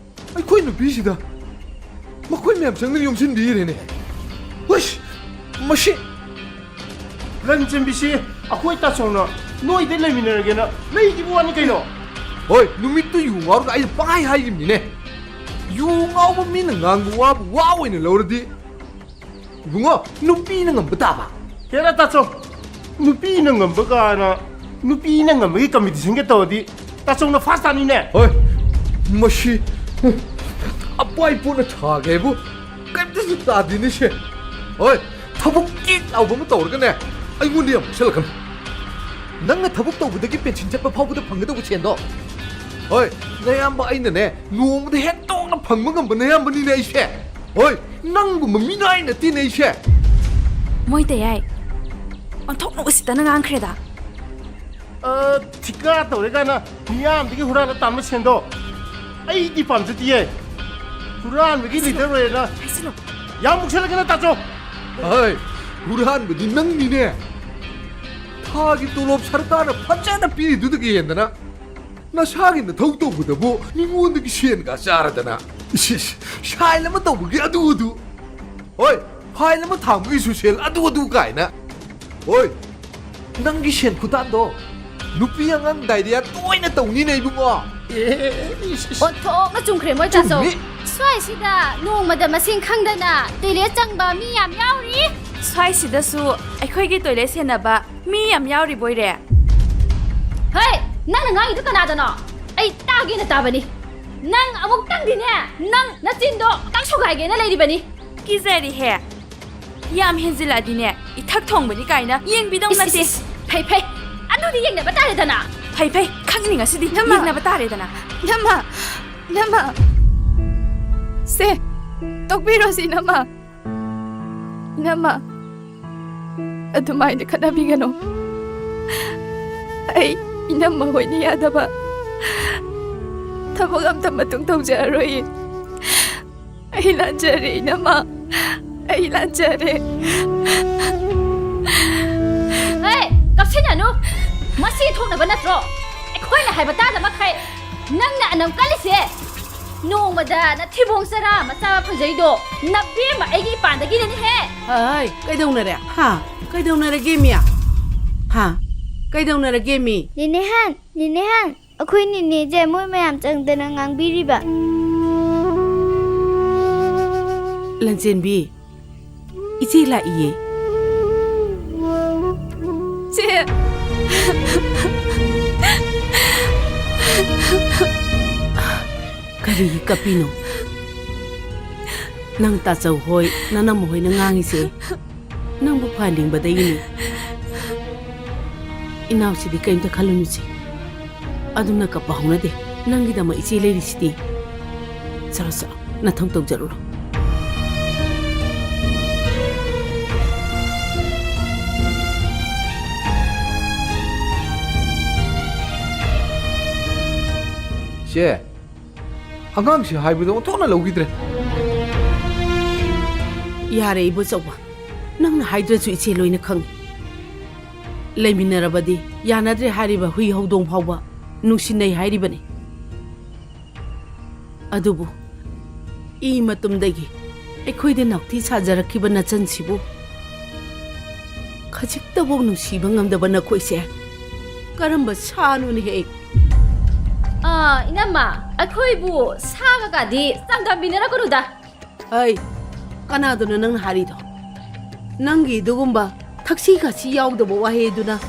ꯑꯩꯈꯣꯏ ꯅꯨꯄꯤꯁꯤꯗ ꯃꯈꯣꯏ ꯃꯌꯥꯝ ꯆꯪꯗꯅ ꯌꯣꯝꯁꯤꯟꯕꯤꯔꯦꯅꯦ꯫ ꯍꯨꯏꯁ! ꯃꯁꯤ ꯂꯟꯆꯦꯟꯕꯤꯁꯤ ꯑꯩꯈꯣꯏ ꯇꯥꯆꯧꯅ ꯅꯣꯏꯗ ꯂꯩꯃꯤꯟꯅꯔꯒꯦꯅ ꯂꯩꯈꯤꯕ ꯋꯥꯅꯤ ꯀꯩꯅꯣ꯫ ꯍꯣꯏ, ꯅꯨꯃꯤꯠꯇꯨ ꯌꯨ ꯉꯥꯎꯔꯒ ꯑꯩꯅ ꯄꯪꯍꯥꯏ ꯍꯥꯏꯈꯤꯕꯅꯤꯅꯦ꯫ ꯌꯨ ꯉꯥꯎꯕ ꯃꯤꯅ ꯉꯥꯡꯕ ꯋꯥꯕꯨ ꯋꯥ ꯑꯣꯏꯅ ꯂꯧꯔꯗꯤ, ꯏꯕꯨꯡꯉꯣ, ꯅꯨꯄꯤꯅ ꯉꯝꯕ ꯇꯥꯕ꯫ ꯍꯦꯔꯥ ꯇꯥꯆꯧ, ꯅꯨꯄꯤꯅ ꯉꯝꯕ ꯀꯥꯏꯅ ꯅꯨꯄꯤꯅ ꯉꯝꯕꯒꯤ ꯀꯝꯄꯤꯇꯤꯁꯟꯒ ꯇꯧꯔꯗꯤ ꯇꯥꯆꯧꯅ ꯐꯥꯔꯁ ꯇꯥꯅꯤꯅꯦ꯫ ꯍꯣꯏ, ꯃꯁꯤ ꯑꯄꯥꯏ ꯄꯣꯠꯅ ꯊꯥꯒꯦꯕꯨ ꯀꯩꯝꯇꯁꯨ ꯇꯥꯗꯦꯅꯦ ꯁꯦ꯫ ꯍꯣꯏ, ꯊꯕꯛ ꯀꯤꯛ ꯂꯥꯎꯕ ꯑꯃ ꯇꯧꯔꯒꯅꯦ, ꯑꯩꯉꯣꯟꯗ ꯌꯥꯝ ꯃꯨꯛꯁꯜꯂꯛꯀꯅꯨ꯫ ꯅꯪꯅ ꯊꯕꯛ ꯇꯧꯕꯗꯒꯤ ꯄꯦꯟꯁꯤꯟ ꯆꯠꯄ ꯐꯥꯎꯕꯗ ꯐꯪꯒꯗꯧꯕ ꯁꯦꯟꯗꯣ, ꯍꯣꯏ, ꯅꯌꯥꯝꯕ ꯑꯩꯅꯅꯦ ꯅꯣꯡꯃꯗ ꯍꯦꯟꯗꯣꯛꯅ ꯐꯪꯕ ꯉꯝꯕ ꯅꯌꯥꯝꯕꯅꯤꯅꯦ ꯑꯩꯁꯦ꯫ ꯍꯣꯏ, ꯅꯪꯒꯨꯝꯕ ꯃꯤꯅꯥꯏ ꯅꯠꯇꯦꯅꯦ ꯑꯩꯁꯦ꯫ ꯃꯣꯏ ꯇꯌꯥꯏ, ꯑꯣꯟꯊꯣꯛꯅ ꯎꯁꯤꯠꯇꯅ ꯉꯥꯡꯈ꯭ꯔꯦꯗ꯫ ꯑ, ꯊꯤꯀꯥ ꯇꯧꯔꯦ ꯀꯥꯏꯅ ꯃꯤꯌꯥꯝꯗꯒꯤ ꯍꯨꯔꯥꯜꯂ ꯇꯥꯟꯕ ꯁꯦꯟꯗꯣ ꯑꯩꯗꯤ ꯄꯥꯝꯖꯗꯤꯌꯦ꯫ ꯍꯨꯔꯥꯟꯕꯒꯤ ꯂꯤꯗꯔ ꯑꯣꯏꯔꯦꯅ꯫ ꯍꯥꯏꯁꯤꯜꯂꯨ꯫ ꯌꯥꯝ ꯃꯨꯛꯁꯜꯂꯛꯀꯅꯨ ꯇꯥꯆꯧ꯫ ꯍꯣꯏ, ꯍꯨꯔꯥꯟꯕꯗꯤ ꯅꯪꯅꯤꯅꯦ꯫ ꯊꯥꯒꯤ ꯇꯣꯂꯣꯞ ꯁꯔꯀꯥꯔꯅ ꯐꯖꯅ ꯄꯤꯔꯤꯗꯨꯗꯒꯤ ꯍꯦꯟꯗꯅ ꯅꯁꯥꯒꯤ ꯅꯊꯧ ꯇꯧꯕꯗꯕꯨ ꯃꯤꯉꯣꯟꯗꯒꯤ ꯁꯦꯟꯒ ꯆꯥꯔꯗꯅ꯫ ꯏꯁ, ꯏꯁ, ꯁꯥꯏꯟ ꯑꯃ ꯇꯧꯕꯒꯤ ꯑꯗꯨ ꯑꯗꯨ꯫ ꯍꯣꯏ, ꯐꯥꯏꯜ ꯑꯃ ꯊꯥꯡꯕꯒꯤꯁꯨ ꯁꯦꯜ ꯑꯗꯨ ꯑꯗꯨ ꯀꯥꯏꯅ꯫ ꯍꯣꯏ, ꯅꯪꯒꯤ ꯁꯦꯟ ꯈꯨꯇꯥꯟꯗꯣ ꯅꯨꯄꯤ ꯑꯉꯥꯡ ꯗꯥꯏꯔꯤꯌꯥ ꯇꯣꯏꯅ ꯇꯧꯅꯤꯅꯦ ꯏꯕꯨꯡꯉꯣ꯫ ꯑꯦ, ꯏꯁ, ꯏꯁ꯫ ꯑꯣꯟꯊꯣꯛꯅ ꯆꯨꯝꯈ꯭ꯔꯦ ꯃꯣꯏ ꯇꯥꯆꯧ꯫ ꯆꯨꯝꯃꯤ꯫ ꯁ꯭ꯋꯥꯏꯁꯤꯗ ꯅꯣꯡꯃꯗ ꯃꯁꯤꯡ ꯈꯪꯗꯅ ꯇꯣꯏꯂꯦꯠ ꯆꯪꯕ ꯃꯤ ꯌꯥꯝ ꯌꯥꯎꯔꯤ꯫ ꯁ꯭ꯋꯥꯏꯁꯤꯗꯁꯨ ꯑꯩꯈꯣꯏꯒꯤ ꯇꯣꯏꯂꯦꯠ ꯁꯦꯟꯅꯕ ꯃꯤ ꯌꯥꯝ ꯌꯥꯎꯔꯤꯕꯣꯏꯔꯦ꯫ ꯍꯦ, ꯅꯪꯅ ꯉꯥꯡꯉꯤꯗꯨ ꯀꯅꯥꯗꯅꯣ? ꯑꯩ ꯇꯥꯒꯦꯅ ꯇꯥꯕꯅꯤ꯫ ꯅꯪ ꯑꯃꯨꯛꯇꯪꯗꯤꯅꯦ, ꯅꯪ ꯅꯆꯤꯟꯗꯣ ꯑꯃꯨꯛꯇꯪ ꯁꯨꯒꯥꯏꯒꯦꯅ ꯂꯩꯔꯤꯕꯅꯤ꯫ ꯀꯤꯖꯔꯤꯍꯦ꯫ ꯌꯥꯝ ꯍꯦꯟꯖꯤꯜꯂꯛꯑꯗꯤꯅꯦ, ꯏꯊꯛ ꯊꯣꯡꯕꯅꯤ ꯀꯥꯏꯅ ꯌꯦꯡꯕꯤꯗꯧ ꯏꯁ, ꯅꯠꯇꯦ꯫ ꯏꯁ, ꯏꯁ, ꯐꯩ, ꯐꯩ꯫ ꯑꯗꯨꯗꯤ ꯌꯦꯡꯅꯕ ꯇꯥꯔꯦꯗꯅ꯫ ꯐꯩ, ꯐꯩ꯫ ꯈꯪꯅꯤ ꯉꯁꯤꯗꯤ ꯏꯅꯝꯃ꯫ ꯌꯦꯡꯅꯕ ꯇꯥꯔꯦꯗꯅ꯫ ꯏꯅꯝꯃ, ꯏꯅꯝꯃ꯫ ꯁꯦ, ꯇꯣꯛꯄꯤꯔꯣ ꯁꯤ, ꯏꯅꯝꯃ꯫ ꯏꯅꯝꯃ, ꯑꯗꯨꯃꯥꯏꯅ ꯈꯠꯅꯕꯤꯒꯅꯨ꯫ ꯑꯩ ꯏꯅꯝꯃ ꯍꯣꯏꯅ ꯌꯥꯗꯕ ꯊꯕꯛ ꯑꯝꯇ ꯃꯇꯨꯡ ꯇꯧꯖꯔꯔꯣꯏꯌꯦ꯫ ꯑꯩ ꯂꯥꯟꯖꯔꯦ, ꯏꯅꯝꯃ꯫ ꯑꯩ ꯂꯥꯟꯖꯔꯦ꯫ ꯍꯦ, ꯀꯞꯁꯤꯟꯅꯅꯨ꯫ ꯃꯁꯤ ꯊꯣꯛꯅꯕ ꯅꯠꯇ꯭ꯔꯣ ꯑꯩꯈꯣꯏꯅ ꯍꯥꯏꯕ ꯇꯥꯗ ꯃꯈꯩ ꯅꯪꯅ ꯑꯅꯝ ꯀꯜꯂꯤꯁꯦ? ꯅꯣꯡꯃꯗ ꯅꯊꯤꯕꯣꯡ ꯆꯔꯥ ꯑꯃ ꯆꯥꯕ ꯐꯪꯖꯩꯗꯣ ꯅꯕꯦꯝꯃ ꯑꯩꯒꯤ ꯏꯄꯥꯟꯗꯒꯤꯅꯅꯦꯍꯦ꯫ ꯍꯥꯏ, ꯀꯩꯗꯧꯅꯔꯦ? ꯍꯥ? ꯀꯩꯗꯧꯅꯔꯒꯦ ꯃꯤ? ꯍꯥ? ꯀꯩꯗꯧꯅꯔꯒꯦ ꯃꯤ? ꯅꯦꯅꯦꯍꯥꯟ, ꯅꯦꯅꯦꯍꯥꯟ, ꯑꯩꯈꯣꯏ ꯅꯦꯅꯦꯁꯦ ꯃꯣꯏ ꯃꯌꯥꯝ ꯆꯪꯗꯅ ꯉꯥꯡꯕꯤꯔꯤꯕ꯫ ꯂꯟꯆꯦꯟꯕꯤ, ꯏꯆꯦ ꯂꯥꯛꯏꯌꯦ꯫ ꯆꯦ! ꯀꯔꯤꯒꯤ ꯀꯞꯄꯤꯅꯣ? ꯅꯪ ꯇꯥꯆꯧ ꯍꯣꯏ, ꯅꯅꯝꯃ ꯍꯣꯏꯅ ꯉꯥꯡꯉꯤꯁꯦ ꯅꯪꯕꯨ ꯐꯍꯟꯅꯤꯡꯕꯗꯒꯤꯅꯤ꯫ ꯏꯅꯥꯎꯁꯤꯗꯤ ꯀꯔꯤꯝꯇ ꯈꯜꯂꯨꯅꯨꯁꯦ꯫ ꯑꯗꯨꯝꯅ ꯀꯞꯄ ꯍꯧꯅꯗꯦ꯫ ꯅꯪꯒꯤꯗꯃꯛ ꯏꯆꯦ ꯂꯩꯔꯤꯁꯤꯗꯤ꯫ ꯆꯠꯂꯣ, ꯆꯠꯂꯣ, ꯅꯊꯧ ꯇꯧꯖꯔꯨꯔꯣ꯫ ꯆꯦ, ꯑꯉꯥꯡꯁꯤ ꯍꯥꯏꯕꯗꯣ ꯑꯣꯟꯊꯣꯛꯅ ꯂꯧꯈꯤꯗ꯭ꯔꯦ꯫ ꯌꯥꯔꯦ, ꯏꯕꯣꯆꯧꯕ, ꯅꯪꯅ ꯍꯥꯏꯗ꯭ꯔꯁꯨ ꯏꯆꯦ ꯂꯣꯏꯅ ꯈꯪꯉꯤ꯫ ꯂꯩꯃꯤꯟꯅꯔꯕꯗꯤ ꯌꯥꯅꯗ꯭ꯔꯦ ꯍꯥꯏꯔꯤꯕ ꯍꯨꯏ ꯍꯧꯗꯣꯡ ꯐꯥꯎꯕ ꯅꯨꯡꯁꯤꯅꯩ ꯍꯥꯏꯔꯤꯕꯅꯤ꯫ ꯑꯗꯨꯕꯨ ꯏ ꯃꯇꯨꯝꯗꯒꯤ ꯑꯩꯈꯣꯏꯗ ꯅꯥꯎꯊꯤ ꯁꯥꯖꯔꯛꯈꯤꯕ ꯅꯆꯟꯁꯤꯕꯨ ꯈꯖꯤꯛꯇꯕꯨ ꯅꯨꯡꯁꯤꯕ ꯉꯝꯗꯕ ꯅꯈꯣꯏꯁꯦ ꯀꯔꯝꯕ ꯁꯥꯅꯣꯅꯦꯍꯦ? ꯑꯥ, ꯏꯅꯝꯃ, ꯑꯩꯈꯣꯏꯕꯨ ꯁꯥꯒ ꯀꯥꯗꯤ ꯆꯥꯡꯗꯝꯕꯤꯅꯔꯛꯀꯅꯨꯗ꯫ ꯍꯩ, ꯀꯅꯥꯗꯨꯅꯣ ꯅꯪꯅ ꯍꯥꯏꯔꯤꯗꯣ? ꯅꯪꯒꯤ ꯑꯗꯨꯒꯨꯝꯕ ꯊꯛꯁꯤ ꯈꯥꯁꯤ ꯌꯥꯎꯗꯕ ꯋꯥꯍꯩꯗꯨꯅ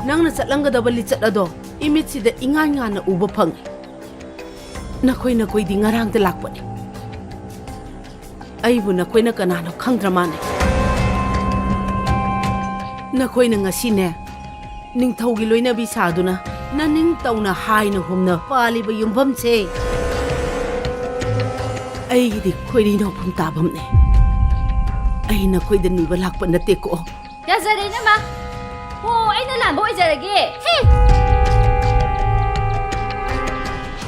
ꯅꯪꯅ ꯆꯠꯂꯝꯒꯗꯕ ꯂꯤꯆꯠ ꯑꯗꯣ ꯏꯃꯤꯠꯁꯤꯗ ꯏꯉꯥꯟ ꯉꯥꯟꯅ ꯎꯕ ꯐꯪꯉꯤ꯫ ꯅꯈꯣꯏ, ꯅꯈꯣꯏꯗꯤ ꯉꯔꯥꯡꯗ ꯂꯥꯛꯄꯅꯤ꯫ ꯑꯩꯕꯨ ꯅꯈꯣꯏꯅ ꯀꯅꯥꯅꯣ ꯈꯪꯗ꯭ꯔ ꯃꯥꯜꯂꯦ꯫ ꯅꯈꯣꯏꯅ ꯉꯁꯤꯅꯦ, ꯅꯤꯡꯊꯧꯒꯤ ꯂꯣꯏꯅꯕꯤ ꯁꯥꯗꯨꯅ ꯅꯅꯤꯡ ꯇꯧꯅ ꯍꯥꯏꯅ ꯍꯨꯝꯅ ꯄꯥꯜꯂꯤꯕ ꯌꯨꯝꯐꯝꯁꯦ ꯑꯩꯒꯤꯗꯤ ꯈꯣꯏꯔꯤ ꯅꯧꯐꯝ ꯇꯥꯐꯝꯅꯦ꯫ ꯑꯩ ꯅꯈꯣꯏꯗ ꯅꯤꯕ ꯂꯥꯛꯄ ꯅꯠꯇꯦꯀꯣ꯫ ꯌꯥꯖꯔꯦ, ꯏꯅꯝꯃ꯫ ꯍꯣ, ꯑꯩꯅ ꯂꯥꯟꯕ ꯑꯣꯏꯖꯔꯒꯦ꯫ ꯍꯦ!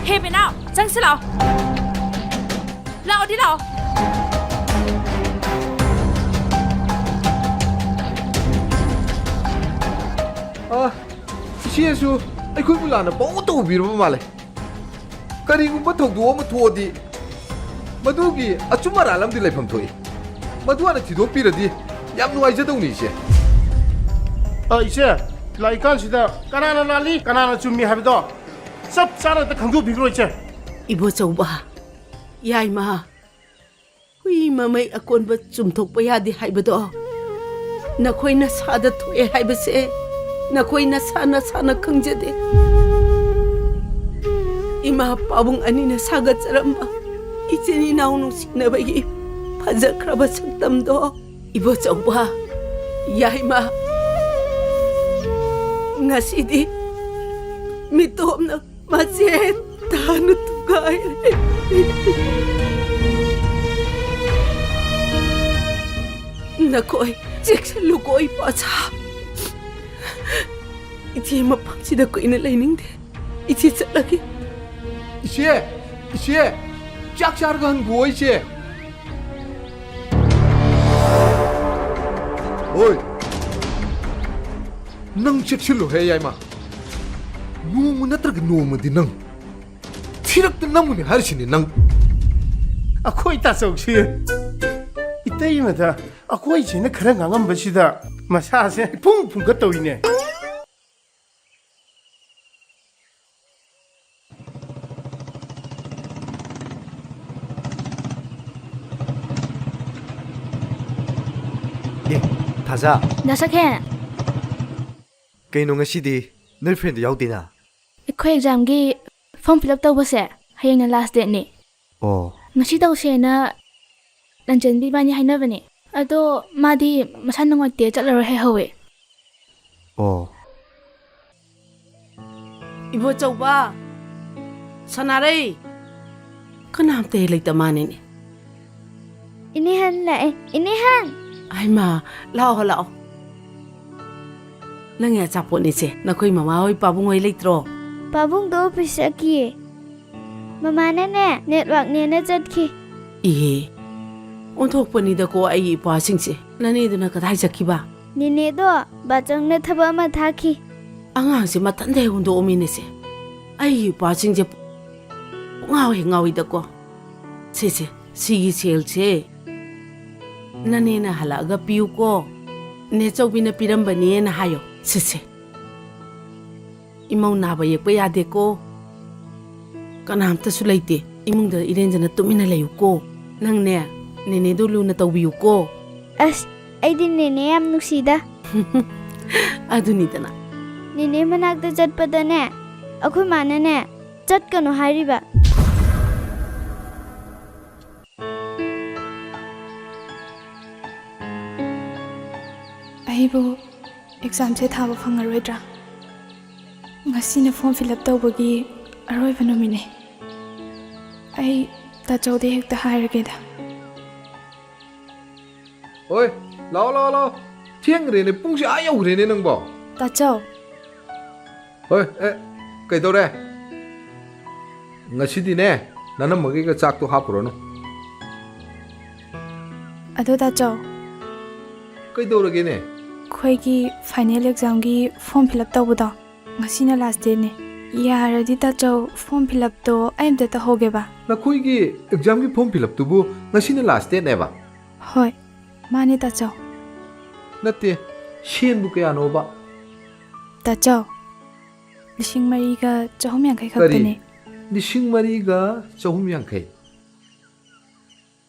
ꯍꯦ, ꯕꯦꯅꯥꯎ, ꯆꯪꯁꯤ ꯂꯥꯛꯑꯣ꯫ ꯂꯥꯛꯑꯣꯗꯤ ꯂꯥꯛꯑꯣ꯫ ꯑ, ꯏꯆꯦꯁꯨ ꯑꯩꯈꯣꯏꯕꯨ ꯂꯥꯟꯅ ꯄꯪꯎ ꯇꯧꯕꯤꯔꯕ ꯃꯥꯜꯂꯦ꯫ ꯀꯔꯤꯒꯨꯝꯕ ꯊꯧꯗꯣꯛ ꯑꯃ ꯊꯣꯛꯑꯗꯤ ꯃꯗꯨꯒꯤ ꯑꯆꯨꯝ ꯑꯔꯥꯟ ꯑꯃꯗꯤ ꯂꯩꯐꯝ ꯊꯣꯛꯏ꯫ ꯃꯗꯨ ꯍꯥꯟꯅ ꯊꯤꯗꯣꯛꯄꯤꯔꯗꯤ ꯌꯥꯝ ꯅꯨꯡꯉꯥꯏꯖꯗꯧꯅꯤ, ꯏꯆꯦ꯫ ꯑ, ꯏꯆꯦ, ꯂꯥꯛꯏꯀꯥꯟꯁꯤꯗ ꯀꯅꯥꯅ ꯂꯥꯜꯂꯤ, ꯀꯅꯥꯅ ꯆꯨꯝꯃꯤ ꯍꯥꯏꯕꯗꯣ ꯆꯞ ꯆꯥꯅ ꯑꯝꯇ ꯈꯪꯗꯣꯛꯄꯤꯈ꯭ꯔꯣ, ꯏꯆꯦ꯫ ꯏꯕꯣꯆꯧꯕ, ꯌꯥꯏꯃ, ꯍꯨꯏ ꯃꯃꯩ ꯑꯀꯣꯟꯕ ꯆꯨꯝꯊꯣꯛꯄ ꯌꯥꯗꯦ ꯍꯥꯏꯕꯗꯣ ꯅꯈꯣꯏ ꯅꯁꯥꯗ ꯊꯣꯛꯑꯦ ꯍꯥꯏꯕꯁꯦ ꯅꯈꯣꯏ ꯅꯁꯥ ꯅꯁꯥꯅ ꯈꯪꯖꯗꯦ꯫ ꯏꯃꯥ ꯄꯥꯕꯨꯡ ꯑꯅꯤꯅ ꯁꯥꯒꯠꯆꯔꯝꯕ ꯏꯆꯤꯟ ꯏꯅꯥꯎ ꯅꯨꯡꯁꯤꯅꯕꯒꯤ ꯐꯖꯈ꯭ꯔꯕ ꯁꯛꯇꯝꯗꯣ, ꯏꯕꯣꯆꯧꯕ, ꯌꯥꯏꯃ, ꯉꯁꯤꯗꯤ ꯃꯤꯇꯣꯞꯅ ꯃꯆꯦ ꯇꯥꯅ ꯊꯨꯒꯥꯏꯔꯦ꯫ ꯅꯈꯣꯏ ꯆꯦꯛꯁꯤꯜꯂꯨꯀꯣ, ꯏꯄꯥꯁꯥ꯫ ꯏꯆꯦ ꯃꯐꯝꯁꯤꯗ ꯀꯨꯏꯅ ꯂꯩꯅꯤꯡꯗꯦ꯫ ꯏꯆꯦ ꯆꯠꯂꯒꯦ꯫ ꯏꯆꯦ! ꯏꯆꯦ! ꯆꯥꯛ ꯆꯥꯔꯒ ꯍꯟꯈꯨꯑꯣ, ꯏꯆꯦ꯫ ꯍꯣꯏ꯫ ꯅꯪ ꯆꯦꯛꯁꯤꯜꯂꯨꯍꯦ, ꯌꯥꯏꯃ꯫ ꯅꯣꯡꯃ ꯅꯠꯇ꯭ꯔꯒ ꯅꯣꯡꯃꯗꯤ ꯅꯪ ꯊꯤꯔꯛꯇ ꯅꯝꯃꯨꯅꯤ ꯍꯥꯏꯔꯤꯁꯤꯅꯤ ꯅꯪ꯫ ꯑꯩꯈꯣꯏ ꯇꯥꯆꯧꯁꯤ ꯏꯇꯩꯃꯗ ꯑꯩꯈꯣꯏ ꯏꯆꯦꯅ ꯈꯔ ꯉꯥꯡꯉꯝꯕꯁꯤꯗ ꯃꯁꯥꯁꯦ ꯏꯐꯨꯡ ꯐꯨꯡꯒꯠ ꯇꯧꯏꯅꯦ꯫ ꯑꯦ, ꯊꯥꯖ꯫ ꯗꯥ ꯁꯛꯍꯦꯟ꯫ ꯀꯩꯅꯣ ꯉꯁꯤꯗꯤ ꯅꯣꯏ friendꯗꯣ ꯌꯥꯎꯗꯦꯅ? ꯑꯩꯈꯣꯏ examꯒꯤ form fill up ꯇꯧꯕꯁꯦ ꯍꯌꯦꯡꯅ last dateꯅꯦ꯫ ꯑꯣ꯫ ꯉꯁꯤ ꯇꯧꯁꯦꯅ ꯂꯟꯆꯦꯟꯕꯤ ꯏꯕꯥꯅꯤ ꯍꯥꯏꯅꯕꯅꯦ꯫ ꯑꯗꯣ ꯃꯥꯗꯤ ꯃꯁꯥ ꯅꯨꯡꯉꯥꯏꯇꯦ, ꯆꯠꯂꯔꯣꯏ ꯍꯥꯏꯍꯧꯋꯦ꯫ ꯑꯣ꯫ ꯏꯕꯣꯆꯧꯕ, ꯁꯅꯥꯔꯩ, ꯀꯅꯥꯝꯇ ꯍꯦꯛ ꯂꯩꯇ ꯃꯥꯅꯤꯅꯦ꯫ ꯏꯅꯦꯍꯟ ꯂꯥꯛꯑꯦ, ꯏꯅꯦꯍꯟ! ꯍꯩꯃꯥ, ꯂꯥꯛꯑꯣ, ꯂꯥꯛꯑꯣ꯫ ꯅꯪꯒꯤ ꯑꯆꯥꯄꯣꯠꯅꯤꯁꯦ, ꯅꯈꯣꯏ ꯃꯃꯥ ꯍꯣꯏ, ꯄꯥꯕꯨꯡ ꯍꯣꯏ ꯂꯩꯇ꯭ꯔꯣ? ꯄꯥꯕꯨꯡꯗꯣ office ꯆꯠꯈꯤꯌꯦ꯫ ꯃꯃꯥꯅꯅꯦ, networkꯅꯦꯅ ꯆꯠꯈꯤ꯫ ꯏꯍꯦ, ꯑꯣꯟꯊꯣꯛꯄꯅꯤꯗꯀꯣ ꯑꯩꯒꯤ ꯏꯄ꯭ꯋꯥꯁꯤꯡꯁꯦ꯫ ꯅꯅꯦꯗꯨꯅ ꯀꯗꯥꯏ ꯆꯠꯈꯤꯕ? ꯅꯦꯅꯦꯗꯣ ꯕꯥꯆꯧꯅ ꯊꯕꯛ ꯑꯃ ꯊꯥꯈꯤ꯫ ꯑꯉꯥꯡꯁꯦ ꯃꯊꯟꯇ ꯍꯦꯛ ꯍꯨꯟꯗꯣꯛꯑꯝꯃꯤꯅꯦꯁꯦ꯫ ꯑꯩꯒꯤ ꯏꯄ꯭ꯋꯥꯁꯤꯡꯁꯦ ꯄꯨꯡꯉꯥꯎ ꯍꯦꯛ ꯉꯥꯎꯏꯗꯀꯣ꯫ ꯁꯦ, ꯁꯦ, ꯁꯤꯒꯤ ꯁꯦꯜꯁꯦ ꯅꯅꯦꯅ ꯍꯜꯂꯛꯑꯒ ꯄꯤꯌꯨꯀꯣ꯫ ꯅꯦ ꯆꯧꯕꯤꯅ ꯄꯤꯔꯝꯕꯅꯦꯅ ꯍꯥꯏꯌꯣ꯫ ꯁꯦ, ꯁꯦ꯫ ꯏꯃꯧ ꯅꯥꯕ ꯌꯦꯛꯄ ꯌꯥꯗꯦꯀꯣ꯫ ꯀꯅꯥꯝꯇꯁꯨ ꯂꯩꯇꯦ꯫ ꯏꯃꯨꯡꯗ ꯏꯔꯦꯟꯖꯅ ꯇꯨꯃꯤꯟꯅ ꯂꯩꯌꯨꯀꯣ꯫ ꯅꯪꯅꯦ, ꯅꯦꯅꯦꯗꯨ ꯂꯨꯅ ꯇꯧꯕꯤꯌꯨꯀꯣ꯫ ꯑꯁ, ꯑꯩꯗꯤ ꯅꯦꯅꯦ ꯌꯥꯝ ꯅꯨꯡꯁꯤꯗ꯫ ꯑꯗꯨꯅꯤꯗꯅ꯫ ꯅꯦꯅꯦ ꯃꯅꯥꯛꯇ ꯆꯠꯄꯗꯅꯦ, ꯑꯩꯈꯣꯏ ꯃꯥꯅꯅꯦ, ꯆꯠꯀꯅꯨ ꯍꯥꯏꯔꯤꯕ꯫ ꯑꯩꯕꯨ ꯑꯦꯛꯖꯥꯝꯁꯦ ꯊꯥꯕ ꯐꯪꯉꯔꯣꯏꯗ꯭ꯔꯥ? ꯉꯁꯤꯅ ꯐꯣꯔꯝ ꯐꯤꯜ ꯑꯞ ꯇꯧꯕꯒꯤ ꯑꯔꯣꯏꯕ ꯅꯨꯃꯤꯠꯅꯦ꯫ ꯑꯩ ꯇꯥꯆꯧꯗ ꯍꯦꯛꯇ ꯍꯥꯏꯔꯒꯦꯗ꯫ ꯍꯣꯏ, ꯂꯥꯛꯑꯣ, ꯂꯥꯛꯑꯣ, ꯂꯥꯛꯑꯣ꯫ ꯊꯦꯡꯈ꯭ꯔꯦꯅꯦ, ꯄꯨꯡꯁꯦ ꯑꯥ ꯌꯧꯈ꯭ꯔꯦꯅꯦ ꯅꯪꯕꯣ꯫ ꯇꯥꯆꯧ꯫ ꯍꯣꯏ, ꯑꯦ, ꯀꯩꯗꯧꯔꯦ? ꯉꯁꯤꯗꯤꯅꯦ, ꯅꯅꯝꯃꯒꯤꯒ ꯆꯥꯛꯇꯣ ꯍꯥꯞꯄꯨꯔꯅꯨ꯫ ꯑꯗꯣ ꯇꯥꯆꯧ꯫ ꯀꯩꯗꯧꯔꯒꯦꯅꯦ? ꯑꯩꯈꯣꯏꯒꯤ ꯐꯥꯏꯅꯦꯜ ꯑꯦꯛꯖꯥꯝꯒꯤ ꯐꯣꯔꯝ ꯐꯤꯜ ꯑꯞ ꯇꯧꯕꯗꯣ, ꯉꯁꯤꯅ ꯂꯥꯁ ꯗꯦꯠꯅꯦ꯫ ꯌꯥꯔꯗꯤ ꯇꯥꯆꯧ, ꯐꯣꯔꯝ ꯐꯤꯜ ꯑꯞꯇꯣ ꯑꯩ ꯑꯝꯇ ꯇꯧꯍꯧꯒꯦꯕ꯫ ꯅꯈꯣꯏꯒꯤ ꯑꯦꯛꯖꯥꯝꯒꯤ ꯐꯣꯔꯝ ꯐꯤꯜ ꯑꯞꯇꯨꯕꯨ ꯉꯁꯤꯅ ꯂꯥꯁ ꯗꯦꯠꯅꯦꯕ? ꯍꯣꯏ, ꯃꯥꯅꯦ ꯇꯥꯆꯧ꯫ ꯅꯠꯇꯦ, ꯁꯦꯟꯕꯨ ꯀꯌꯥꯅꯣꯕ? ꯇꯥꯆꯧ, ꯂꯤꯁꯤꯡ ꯃꯔꯤꯒ ꯆꯍꯨꯝ ꯌꯥꯡꯈꯩ ꯀꯔꯤ? ꯈꯛꯇꯅꯦ꯫ ꯂꯤꯁꯤꯡ ꯃꯔꯤꯒ ꯆꯍꯨꯝ ꯌꯥꯡꯈꯩ?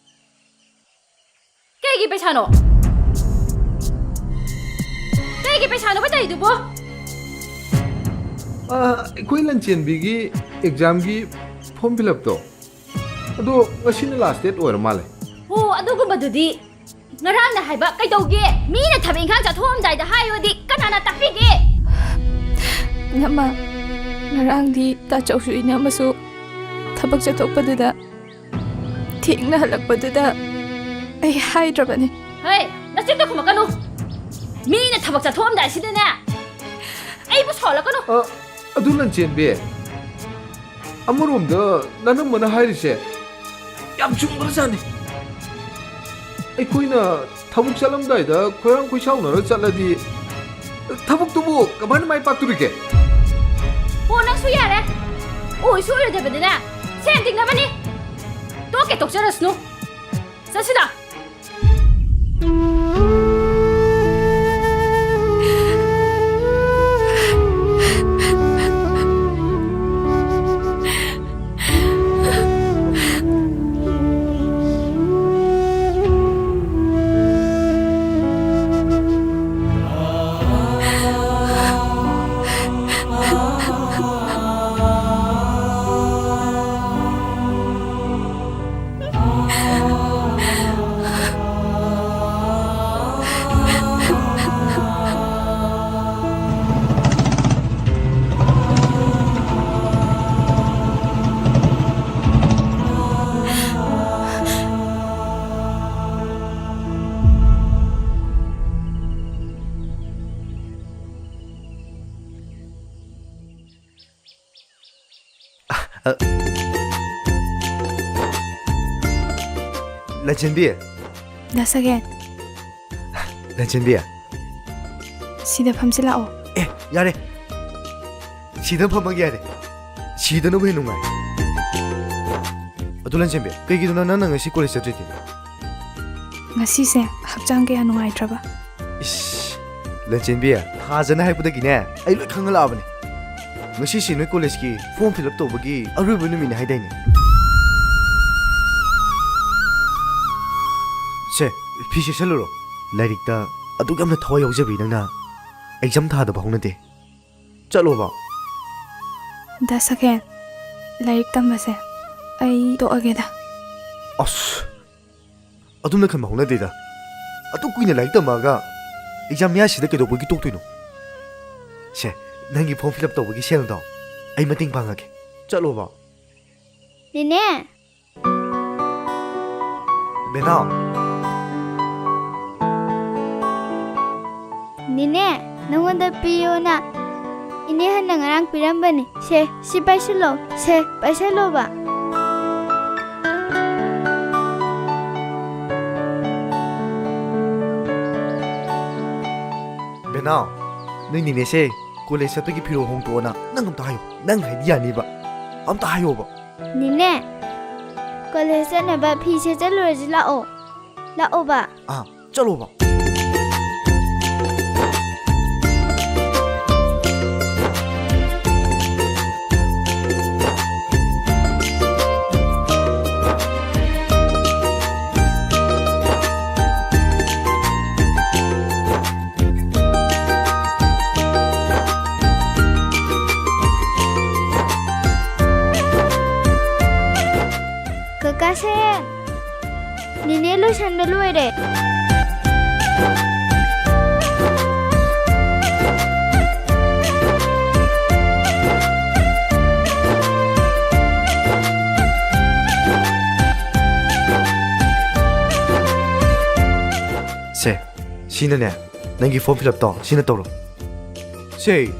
ꯀꯩꯒꯤ ꯄꯩꯁꯥꯅꯣ? ꯀꯩꯒꯤ ꯄꯩꯁꯥꯅꯣꯕ ꯇꯧꯔꯤꯗꯨꯕꯣ? ꯑ, ꯑꯩꯈꯣꯏ ꯂꯟꯆꯦꯟꯕꯤꯒꯤ ꯑꯦꯛꯖꯥꯝꯒꯤ ꯐꯣꯔꯝ ꯐꯤꯜ ꯑꯞꯇꯣ, ꯑꯗꯣ ꯉꯁꯤꯅ ꯂꯥꯁ ꯗꯦꯠ ꯑꯣꯏꯔ ꯃꯥꯜꯂꯦ꯫ ꯑꯣ, ꯑꯗꯨꯒꯨꯝꯕꯗꯨꯗꯤ ꯉꯔꯥꯡꯅ ꯍꯥꯏꯕ ꯀꯩꯗꯧꯒꯦ? ꯃꯤꯅ ꯊꯕꯛ ꯏꯪꯈꯥꯡ ꯆꯠꯊꯣꯛꯑꯝꯗꯥꯏꯗ ꯍꯥꯏꯌꯣꯗꯤ ꯀꯅꯥꯅ ꯇꯥꯛꯄꯤꯒꯦ? ꯏꯅꯝꯃ, ꯉꯔꯥꯡꯗꯤ ꯇꯥꯆꯧꯁꯨ ꯏꯅꯝꯃꯁꯨ ꯊꯕꯛ ꯆꯠꯊꯣꯛꯄꯗꯨꯗ, ꯊꯦꯡꯅ ꯍꯜꯂꯛꯄꯗꯨꯗ ꯑꯩ ꯍꯥꯏꯗ꯭ꯔꯕꯅꯤ꯫ ꯍꯩ, ꯅꯆꯤꯟꯗꯣ ꯈꯨꯝꯃꯛꯀꯅꯨ꯫ ꯃꯤꯅ ꯊꯕꯛ ꯆꯠꯊꯣꯛꯑꯝꯗꯥꯏꯁꯤꯗꯅꯦ, ꯑꯩꯕꯨ ꯁꯥꯎꯍꯜꯂꯛꯀꯅꯨ꯫ ꯑ, ꯑꯗꯨ ꯂꯟꯆꯦꯟꯕꯤ, ꯑꯃꯔꯣꯝꯗ ꯅꯅꯝꯃꯅ ꯍꯥꯏꯔꯤꯁꯦ ꯌꯥꯝ ꯆꯨꯝꯈ꯭ꯔꯖꯥꯠꯅꯤ꯫ ꯑꯩꯈꯣꯏꯅ ꯊꯕꯛ ꯆꯠꯂꯝꯗꯥꯏꯗ ꯈꯣꯏꯔꯥꯡ ꯈꯣꯏꯁꯥꯎꯅꯔ ꯆꯠꯂꯗꯤ ꯊꯕꯛꯇꯨꯕꯨ ꯀꯃꯥꯏꯅ ꯃꯥꯏ ꯄꯥꯛꯇꯣꯔꯤꯒꯦ? ꯑꯣ, ꯅꯪꯁꯨ ꯌꯥꯔꯦ꯫ ꯑꯣꯏꯁꯨ ꯑꯣꯏꯔꯣꯏꯗꯕꯗꯅꯦ, ꯁꯦꯟ ꯇꯤꯡꯅꯕꯅꯤ꯫ ꯇꯣꯛꯀꯦ ꯇꯣꯛꯆꯔꯁꯅꯨ꯫ ꯆꯠꯁꯤꯗ꯫ ꯑ, ꯂꯟꯆꯦꯟꯕꯤ꯫ ꯗꯥ ꯁꯒꯦꯟ꯫ ꯂꯟꯆꯦꯟꯕꯤ꯫ ꯁꯤꯗ ꯐꯝꯁꯤ ꯂꯥꯛꯑꯣ꯫ ꯑꯦ, ꯌꯥꯔꯦ꯫ ꯁꯤꯗ ꯐꯝꯃꯒꯦ ꯌꯥꯔꯦ꯫ ꯁꯤꯗꯅꯕꯨ ꯍꯦꯟꯅ ꯅꯨꯡꯉꯥꯏ꯫ ꯑꯗꯨ ꯂꯟꯆꯦꯟꯕꯤ, ꯀꯩꯒꯤꯅꯣ ꯅꯪꯅ ꯉꯁꯤ ꯀꯣꯂꯦꯖ ꯆꯠꯇ꯭ꯔꯤꯗꯤ? ꯉꯁꯤꯁꯦ ꯍꯛꯆꯥꯡ ꯀꯌꯥ ꯅꯨꯡꯉꯥꯏꯇ꯭ꯔꯕ꯫ ꯏꯁ, ꯂꯟꯆꯦꯟꯕꯤ, ꯊꯥꯖꯅ ꯍꯥꯏꯔꯛꯄꯗꯒꯤꯅꯦ, ꯑꯩ ꯂꯣꯏ ꯈꯪꯍꯜꯂꯛꯑꯕꯅꯦ꯫ ꯉꯁꯤꯁꯤ ꯅꯣꯏ ꯀꯣꯂꯦꯖꯀꯤ ꯐꯣꯔꯝ ꯐꯤꯜ ꯑꯞ ꯇꯧꯕꯒꯤ ꯑꯔꯣꯏꯕ ꯅꯨꯃꯤꯠꯅꯤ ꯍꯥꯏꯗꯥꯏꯅꯦ? ꯁꯦ, ꯐꯤ ꯁꯦꯠꯁꯜꯂꯨꯔꯣ꯫ ꯂꯥꯏꯔꯤꯛꯇ ꯑꯗꯨꯛ ꯌꯥꯝꯅ ꯊꯋꯥꯏ ꯌꯥꯎꯖꯕꯤ ꯅꯪꯅ ꯑꯦꯛꯖꯥꯝ ꯊꯥꯗꯕ ꯍꯧꯅꯗꯦ꯫ ꯆꯠꯂꯣꯕ꯫ ꯗꯥ ꯁꯒꯦꯟ, ꯂꯥꯏꯔꯤꯛ ꯇꯝꯕꯁꯦ ꯑꯩ ꯇꯣꯛꯑꯒꯦꯗ꯫ ꯑꯁ, ꯑꯗꯨꯝꯅ ꯈꯟꯕ ꯍꯧꯅꯗꯦꯗ꯫ ꯑꯗꯨꯛ ꯀꯨꯏꯅ ꯂꯥꯏꯔꯤꯛ ꯇꯝꯃꯛꯑꯒ ꯑꯦꯛꯖꯥꯝ ꯃꯌꯥꯁꯤꯗ ꯀꯩꯗꯧꯕꯒꯤ ꯇꯣꯛꯇꯣꯏꯅꯣ? ꯁꯦ, ꯅꯪꯒꯤ ꯐꯣꯔꯝ ꯐꯤꯜ ꯑꯞ ꯇꯧꯕꯒꯤ ꯁꯦꯜꯗꯣ ꯑꯩ ꯃꯇꯦꯡ ꯄꯥꯡꯉꯒꯦ꯫ ꯆꯠꯂꯣꯕ꯫ ꯅꯦꯅꯦ! ꯕꯦꯅꯥꯎ! ꯅꯦꯅꯦ, ꯅꯉꯣꯟꯗ ꯄꯤꯌꯣꯅ ꯏꯅꯦ ꯍꯟꯅ ꯉꯔꯥꯡ ꯄꯤꯔꯝꯕꯅꯤ꯫ ꯁꯦ, ꯁꯤ ꯄꯥꯏꯁꯤꯜꯂꯣ꯫ ꯁꯦ, ꯄꯥꯏꯁꯤꯜꯂꯣꯕ꯫ ꯕꯦꯅꯥꯎ, ꯅꯣꯏ ꯅꯦꯅꯦꯁꯦ ꯀꯣꯂꯦꯖ ꯆꯠꯄꯒꯤ ꯐꯤꯔꯣꯜ ꯍꯣꯡꯗꯣꯛꯑꯣꯅ ꯅꯪ ꯑꯝꯇ ꯍꯥꯏꯌꯨ꯫ ꯅꯪ ꯍꯥꯏꯗꯤ ꯌꯥꯅꯤꯕ꯫ ꯑꯝꯇ ꯍꯥꯏꯌꯣꯕ꯫ ꯅꯦꯅꯦ, ꯀꯣꯂꯦꯖ ꯆꯠꯅꯕ ꯐꯤ ꯁꯦꯠꯆꯜꯂꯨꯔꯁꯤ ꯂꯥꯛꯑꯣ꯫ ꯂꯥꯛꯑꯣꯕ꯫ ꯑꯥ, ꯆꯠꯂꯣꯕ꯫ ꯀꯀꯥ ꯁꯦꯟ, ꯅꯦꯅꯦ ꯂꯣꯏꯁꯟꯕ ꯂꯣꯏꯔꯦ꯫ ꯁꯦ, ꯁꯤꯅꯅꯦ, ꯅꯪꯒꯤ ꯐꯣꯔꯝ ꯐꯤꯜ ꯑꯞꯇꯣ ꯁꯤꯅ ꯇꯧꯔꯣ꯫ ꯁꯦ,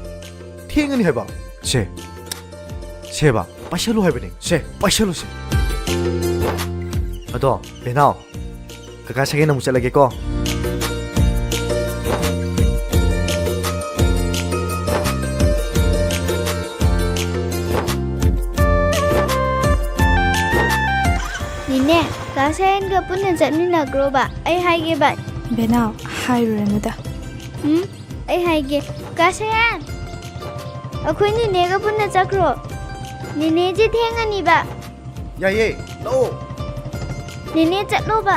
ꯊꯦꯡꯉꯅꯤ ꯍꯥꯏꯕ꯫ ꯁꯦ, ꯁꯦꯕ, ꯄꯥꯏꯁꯜꯂꯨ ꯍꯥꯏꯕꯅꯦ꯫ ꯁꯦ, ꯄꯥꯏꯁꯜꯂꯨꯁꯦ꯫ ꯑꯗꯣ, ꯕꯦꯅꯥꯎ, ꯀꯀꯥ ꯁꯦꯀꯦꯟ ꯑꯃꯨꯛ ꯆꯠꯂꯒꯦꯀꯣ꯫ ꯅꯦꯅꯦ, ꯀꯀꯥ ꯁꯦꯀꯦꯟꯒ ꯄꯨꯟꯅ ꯆꯠꯃꯤꯟꯅꯈ꯭ꯔꯣꯕ꯫ ꯑꯩ ꯍꯥꯏꯒꯦꯕ꯫ ꯕꯦꯅꯥꯎ, ꯍꯥꯏꯔꯨꯔꯅꯨꯗ꯫ ꯎꯝ? ꯑꯩ ꯍꯥꯏꯒꯦ, ꯀꯥ ꯁꯌꯥꯟ, ꯑꯩꯈꯣꯏ ꯅꯦꯅꯦꯒ ꯄꯨꯟꯅ ꯆꯠꯈ꯭ꯔꯣ꯫ ꯅꯦꯅꯦꯁꯦ ꯊꯦꯡꯉꯅꯤꯕ꯫ ꯌꯥꯏꯌꯦ, ꯂꯥꯛꯑꯣ꯫ ꯅꯦꯅꯦ ꯆꯠꯂꯣꯕ꯫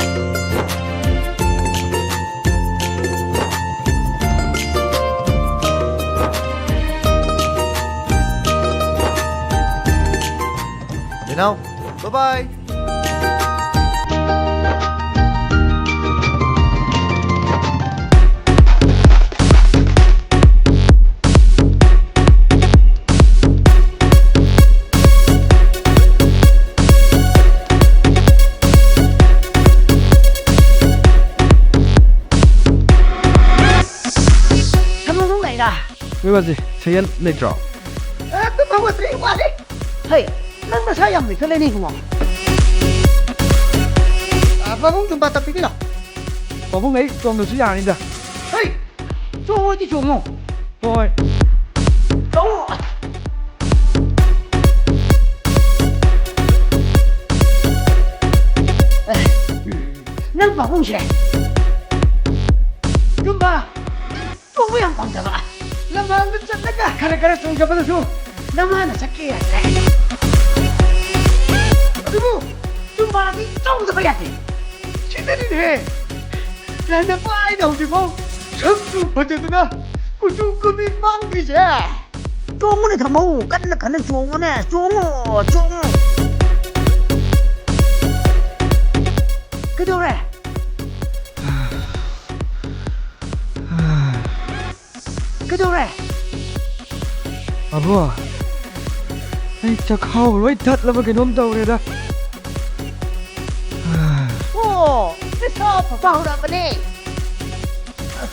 ꯕꯦꯅꯥꯎ, bye bye꯫ ꯊꯝꯃꯣ ꯂꯩꯔꯥ? ꯅꯣꯏ ꯋꯥꯁꯦ ꯁꯌꯦꯟ ꯂꯩꯇ꯭ꯔꯣ? ꯑꯦ, ꯇꯨꯝ ꯍꯧꯒꯠꯇ꯭ꯔꯤ, ꯋꯥꯠꯂꯤ꯫ ꯍꯩ, ꯅꯪ ꯅꯁꯥ ꯌꯥꯝ ꯅꯣꯏꯈꯠꯂꯦꯅꯦ, ꯏꯕꯨꯡꯉꯣ꯫ ꯑ, ꯄꯥꯕꯨꯡ ꯇꯨꯝꯕ ꯇꯞꯄꯤꯒꯤꯅꯣ? ꯄꯥꯕꯨꯡ, ꯑꯩ ꯇꯣꯡꯗꯁꯨ ꯌꯥꯅꯤꯗ꯫ ꯍꯩ, ꯆꯣꯡꯉꯣꯗꯤ ꯆꯣꯡꯉꯣ꯫ ꯍꯣꯏ꯫ ꯆꯣꯡꯉꯣ꯫ ꯑꯦ, ꯅꯪ ꯄꯥꯕꯨꯡꯁꯦ꯫ ꯇꯨꯝꯕ꯫ ꯆꯣꯡꯕ ꯌꯥꯝ ꯄꯥꯝꯖꯕ꯫ ꯂꯝꯍꯥꯡꯗ ꯆꯠꯂꯒ ꯈꯔ ꯈꯔ ꯆꯣꯡꯖꯕꯗꯁꯨ ꯅꯃꯥꯅ ꯆꯠꯀꯦ ꯌꯥꯗ꯭ꯔꯦ꯫ ꯑꯗꯨꯕꯨ ꯆꯨꯝꯕꯥꯗꯤ ꯆꯣꯡꯗꯕ ꯌꯥꯗꯦ꯫ ꯁꯤꯗꯅꯤꯅꯦꯍꯦ ꯂꯥꯏꯅ ꯄꯥꯏꯅ ꯍꯧꯖꯤꯛꯐꯥꯎ ꯁꯛꯁꯨ ꯐꯖꯗꯅ ꯀꯨꯆꯨ ꯀꯨꯃꯦꯟ ꯃꯥꯡꯗ꯭ꯔꯤꯁꯦ꯫ ꯆꯣꯡꯉꯨꯅꯦ ꯊꯝꯃꯧ, ꯀꯟꯅ ꯀꯟꯅ ꯆꯣꯡꯉꯨꯅꯦ, ꯆꯣꯡꯉꯨ, ꯆꯣꯡꯉꯨ꯫ ꯀꯩꯗꯧꯔꯦ? ꯀꯩꯗꯧꯔꯦ? ꯑꯕꯣ, ꯑꯩ ꯆꯈꯥꯎ ꯂꯣꯏ ꯊꯠꯂꯕ ꯀꯩꯅꯣꯝ ꯇꯧꯔꯦꯗ꯫ ꯑꯣ, ꯅꯁꯥ ꯐꯕ ꯍꯧꯔꯛꯑꯕꯅꯦ꯫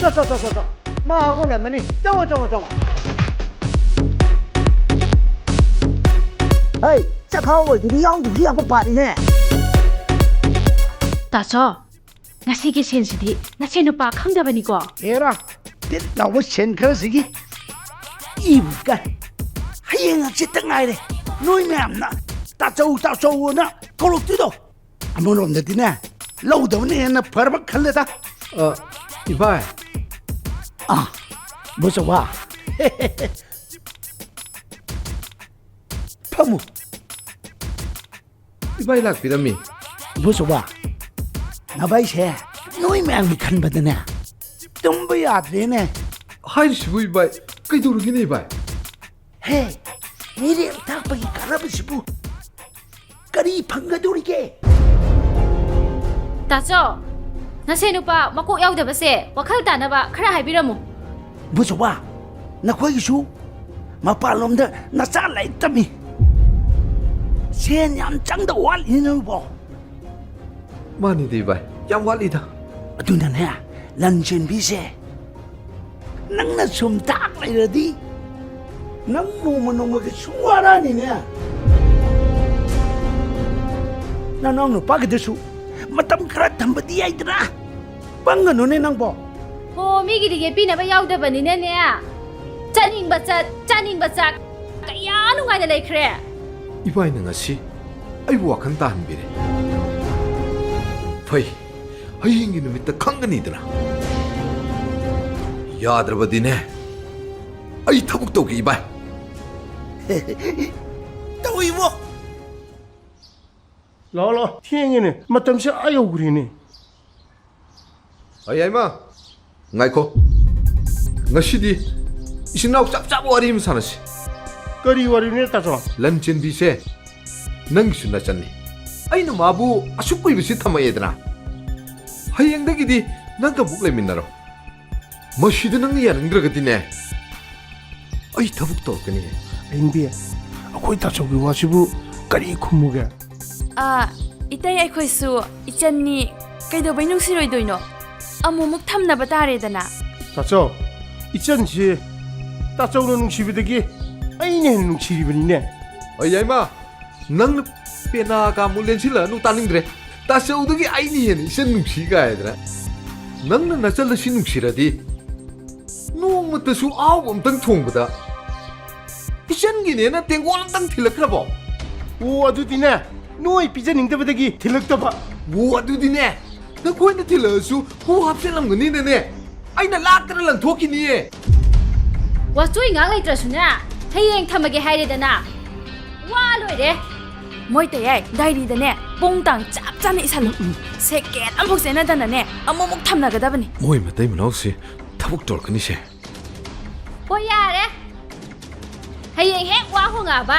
ꯆꯣ, ꯆꯣ, ꯆꯣ, ꯆꯣ, ꯆꯣ꯫ ꯃꯥ ꯍꯧꯒꯠꯂꯝꯃꯅꯤ꯫ ꯆꯪꯉꯣ, ꯆꯪꯉꯣ, ꯆꯪꯉꯣ꯫ ꯑꯩ ꯆꯈꯥꯎ ꯑꯣꯏꯗꯨꯗꯤ ꯌꯥꯎꯗꯕꯗꯤ ꯌꯥꯝ ꯄꯥꯔꯤꯅꯦ꯫ ꯇꯥꯆꯧ, ꯉꯁꯤꯒꯤ ꯁꯦꯟꯁꯤꯗꯤ ꯅꯁꯦ ꯅꯨꯄꯥ ꯈꯪꯗꯕꯅꯤꯀꯣ? ꯑꯦꯔꯥ, ꯇꯤꯠ ꯂꯥꯎꯕ ꯁꯦꯟ ꯈꯔꯁꯤꯒꯤ ꯏꯕꯨ ꯀꯥꯏ꯫ ꯍꯌꯦꯡ ꯍꯪꯆꯤꯠꯇ ꯉꯥꯏꯔꯦ ꯅꯣꯏ ꯃꯌꯥꯝꯅ ꯇꯥꯆꯧ ꯇꯥꯆꯧꯅ ꯀꯧꯔꯛꯇꯣꯏꯗꯣ꯫ ꯑꯃꯔꯣꯝꯗꯗꯤꯅꯦ, ꯂꯧꯗꯕꯅ ꯍꯦꯟꯅ ꯐꯔꯕ ꯈꯜꯂꯦꯗ꯫ ꯑ, ꯏꯕꯥꯏ꯫ ꯑ, ꯕꯣꯆꯧꯕ꯫ ꯐꯝꯃꯨ꯫ ꯏꯕꯥꯏ ꯂꯥꯛꯄꯤꯔꯝꯃꯤ꯫ ꯕꯣꯆꯧꯕ, ꯅꯕꯥꯏꯁꯦ ꯅꯣꯏ ꯃꯌꯥꯝꯒꯤ ꯈꯟꯕꯗꯅꯦ, ꯇꯨꯝꯕ ꯌꯥꯗ꯭ꯔꯦꯅꯦ꯫ ꯍꯥꯏꯔꯤꯁꯤꯕꯨ ꯏꯕꯥꯏ, ꯀꯩꯗꯧꯔꯒꯦꯅꯦ ꯏꯕꯥꯏ? ꯍꯦ, ꯃꯤꯔꯦꯝ ꯊꯥꯛꯄꯒꯤ ꯀꯥꯟꯅꯕꯁꯤꯕꯨ ꯀꯔꯤ ꯐꯪꯒꯗꯧꯔꯤꯒꯦ? ꯇꯥꯆꯧ, ꯅꯁꯦ ꯅꯨꯄꯥ ꯃꯀꯣꯛ ꯌꯥꯎꯗꯕꯁꯦ ꯋꯥꯈꯜ ꯇꯥꯅꯕ ꯈꯔ ꯍꯥꯏꯕꯤꯔꯝꯃꯨ꯫ ꯕꯨꯆꯧꯕ, ꯅꯈꯣꯏꯒꯤꯁꯨ ꯃꯄꯥꯟꯂꯣꯝꯗ ꯅꯆꯥ ꯂꯥꯏꯔꯤꯛ ꯇꯝꯃꯤ꯫ ꯁꯦꯟ ꯌꯥꯝ ꯆꯪꯗꯧ ꯋꯥꯠꯂꯤꯅꯦ ꯅꯪꯕꯣ꯫ ꯃꯥꯅꯤꯗ ꯏꯕꯥꯏ, ꯌꯥꯝ ꯋꯥꯠꯂꯤꯗ꯫ ꯑꯗꯨꯅꯅꯦ, ꯂꯟ ꯆꯦꯟꯕꯤꯁꯦ ꯅꯪꯅ ꯁꯨꯝ ꯇꯥꯛ ꯂꯩꯔꯗꯤ ꯅꯪ ꯅꯣꯡꯃ ꯅꯣꯡꯃꯒꯤ ꯁꯨꯝ ꯋꯥꯔꯛꯑꯅꯤꯅꯦ꯫ ꯅꯅꯥꯎ ꯅꯨꯄꯥꯒꯤꯗꯁꯨ ꯃꯇꯝ ꯈꯔ ꯊꯝꯕꯗꯤ ꯌꯥꯏꯗꯅ꯫ ꯄꯪꯒꯅꯨꯅꯦ ꯅꯪꯕꯣ꯫ ꯍꯣ, ꯃꯤꯒꯤꯗꯤ ꯌꯦꯠꯄꯤꯅꯕ ꯌꯥꯎꯗꯕꯅꯤꯅꯅꯦ꯫ ꯆꯠꯅꯤꯡꯕ ꯆꯠ, ꯆꯥꯅꯤꯡꯕ ꯆꯥ, ꯀꯌꯥ ꯅꯨꯡꯉꯥꯏꯅ ꯂꯩꯈ꯭ꯔꯦ꯫ ꯏꯕꯥꯏꯅ ꯉꯁꯤ ꯑꯩꯕꯨ ꯋꯥꯈꯜ ꯇꯥꯍꯟꯕꯤꯔꯦ꯫ ꯐꯩ, ꯍꯌꯦꯡꯒꯤ ꯅꯨꯃꯤꯠꯇ ꯈꯪꯒꯅꯤꯗꯅ꯫ ꯌꯥꯗ꯭ꯔꯕꯗꯤꯅꯦ, ꯑꯩ ꯊꯕꯛ ꯇꯧꯒꯦ, ꯏꯕꯥꯏ꯫ ꯇꯧꯏꯕꯣ꯫ ꯂꯥꯛꯑꯣ, ꯂꯥꯛꯑꯣ꯫ ꯊꯦꯡꯉꯦꯅꯦ꯫ ꯃꯇꯝꯁꯦ ꯑꯥ ꯌꯧꯈ꯭ꯔꯦꯅꯦ꯫ ꯑꯩ ꯍꯥꯏꯃ, ꯉꯥꯏꯈꯣ꯫ ꯉꯁꯤꯗꯤ ꯏꯆꯤꯟ ꯏꯅꯥꯎ ꯆꯞ ꯆꯥꯕ ꯋꯥꯔꯤ ꯑꯃ ꯁꯥꯟꯅꯁꯤ꯫ ꯀꯔꯤ ꯋꯥꯔꯤꯅꯣ, ꯇꯥꯆꯧ? ꯂꯟ ꯆꯦꯟꯕꯤꯁꯦ ꯅꯪꯒꯤꯁꯨ ꯅꯆꯟꯅꯤ꯫ ꯑꯩꯅ ꯃꯥꯕꯨ ꯑꯁꯨꯛ ꯀꯨꯏꯕꯁꯤ ꯊꯝꯃꯛꯑꯦꯗꯅ꯫ ꯍꯌꯦꯡꯗꯒꯤꯗꯤ ꯅꯪꯒ ꯑꯃꯨꯛ ꯂꯩꯃꯤꯟꯅꯔꯣ꯫ ꯃꯁꯤꯗ ꯅꯪꯅ ꯌꯥꯅꯤꯡꯗ꯭ꯔꯒꯗꯤꯅꯦ, ꯑꯩ ꯊꯕꯛ ꯇꯧꯔꯛꯀꯅꯤ꯫ ꯑꯍꯤꯡꯕꯤ, ꯑꯩꯈꯣꯏ ꯇꯥꯆꯧꯒꯤ ꯋꯥꯁꯤꯕꯨ ꯀꯔꯤ ꯈꯨꯝꯃꯨꯒꯦ? ꯑꯥ, ꯏꯇꯩ, ꯑꯩꯈꯣꯏꯁꯨ ꯏꯆꯟꯅꯤ, ꯀꯩꯗꯧꯕꯩ ꯅꯨꯡꯁꯤꯔꯣꯏꯗꯣꯏꯅꯣ? ꯑꯃꯨꯛꯃꯨꯛ ꯊꯝꯅꯕ ꯇꯥꯔꯦꯗꯅ꯫ ꯇꯥꯆꯧ, ꯏꯆꯟꯁꯤ ꯇꯥꯆꯧꯅ ꯅꯨꯡꯁꯤꯕꯗꯒꯤ ꯑꯩꯅ ꯍꯦꯟꯅ ꯅꯨꯡꯁꯤꯔꯤꯕꯅꯤꯅꯦ꯫ ꯑꯩ ꯌꯥꯏꯃ, ꯅꯪꯅ ꯄꯦꯅꯥꯒ ꯑꯃꯨꯛ ꯂꯦꯟꯁꯤꯜꯂꯛꯑꯅꯨ, ꯇꯥꯅꯤꯡꯗ꯭ꯔꯦ꯫ ꯇꯥꯆꯧꯗꯒꯤ ꯑꯩꯅ ꯍꯦꯟꯅ ꯏꯆꯟ ꯅꯨꯡꯁꯤ ꯀꯥꯏꯗꯅ꯫ ꯅꯪꯅ ꯅꯆꯜ ꯑꯁꯤ ꯅꯨꯡꯁꯤꯔꯗꯤ, ꯅꯣꯡꯃꯇꯁꯨ ꯑꯍꯥꯎꯕ ꯑꯝꯇꯪ ꯊꯣꯡꯕꯗ ꯏꯆꯟꯒꯤꯅꯦꯅ ꯇꯦꯡꯀꯣꯠ ꯑꯝꯇꯪ ꯊꯤꯜꯂꯛꯈ꯭ꯔꯕꯣ? ꯑꯣ, ꯑꯗꯨꯗꯤꯅꯦ, ꯅꯣꯏ ꯄꯤꯖꯅꯤꯡꯗꯕꯗꯒꯤ ꯊꯤꯜꯂꯛꯇꯕ꯫ ꯑꯣ, ꯑꯗꯨꯗꯤꯅꯦ, ꯅꯈꯣꯏꯅ ꯊꯤꯜꯂꯛꯑꯁꯨ ꯍꯨ ꯍꯥꯞꯆꯤꯜꯂꯝꯒꯅꯤꯅꯅꯦ, ꯑꯩꯅ ꯂꯥꯛꯇꯅ ꯂꯪꯊꯣꯛꯈꯤꯅꯤꯌꯦ꯫ ꯋꯥꯆꯣꯏ ꯉꯥꯛ ꯂꯩꯇ꯭ꯔꯁꯨꯅꯦ, ꯍꯌꯦꯡ ꯊꯝꯃꯒꯦ ꯍꯥꯏꯔꯦꯗꯅ꯫ ꯋꯥ ꯂꯣꯏꯔꯦ꯫ ꯃꯣꯏ ꯇꯌꯥꯏ, ꯗꯥꯏꯔꯤꯗꯅꯦ ꯄꯨꯡ ꯇꯥꯡ ꯆꯞ ꯆꯥꯅ ꯏꯁꯜꯂꯨ꯫ ꯁꯦꯀꯦꯟ ꯑꯃꯐꯥꯎ ꯆꯦꯟꯅꯗꯅꯅꯦ ꯑꯃꯨꯛꯃꯨꯛ ꯊꯝꯅꯒꯗꯕꯅꯤ꯫ ꯃꯣꯏ ꯃꯇꯩ ꯃꯅꯥꯎꯁꯤ ꯊꯕꯛ ꯇꯧꯔꯛꯀꯅꯤꯁꯦ꯫ ꯍꯣꯏ, ꯌꯥꯔꯦ꯫ ꯍꯌꯦꯡ ꯍꯦꯛ ꯋꯥ ꯍꯣꯉꯛꯑꯕ,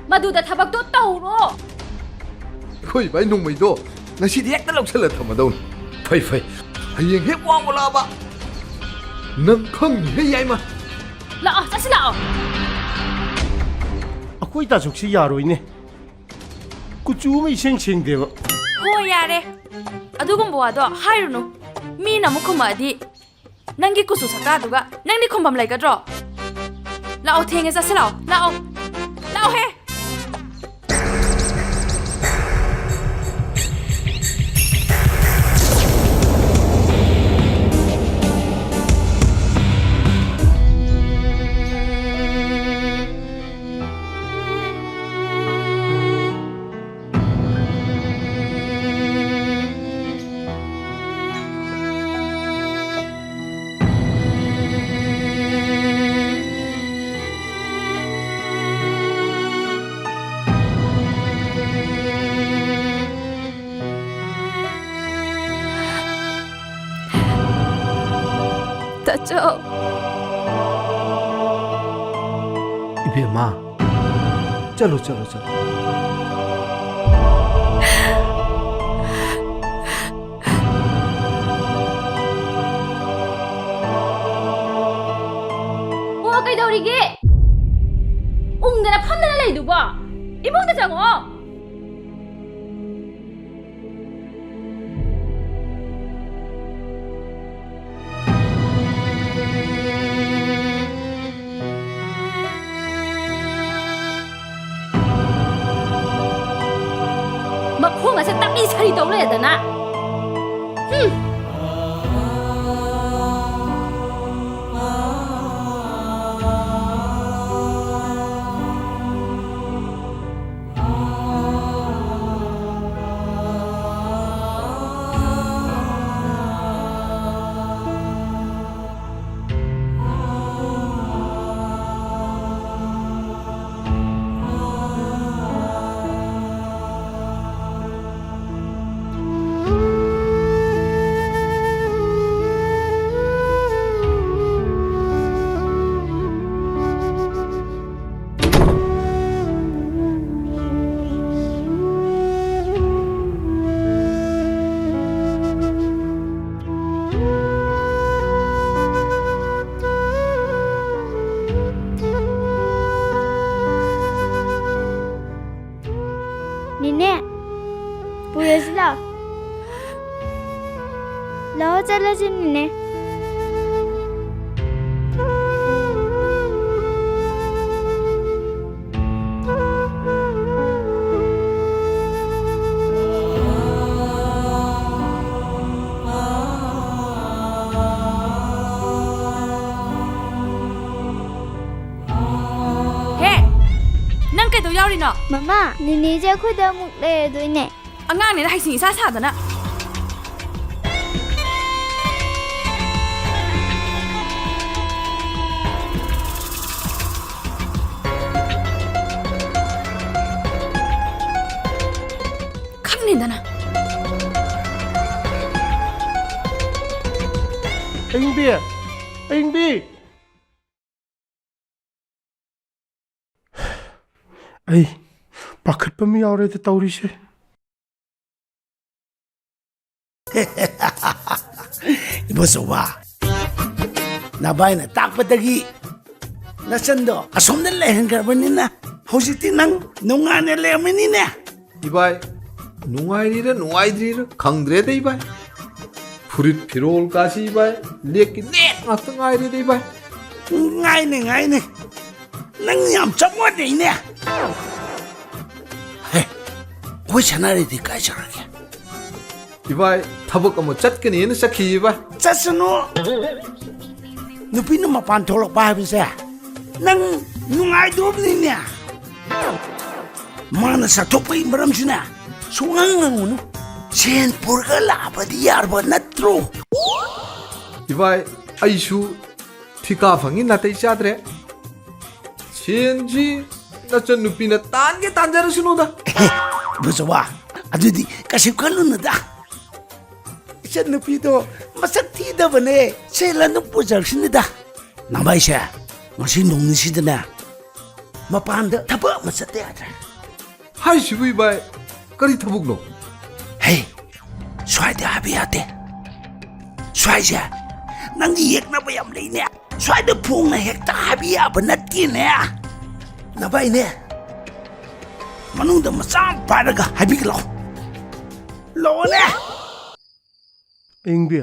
ꯃꯗꯨꯗ ꯊꯕꯛꯇꯣ ꯇꯧꯔꯣ꯫ ꯑꯩꯈꯣꯏ ꯏꯕꯥꯏ ꯅꯣꯡꯃꯩꯗꯣ ꯉꯁꯤꯗꯤ ꯍꯦꯛꯇ ꯂꯧꯁꯜꯂ ꯊꯝꯃꯗꯧꯅꯤ꯫ ꯐꯩ, ꯐꯩ꯫ ꯍꯌꯦꯡ ꯍꯦꯛ ꯋꯥ ꯑꯣꯜꯂꯛꯑꯕ, ꯅꯪ ꯈꯪꯅꯤꯍꯦ, ꯌꯥꯏꯃ꯫ ꯂꯥꯛꯑꯣ, ꯆꯠꯁꯤ ꯂꯥꯛꯑꯣ꯫ ꯑꯩꯈꯣꯏ ꯇꯥꯆꯧꯁꯤ ꯌꯥꯔꯣꯏꯅꯦ꯫ ꯀꯨꯆꯨ ꯑꯃ ꯏꯁꯦꯡ ꯁꯦꯡꯗꯦꯕ꯫ ꯍꯣꯏ, ꯌꯥꯔꯦ꯫ ꯑꯗꯨꯒꯨꯝꯕ ꯋꯥꯗꯣ ꯍꯥꯏꯔꯨꯅꯨ꯫ ꯃꯤꯅ ꯑꯃꯨꯛ ꯈꯨꯝꯃꯛꯑꯗꯤ ꯅꯪꯒꯤ ꯀꯨꯆꯨ ꯁꯛꯇꯥꯗꯨꯒ ꯅꯪꯗꯤ ꯈꯨꯝꯐꯝ ꯂꯩꯒꯗ꯭ꯔꯣ? ꯂꯥꯛꯑꯣ, ꯊꯦꯡꯉꯦ, ꯆꯠꯁꯤ ꯂꯥꯛꯑꯣ, ꯂꯥꯛꯑꯣ, ꯂꯥꯛꯑꯣꯍꯦ꯫ ꯇꯥꯆꯧ꯫ ꯏꯕꯦꯝꯃ, ꯆꯠꯂꯣ, ꯆꯠꯂꯣ, ꯆꯠꯂꯣ꯫ ꯑꯣ, ꯀꯩꯗꯧꯔꯤꯒꯦ? ꯎꯪꯗꯅ ꯐꯝꯗꯅ ꯂꯩꯗꯨꯕꯣ? ꯏꯃꯨꯡꯗ ꯆꯪꯉꯛꯑꯣ꯫ ꯑꯩ ꯁꯥꯔꯤ ꯇꯧ ꯂꯩꯔꯗꯅ꯫ ꯍꯨꯝ꯫ ꯅꯦꯅꯦ, ꯄꯨꯔꯁꯤ ꯂꯥꯛꯑꯣ꯫ ꯂꯥꯛꯑꯣ, ꯆꯠꯂꯁꯤ, ꯅꯦꯅꯦ꯫ ꯍꯦ! ꯅꯪ ꯀꯩꯗꯧ ꯌꯥꯎꯔꯤꯅꯣ? ꯃꯃꯥ, ꯅꯦꯅꯦꯁꯦ ꯑꯩꯈꯣꯏꯗ ꯑꯃꯨꯛ ꯂꯩꯔꯗꯣꯏꯅꯦ꯫ ꯑꯉꯥꯡꯅꯦꯅ ꯍꯩꯁꯤꯡ ꯏꯁꯥ ꯁꯥꯗꯅ꯫ ꯈꯪꯅꯤꯗꯅ꯫ ꯑꯌꯤꯡꯕꯤ! ꯑꯌꯤꯡꯕꯤ! ꯑꯩ ꯄꯥꯈꯠꯄ ꯑꯃ ꯌꯥꯎꯔꯦꯗ ꯇꯧꯔꯤꯁꯦ꯫ ꯏꯕꯣꯆꯧꯕ, ꯅꯚꯥꯏꯅ ꯇꯥꯛꯄꯗꯒꯤ ꯅꯆꯟꯗꯣ ꯑꯁꯣꯝꯗ ꯂꯩꯍꯟꯈ꯭ꯔꯕꯅꯤꯅ ꯍꯧꯖꯤꯛꯇꯤ ꯅꯪ ꯅꯨꯡꯉꯥꯏꯅ ꯂꯩꯔꯝꯃꯅꯤꯅꯦ꯫ ꯏꯕꯥꯏ, ꯅꯨꯡꯉꯥꯏꯔꯤꯔ ꯅꯨꯡꯉꯥꯏꯗ꯭ꯔꯤꯔ ꯈꯪꯗ꯭ꯔꯦꯗ ꯏꯕꯥꯏ꯫ ꯐꯨꯔꯤꯠ ꯐꯤꯔꯣꯜ ꯀꯥꯁꯤ ꯏꯕꯥꯏ, ꯂꯦꯛꯀꯤ ꯂꯦꯛ ꯉꯥꯛꯇ ꯉꯥꯏꯔꯦꯗ ꯏꯕꯥꯏ꯫ ꯉꯥꯏꯅꯦ, ꯉꯥꯏꯅꯦ꯫ ꯅꯪ ꯌꯥꯝ ꯆꯞ ꯃꯥꯟꯅꯩꯅꯦ꯫ ꯍꯦ, ꯑꯩꯈꯣꯏ ꯁꯥꯟꯅꯔꯗꯤ ꯀꯥꯏ ꯆꯠꯈ꯭ꯔꯒꯦ? ꯏꯕꯥꯏ, ꯊꯕꯛ ꯑꯃ ꯆꯠꯀꯅꯤꯅ ꯆꯠꯈꯤ, ꯏꯕꯥꯏ꯫ ꯆꯠꯁꯅꯨ꯫ ꯅꯨꯄꯤꯅ ꯃꯄꯥꯟ ꯊꯣꯛꯂꯛꯄ ꯍꯥꯏꯕꯁꯦ ꯅꯪ ꯅꯨꯡꯉꯥꯏꯗꯧꯕꯅꯤꯅꯦ꯫ ꯃꯥꯅ ꯆꯠꯊꯣꯛꯄꯒꯤ ꯃꯔꯝꯁꯤꯅ ꯁꯨꯡꯍꯪ ꯍꯪꯉꯨꯅꯨ꯫ ꯁꯦꯟ ꯄꯨꯔꯒ ꯂꯥꯛꯄꯗꯤ ꯌꯥꯔꯕ ꯅꯠꯇ꯭ꯔꯣ? ꯏꯕꯥꯏ, ꯑꯩꯁꯨ ꯊꯤꯀꯥ ꯐꯪꯉꯤ, ꯅꯥꯇꯩ ꯆꯥꯗ꯭ꯔꯦ꯫ ꯁꯦꯟꯁꯤ ꯅꯆꯟꯅꯨꯄꯤꯅ ꯇꯥꯟꯒꯦ ꯇꯥꯟꯖꯔꯁꯅꯨꯗ꯫ ꯏꯕꯣꯆꯧꯕ, ꯑꯗꯨꯗꯤ ꯀꯩꯁꯨ ꯈꯜꯂꯨꯅꯨꯗ꯫ ꯏꯆꯟꯅꯨꯄꯤꯗꯣ ꯃꯁꯛ ꯊꯤꯗꯕꯅꯦ, ꯁꯦꯜ ꯑꯗꯨꯝ ꯄꯨꯖꯔꯛꯁꯅꯤꯗ꯫ ꯅꯕꯥꯏꯁꯦ ꯉꯁꯤ ꯅꯣꯡ ꯅꯤꯅꯤꯁꯤꯗꯅꯦ ꯃꯄꯥꯟꯗ ꯊꯕꯛ ꯑꯃ ꯆꯠꯇ ꯌꯥꯗ꯭ꯔꯦ꯫ ꯍꯥꯏꯁꯤꯕꯨ ꯏꯕꯥꯏ, ꯀꯔꯤ ꯊꯕꯛꯅꯣ? ꯍꯦ, ꯁ꯭ꯋꯥꯏꯗ ꯍꯥꯏꯕ ꯌꯥꯗꯦ꯫ ꯁ꯭ꯋꯥꯏꯁꯦ ꯅꯪꯒꯤ ꯌꯦꯛꯅꯕ ꯌꯥꯝ ꯂꯩꯅꯦ꯫ ꯁ꯭ꯋꯥꯏꯗ ꯐꯣꯡꯅ ꯍꯦꯛꯇ ꯍꯥꯏꯕ ꯌꯥꯕ ꯅꯠꯇꯦꯅꯦ꯫ ꯅꯕꯥꯏꯅꯦ, ꯃꯅꯨꯡꯗ ꯃꯆꯥ ꯑꯃ ꯄꯥꯏꯔꯒ ꯍꯥꯏꯕꯤꯒꯦ ꯂꯥꯛꯑꯣ꯫ ꯂꯥꯛꯑꯣꯅꯦ꯫ ꯑꯌꯤꯡꯕꯤ,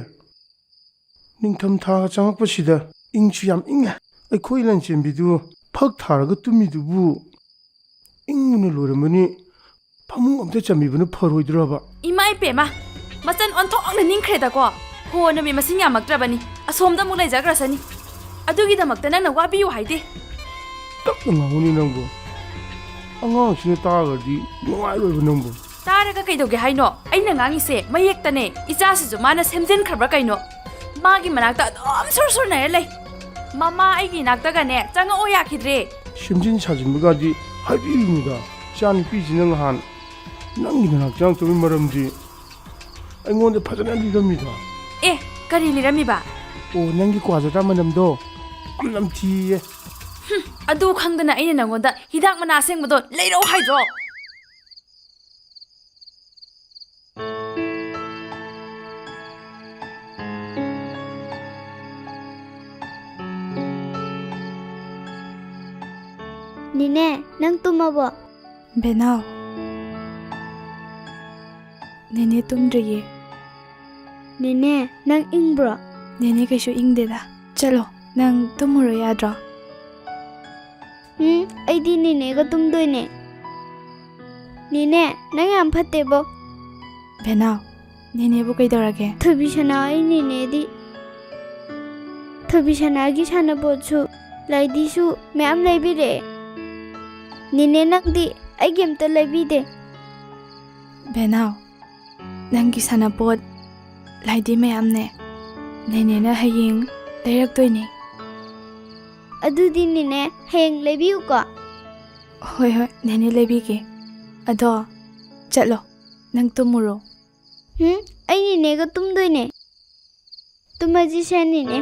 ꯅꯤꯡꯊꯝ ꯊꯥꯒ ꯆꯪꯉꯛꯄꯁꯤꯗ ꯏꯪꯁꯨ ꯌꯥꯝ ꯏꯪꯉꯦ꯫ ꯑꯩꯈꯣꯏ ꯂꯟꯆꯦꯟꯕꯤꯗꯨ ꯐꯛ ꯊꯥꯔꯒ ꯇꯨꯝꯃꯤꯗꯨꯕꯨ ꯏꯪꯕꯅ ꯂꯣꯏꯔꯝꯃꯅꯤ꯫ ꯐꯃꯨꯡ ꯑꯝꯇ ꯆꯟꯕꯤꯕꯅ ꯐꯔꯣꯏꯗ꯭ꯔꯕ? ꯏꯃꯥ ꯏꯄꯦꯝꯃ, ꯃꯆꯟ ꯑꯣꯟꯊꯣꯛꯅ ꯅꯤꯡꯈ꯭ꯔꯦꯗꯀꯣ꯫ ꯍꯣ, ꯅꯨꯃꯤꯠ ꯃꯁꯤꯡ ꯌꯥꯝꯃꯛꯇ꯭ꯔꯕꯅꯤ꯫ ꯑꯁꯣꯝꯗ ꯑꯃꯨꯛ ꯂꯩꯖꯈ꯭ꯔꯁꯅꯤ꯫ ꯑꯗꯨꯒꯤꯗꯃꯛꯇ ꯅꯪꯅ ꯋꯥꯕꯤꯌꯨ ꯍꯥꯏꯗꯦ꯫ ꯇꯞꯅ ꯉꯥꯡꯉꯨꯅꯦ ꯅꯪꯕꯨ꯫ ꯑꯉꯥꯡꯁꯤꯅ ꯇꯥꯈ꯭ꯔꯗꯤ ꯅꯨꯡꯉꯥꯏꯔꯣꯏꯕ ꯅꯪꯕꯨ꯫ ꯇꯥꯔꯒ ꯀꯩꯗꯧꯒꯦ ꯍꯥꯏꯅꯣ? ꯑꯩꯅ ꯉꯥꯡꯉꯤꯁꯦ ꯃꯌꯦꯛꯇꯅꯦ꯫ ꯏꯆꯥꯁꯤꯁꯨ ꯃꯥꯅ ꯁꯦꯝꯖꯤꯟꯈ꯭ꯔꯕ꯭ꯔꯥ ꯀꯩꯅꯣ? ꯃꯥꯒꯤ ꯃꯅꯥꯛꯇ ꯑꯗꯨꯝ ꯁꯨꯔ ꯁꯨꯔ ꯅꯩꯔ ꯂꯩ꯫ ꯃꯃꯥ ꯑꯩꯒꯤ ꯏꯅꯥꯛꯇꯒꯅꯦ ꯆꯪꯉꯛꯑꯣ ꯌꯥꯈꯤꯗ꯭ꯔꯦ꯫ ꯁꯦꯝꯖꯤꯟ ꯁꯥꯖꯤꯟꯕꯒꯗꯤ ꯍꯥꯏꯕꯤꯔꯨꯅꯨꯗ꯫ ꯏꯆꯥ ꯅꯨꯄꯤꯁꯤꯅ ꯉꯍꯥꯟ ꯅꯪꯒꯤ ꯅꯅꯥꯛ ꯆꯪꯉꯛꯇꯕꯒꯤ ꯃꯔꯝꯗꯤ ꯑꯩꯉꯣꯟꯗ ꯐꯖꯅ ꯂꯤꯔꯝꯃꯤꯗ꯫ ꯑꯦ, ꯀꯔꯤ ꯂꯤꯔꯝꯃꯤꯕ? ꯑꯣ, ꯅꯪꯒꯤ ꯀ꯭ꯋꯥ ꯖꯥꯔꯗꯥ ꯃꯅꯝꯗꯣ ꯌꯥꯝ ꯅꯝꯊꯤꯌꯦ꯫ ꯍꯨꯝ, ꯑꯗꯨ ꯈꯪꯗꯅ ꯑꯩꯅ ꯅꯪꯉꯣꯟꯗ ꯍꯤꯗꯥꯛ ꯃꯅꯥ ꯑꯁꯦꯡꯕꯗꯣ ꯂꯩꯔꯛꯑꯣ ꯍꯥꯏꯗ꯭ꯔꯣ? ꯅꯦꯅꯦ, ꯅꯪ ꯇꯨꯝꯃꯕꯣ? ꯕꯦꯅꯥꯎ, ꯅꯦꯅꯦ ꯇꯨꯝꯗ꯭ꯔꯤꯌꯦ꯫ ꯅꯦꯅꯦ, ꯅꯪ ꯏꯪꯕ꯭ꯔꯣ? ꯅꯦꯅꯦ ꯀꯩꯁꯨ ꯏꯪꯗꯦꯗ꯫ ꯆꯠꯂꯣ, ꯅꯪ ꯇꯨꯝꯃꯨꯔꯣ ꯌꯥꯗ꯭ꯔꯣ? ꯎꯝ, ꯑꯩꯗꯤ ꯅꯦꯅꯦꯒ ꯇꯨꯝꯗꯣꯏꯅꯦ꯫ ꯅꯦꯅꯦ, ꯅꯪ ꯌꯥꯝ ꯐꯠꯇꯦꯕꯣ꯫ ꯕꯦꯅꯥꯎ, ꯅꯦꯅꯦꯕꯨ ꯀꯩꯗꯧꯔꯒꯦ? ꯊꯣꯏꯕꯤꯁꯅꯥ, ꯑꯩ ꯅꯦꯅꯦꯗꯤ, ꯊꯣꯏꯕꯤꯁꯅꯥꯒꯤ ꯁꯥꯟꯅꯄꯣꯠꯁꯨ, ꯂꯥꯏꯗꯤꯁꯨ ꯃꯌꯥꯝ ꯂꯩꯕꯤꯔꯛꯑꯦ꯫ ꯅꯦꯅꯦ, ꯅꯪꯗꯤ ꯑꯩꯒꯤ ꯑꯝꯇ ꯂꯩꯕꯤꯗꯦ꯫ ꯕꯦꯅꯥꯎ, ꯅꯪꯒꯤ ꯁꯥꯟꯅꯄꯣꯠ, ꯂꯥꯏꯗꯤ ꯃꯌꯥꯝꯅꯦ, ꯅꯦꯅꯦꯅ ꯍꯌꯦꯡ ꯂꯩꯔꯛꯇꯣꯏꯅꯦ꯫ ꯑꯗꯨꯗꯤ ꯅꯦꯅꯦ, ꯍꯌꯦꯡ ꯂꯩꯕꯤꯌꯨꯀꯣ꯫ ꯍꯣꯏ, ꯍꯣꯏ, ꯅꯦꯅꯦ ꯂꯩꯕꯤꯒꯦ꯫ ꯑꯗꯣ, ꯆꯠꯂꯣ, ꯅꯪ ꯇꯨꯝꯃꯨꯔꯣ꯫ ꯍꯨꯝ, ꯑꯩ ꯅꯦꯅꯦꯒ ꯇꯨꯝꯗꯣꯏꯅꯦ꯫ ꯇꯨꯝꯃꯁꯤꯁꯦ, ꯅꯦꯅꯦ꯫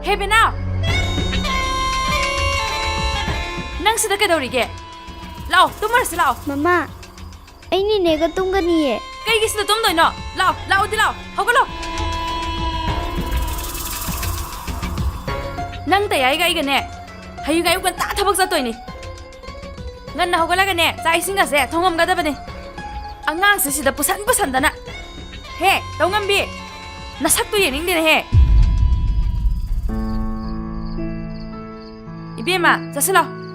ꯍꯦ ꯕꯦꯅꯥꯎ! ꯅꯪ ꯁꯤꯗ ꯀꯩꯗꯧꯔꯤꯒꯦ? ꯂꯥꯛꯑꯣ, ꯇꯨꯝꯃꯔꯁꯤ ꯂꯥꯛꯑꯣ꯫ ꯃꯃꯥ, ꯑꯩ ꯅꯦꯅꯦꯒ ꯇꯨꯝꯒꯅꯤꯌꯦ꯫ ꯀꯩꯒꯤ ꯁꯤꯗ ꯇꯨꯝꯗꯣꯏꯅꯣ? ꯂꯥꯛꯑꯣ, ꯂꯥꯛꯑꯣꯗꯤ ꯂꯥꯛꯑꯣ, ꯍꯧꯒꯠꯂꯣ꯫ ꯅꯪ ꯇꯌꯥꯏꯒ ꯑꯩꯒꯅꯦ, ꯍꯌꯦꯡ ꯑꯌꯨꯛ ꯉꯟꯇꯥ ꯊꯕꯛ ꯆꯠꯇꯣꯏꯅꯤ꯫ ꯉꯟꯅ ꯍꯧꯒꯠꯂꯒꯅꯦ, ꯆꯥꯛ ꯏꯁꯤꯡꯒꯁꯦ ꯊꯣꯡꯉꯝꯒꯗꯕꯅꯤ꯫ ꯑꯉꯥꯡꯁꯦ ꯁꯤꯗ ꯄꯨꯁꯟ ꯄꯨꯁꯟꯗꯅ꯫ ꯍꯦ, ꯇꯧꯉꯝꯕꯤ, ꯅꯁꯛꯇꯨ ꯌꯦꯡꯅꯤꯡꯗꯦꯅꯦꯍꯦ꯫ ꯏꯕꯦꯝꯃ, ꯆꯠꯁꯤꯜꯂꯣ꯫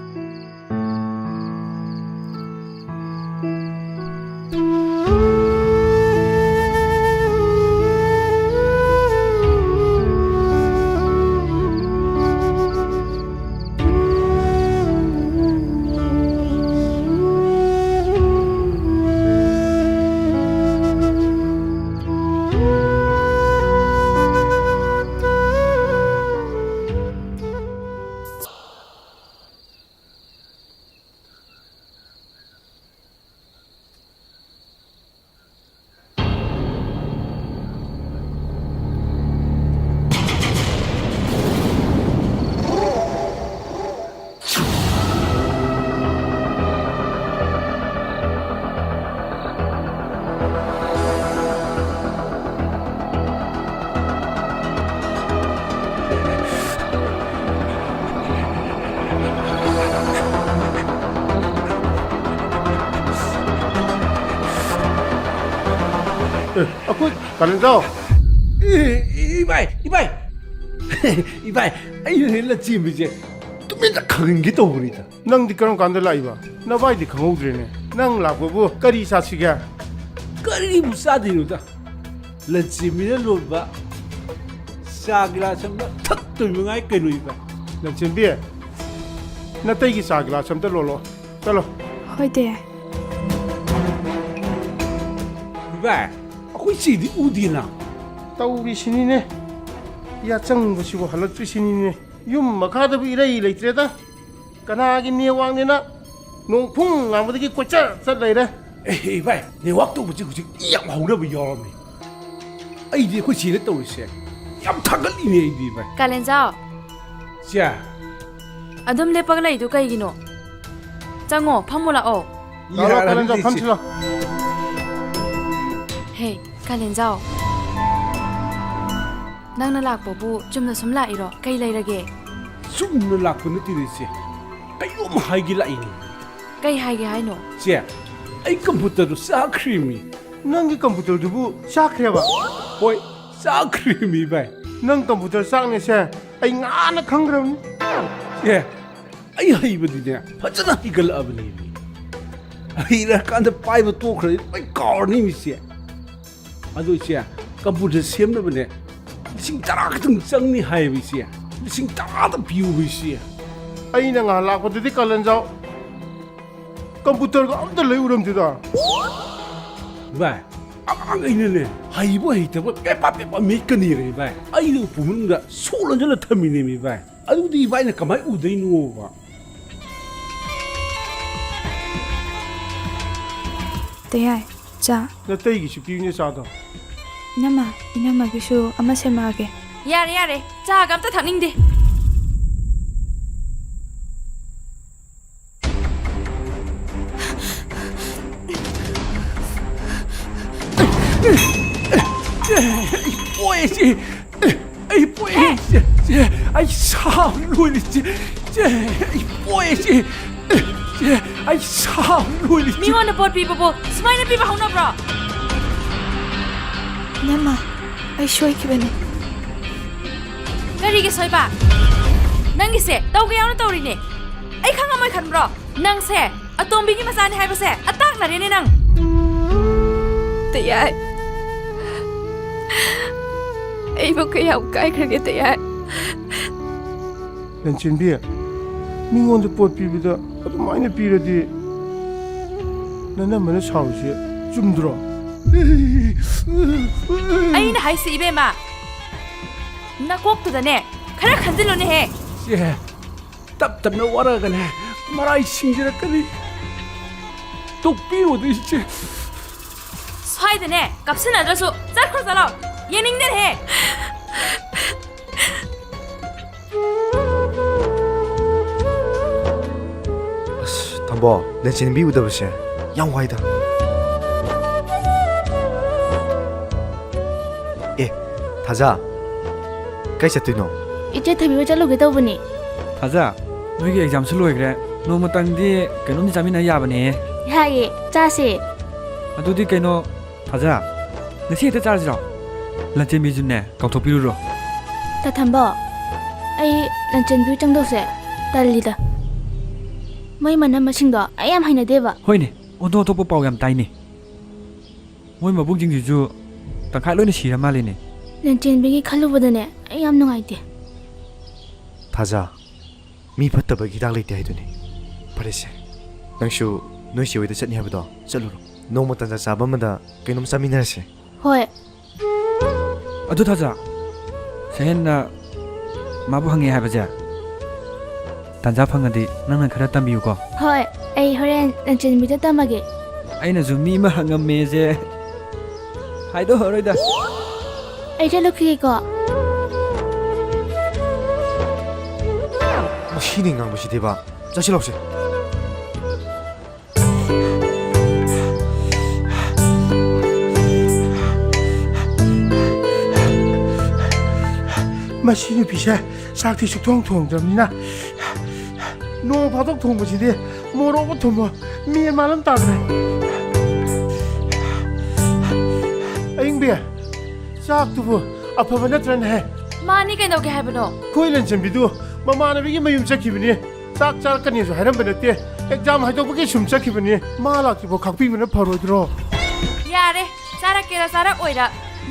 ꯑꯦ, ꯑꯩꯈꯣꯏ ꯀꯥꯂꯦꯟꯖꯥꯎ꯫ ꯑꯦ, ꯏꯕꯥꯏ, ꯏꯕꯥꯏ꯫ ꯏꯕꯥꯏ, ꯑꯩꯅꯅꯦ ꯂꯟꯆꯦꯟꯕꯤꯁꯦ ꯇꯨꯃꯤꯟꯅ ꯈꯪꯍꯟꯒꯦ ꯇꯧꯕꯅꯤꯗ꯫ ꯅꯪꯗꯤ ꯀꯔꯝ ꯀꯥꯟꯗ ꯂꯥꯛꯏꯕ? ꯅꯕꯥꯏꯗꯤ ꯈꯪꯍꯧꯗ꯭ꯔꯦꯅꯦ꯫ ꯅꯪ ꯂꯥꯛꯄꯕꯨ ꯀꯔꯤ ꯆꯥꯁꯤꯒꯦ? ꯀꯔꯤꯕꯨ ꯆꯥꯗꯣꯏꯅꯣꯗ? ꯂꯟꯆꯦꯟꯕꯤꯅ ꯂꯣꯟꯕ ꯆꯥ ꯒꯤꯂꯥꯁ ꯑꯃ ꯊꯛꯇꯣꯏ ꯃꯉꯥꯏ ꯀꯩꯅꯣ ꯏꯕꯥꯏ꯫ ꯂꯟꯆꯦꯟꯕꯤ, ꯅꯇꯩꯒꯤ ꯆꯥ ꯒꯤꯂꯥꯁ ꯑꯝꯇ ꯂꯣꯜꯂꯣ꯫ ꯆꯠꯂꯣ꯫ ꯍꯣꯏ ꯗꯦ꯫ ꯏꯕꯥꯏ, ꯑꯩꯈꯣꯏ ꯆꯦꯗꯤ ꯎꯗꯦꯅ꯫ ꯇꯧꯔꯤꯁꯤꯅꯤꯅꯦ꯫ ꯌꯥꯆꯪꯕꯁꯤꯕꯨ ꯍꯜꯂꯛꯇ꯭ꯔꯤꯁꯤꯅꯤꯅꯦ꯫ ꯌꯨꯝ ꯃꯈꯥꯗꯕꯨ ꯏꯔꯩ ꯂꯩꯇ꯭ꯔꯦꯗ꯫ ꯀꯅꯥꯒꯤ ꯅꯦꯠꯋꯥꯛꯅꯤꯅ ꯅꯣꯡ ꯐꯨꯡ ꯉꯥꯡꯕꯗꯒꯤ ꯀꯣꯏꯆꯠ ꯆꯠ ꯂꯩꯔꯦ꯫ ꯑꯦ, ꯏꯕꯥꯏ, ꯅꯦꯠꯋꯥꯛ ꯇꯧꯕꯁꯦ ꯍꯧꯖꯤꯛ ꯏ ꯌꯥꯝ ꯍꯧꯅꯕ ꯌꯥꯎꯔꯝꯃꯤ꯫ ꯑꯩꯗꯤ ꯑꯩꯈꯣꯏ ꯆꯦꯅ ꯇꯧꯔꯤꯁꯦ ꯌꯥꯝ ꯊꯥꯒꯠꯂꯤꯅꯦ ꯑꯩꯗꯤ, ꯏꯕꯥꯏ꯫ ꯀꯥꯂꯦꯟꯖꯥꯎ꯫ ꯆꯦ꯫ ꯑꯗꯨꯝ ꯂꯦꯞꯄꯒ ꯂꯩꯗꯨ ꯀꯩꯒꯤꯅꯣ? ꯆꯪꯉꯣ, ꯐꯝꯃꯨ ꯂꯥꯛꯑꯣ꯫ ꯂꯥꯛꯑꯣ, ꯌꯥꯔꯅꯤ, ꯀꯥꯂꯦꯟꯖꯥꯎ, ꯆꯦ꯫ ꯐꯝꯁꯤ ꯂꯥꯎ꯫ ꯍꯦ, ꯀꯥꯂꯦꯟꯖꯥꯎ꯫ ꯅꯪꯅ ꯂꯥꯛꯄꯕꯨ ꯆꯨꯝꯅ ꯁꯨꯝ ꯂꯥꯛꯏꯔꯣ? ꯀꯩ ꯂꯩꯔꯒꯦ? ꯆꯨꯝꯅ ꯂꯥꯛꯄ ꯅꯠꯇꯦꯅꯦ, ꯆꯦ꯫ ꯀꯩꯅꯣꯝ ꯍꯥꯏꯒꯦ ꯂꯥꯛꯏꯅꯦ꯫ ꯀꯩ ꯍꯥꯏꯒꯦ ꯍꯥꯏꯅꯣ? ꯆꯦ, ꯑꯩ ꯀꯝꯄ꯭ꯌꯨꯇꯔꯗꯨ ꯆꯥꯛꯈ꯭ꯔꯦꯃꯤ꯫ ꯅꯪꯒꯤ ꯀꯝꯄ꯭ꯌꯨꯇꯔꯗꯨꯕꯨ ꯆꯥꯛꯈ꯭ꯔꯦꯕ? ꯍꯣꯏ, ꯆꯥꯛꯈ꯭ꯔꯦꯃꯤ, ꯚꯥꯏ꯫ ꯅꯪ ꯀꯝꯄ꯭ꯌꯨꯇꯔ ꯆꯥꯛꯅꯦꯁꯦ ꯑꯩ ꯉꯥꯟꯅ ꯈꯪꯈ꯭ꯔꯕꯅꯤ꯫ ꯑꯦ, ꯑꯩ ꯍꯩꯕꯗꯤꯅꯦ, ꯐꯖꯅ ꯍꯩꯒꯠꯂꯛꯑꯕꯅꯦꯃꯤ꯫ ꯍꯩꯔꯀꯥꯟꯗ ꯄꯥꯏꯕ ꯇꯣꯛꯈ꯭ꯔꯗꯤ ꯂꯣꯏ ꯀꯥꯎꯔꯅꯤꯃꯤ, ꯆꯦ꯫ ꯑꯗꯣ ꯏꯆꯦ, ꯀꯝꯄ꯭ꯌꯨꯇꯔ ꯁꯦꯝꯅꯕꯅꯦ ꯂꯤꯁꯤꯡ ꯇꯔꯥ ꯈꯛꯇꯪ ꯆꯪꯅꯤ ꯍꯥꯏꯌꯦꯕ ꯏꯆꯦ꯫ ꯂꯤꯁꯤꯡ ꯇꯔꯥꯗ ꯄꯤꯌꯨꯕ ꯏꯆꯦ꯫ ꯑꯩꯅ ꯉꯍꯥꯟ ꯂꯥꯛꯄꯗꯗꯤ ꯀꯥꯂꯦꯟꯖꯥꯎ ꯀꯝꯄ꯭ꯌꯨꯇꯔꯒ ꯑꯝꯇ ꯂꯩ ꯎꯔꯝꯗꯦꯗ꯫ ꯚꯥꯏ, ꯑꯉꯥꯡꯈꯩꯅꯅꯦ ꯍꯩꯕ ꯍꯩꯇꯕ ꯄꯦꯄꯥ ꯄꯦꯄꯥ ꯃꯦꯠꯀꯅꯤꯔꯦ ꯚꯥꯏ꯫ ꯑꯩꯅ ꯎꯄꯨ ꯃꯅꯨꯡꯗ ꯁꯣꯛ ꯂꯣꯟꯁꯤꯜꯂ ꯊꯝꯃꯤꯅꯦꯃꯤ ꯚꯥꯏ꯫ ꯑꯗꯨꯗꯤ ꯏꯕꯥꯏꯅ ꯀꯃꯥꯏꯅ ꯎꯗꯣꯏꯅꯣꯕ? ꯇꯌꯥꯏ, ꯆꯥ꯫ ꯅꯇꯩꯒꯤꯁꯨ ꯄꯤꯌꯨꯅꯦ ꯆꯥꯗꯣ꯫ ꯏꯅꯝꯃ, ꯏꯅꯝꯃꯒꯤꯁꯨ ꯑꯃ ꯁꯦꯝꯃꯛꯑꯒꯦ꯫ ꯌꯥꯔꯦ, ꯌꯥꯔꯦ, ꯆꯥꯒ ꯑꯝꯇ ꯊꯛꯅꯤꯡꯗꯦ꯫ ꯑꯩ ꯄꯣꯛꯑꯦ, ꯆꯦ꯫ ꯑꯩ ꯄꯣꯛꯑꯦ, ꯆꯦ, ꯆꯦ, ꯑꯩ ꯁꯥꯕꯅ ꯂꯣꯏꯔꯦ, ꯆꯦ, ꯆꯦ, ꯑꯩ ꯄꯣꯛꯑꯦ, ꯆꯦ, ꯆꯦ, ꯑꯩ ꯁꯥꯕꯅ ꯂꯣꯏꯔꯦ, ꯆꯦ꯫ ꯃꯤꯉꯣꯟꯗ ꯄꯣꯠ ꯄꯤꯕꯕꯨ ꯁꯨꯃꯥꯏꯅ ꯄꯤꯕ ꯍꯧꯅꯕ꯭ꯔꯣ? ꯏꯅꯝꯃ, ꯑꯩ ꯁꯣꯏꯈꯤꯕꯅꯦ꯫ ꯀꯔꯤꯒꯤ ꯁꯣꯏꯕ? ꯅꯪꯒꯤꯁꯦ ꯇꯧꯒꯦ ꯌꯥꯎꯅ ꯇꯧꯔꯤꯅꯦ꯫ ꯑꯩ ꯈꯪꯉꯝꯃꯣꯏ ꯈꯟꯕ꯭ꯔꯣ? ꯅꯪꯁꯦ ꯑꯇꯣꯝꯕꯤꯒꯤ ꯃꯆꯥꯅꯤ ꯍꯥꯏꯕꯁꯦ ꯑꯇꯥꯛꯅꯔꯦꯅꯦ ꯅꯪ꯫ ꯇꯌꯥꯏ, ꯑꯩꯕꯨ ꯀꯌꯥꯝ ꯀꯥꯏꯈ꯭ꯔꯒꯦ, ꯇꯌꯥꯏ? ꯂꯟꯆꯦꯟꯕꯤ, ꯃꯤꯉꯣꯟꯗ ꯄꯣꯠ ꯄꯤꯕꯗ ꯑꯗꯨꯃꯥꯏꯅ ꯄꯤꯔꯗꯤ ꯅꯅꯝꯃꯅ ꯁꯥꯎꯔꯤꯁꯦ ꯆꯨꯝꯗ꯭ꯔꯣ? ꯑꯩꯅ ꯍꯥꯏꯁꯤ, ꯏꯕꯦꯝꯃ, ꯅꯀꯣꯛꯇꯨꯗꯅꯦ ꯈꯔ ꯈꯟꯖꯤꯜꯂꯨꯅꯦꯍꯦ꯫ ꯆꯦ, ꯇꯞ ꯇꯞꯅ ꯋꯥꯔꯛꯑꯒꯅꯦ ꯃꯔꯥꯏ ꯁꯤꯡꯖꯔꯛꯀꯅꯤ꯫ ꯇꯣꯛꯄꯤꯔꯣꯗ, ꯏꯆꯦ꯫ ꯁ꯭ꯋꯥꯏꯗꯅꯦ ꯀꯞꯁꯤꯟꯅꯗ꯭ꯔꯁꯨ ꯆꯠꯈ꯭ꯔꯣ ꯆꯠꯂꯣ꯫ ꯌꯦꯡꯅꯤꯡꯗꯦꯅꯦꯍꯦ꯫ ꯑꯁ, ꯊꯝꯕꯣ, ꯂꯟꯆꯦꯟꯕꯤ ꯎꯗꯕꯁꯦ ꯌꯥꯝ ꯋꯥꯏꯗ꯫ ꯑꯦ, ꯊꯥꯖ, ꯀꯩ ꯆꯠꯇꯣꯏꯅꯣ? ꯏꯆꯦ ꯊꯣꯏꯕꯤ ꯍꯣꯏ ꯆꯠꯂꯨꯒꯦ ꯇꯧꯕꯅꯦ꯫ ꯊꯥꯖ, ꯅꯣꯏꯒꯤ ꯑꯦꯛꯖꯥꯝꯁꯨ ꯂꯣꯏꯈ꯭ꯔꯦ, ꯅꯣꯡꯃꯇꯪꯗꯤ ꯀꯩꯅꯣꯝꯗꯤ ꯆꯥꯃꯤꯟꯅ ꯌꯥꯕꯅꯦ꯫ ꯌꯥꯏꯌꯦ, ꯆꯥꯁꯦ꯫ ꯑꯗꯨꯗꯤ ꯀꯩꯅꯣ, ꯊꯥꯖ, ꯉꯁꯤ ꯍꯦꯛꯇ ꯆꯥꯔꯁꯤꯔꯣ? ꯂꯟꯆꯦꯟꯕꯤꯁꯨꯅꯦ, ꯀꯥꯎꯊꯣꯛꯄꯤꯔꯨꯔꯣ꯫ ꯇꯥ ꯊꯝꯕꯣ, ꯑꯩ ꯂꯟꯆꯦꯟꯕꯤ ꯆꯪꯗꯧꯁꯦ ꯇꯜꯂꯤꯗ꯫ ꯃꯣꯏ ꯃꯅꯝ ꯃꯁꯤꯡꯗꯣ ꯑꯩ ꯌꯥꯝ ꯍꯩꯅꯗꯦꯕ꯫ ꯍꯣꯏꯅꯦ, ꯑꯣꯟꯊꯣꯛ ꯑꯣꯟꯊꯣꯛꯄ ꯄꯥꯎ ꯌꯥꯝ ꯇꯥꯏꯅꯦ꯫ ꯃꯣꯏ ꯃꯕꯨꯡꯁꯤꯡꯁꯤꯁꯨ ꯇꯪꯈꯥꯏ ꯂꯣꯏꯅ ꯁꯤꯔ ꯃꯥꯜꯂꯦꯅꯦ꯫ ꯂꯟꯆꯦꯟꯕꯤꯒꯤ ꯈꯜꯂꯨꯕꯗꯅꯦ ꯑꯩ ꯌꯥꯝ ꯅꯨꯡꯉꯥꯏꯇꯦ꯫ ꯊꯥꯖ, ꯃꯤ ꯐꯠꯇꯕꯒꯤ ꯍꯤꯗꯥꯛ ꯂꯩꯇꯦ ꯍꯥꯏꯗꯨꯅꯤ꯫ ꯐꯔꯦꯁꯦ, ꯅꯪꯁꯨ ꯅꯣꯏ ꯆꯦ ꯍꯣꯏꯗ ꯆꯠꯅꯤ ꯍꯥꯏꯕꯗꯣ ꯆꯠꯂꯨꯔꯣ꯫ ꯅꯣꯡꯃ ꯇꯟꯖꯥ ꯆꯥꯕ ꯑꯃꯗ ꯀꯩꯅꯣꯝ ꯆꯥꯃꯤꯟꯅꯔꯁꯦ꯫ ꯍꯣꯏ꯫ ꯑꯗꯨ ꯊꯥꯖ, ꯁꯍꯦꯟꯅ ꯃꯥꯕꯨ ꯍꯪꯉꯦ ꯍꯥꯏꯕꯁꯦ ꯇꯟꯖꯥ ꯐꯪꯉꯗꯤ ꯅꯪꯅ ꯈꯔ ꯇꯝꯕꯤꯌꯨꯀꯣ꯫ ꯍꯣꯏ, ꯑꯩ ꯍꯣꯔꯦꯟ ꯂꯟꯆꯦꯟꯕꯤꯗ ꯇꯝꯃꯒꯦ꯫ ꯑꯩꯅꯁꯨ ꯃꯤ ꯑꯃ ꯍꯪꯉꯝꯃꯦꯁꯦ ꯍꯥꯏꯗꯣꯛꯑꯔꯣꯏꯗ꯫ ꯑꯩ ꯆꯠꯂꯨꯈꯤꯒꯦꯀꯣ꯫ ꯃꯁꯤꯅꯤ ꯉꯥꯡꯕꯁꯤꯗꯤꯕ꯫ ꯆꯠꯁꯤꯜꯂꯛꯁꯦ꯫ ꯃꯁꯤ ꯅꯨꯄꯤꯁꯦ ꯆꯥꯛꯇꯤ ꯁꯨꯛꯊꯣꯡ ꯊꯣꯡꯗ꯭ꯔꯕꯅꯤꯅ, ꯅꯣꯡ ꯐꯥꯗꯣꯛ ꯊꯣꯡꯕꯁꯤꯗꯤ ꯃꯣꯔꯣꯛ ꯑꯃ ꯊꯨꯝꯕ ꯃꯦꯟ ꯃꯥꯟ ꯑꯃ ꯇꯥꯗ꯭ꯔꯦ꯫ ꯑꯌꯤꯡꯕꯤ, ꯆꯥꯛꯇꯨꯕꯨ ꯑꯐꯕ ꯅꯠꯇ꯭ꯔꯅꯦ? ꯃꯥꯅꯤ, ꯀꯩꯗꯧꯒꯦ ꯍꯥꯏꯕꯅꯣ? ꯑꯩꯈꯣꯏ ꯂꯟꯆꯟꯕꯤꯗꯨ ꯃꯃꯥꯟꯅꯕꯤꯒꯤ ꯃꯌꯨꯝ ꯆꯠꯈꯤꯕꯅꯤ꯫ ꯆꯥꯛ ꯆꯥꯔꯛꯀꯅꯤꯁꯨ ꯍꯥꯏꯔꯝꯕ ꯅꯠꯇꯦ꯫ ꯑꯦꯛꯖꯥꯝ ꯍꯥꯏꯗꯣꯛꯄꯒꯤ ꯁꯨꯝ ꯆꯠꯈꯤꯕꯅꯤ꯫ ꯃꯥ ꯂꯥꯛꯇ꯭ꯔꯤꯐꯥꯎ ꯈꯥꯛꯄꯤꯕꯅ ꯐꯔꯣꯏꯗ꯭ꯔꯣ? ꯌꯥꯔꯦ, ꯆꯥꯔꯛꯀꯦꯔꯥ ꯆꯥꯔꯛꯑꯣꯏꯔꯥ,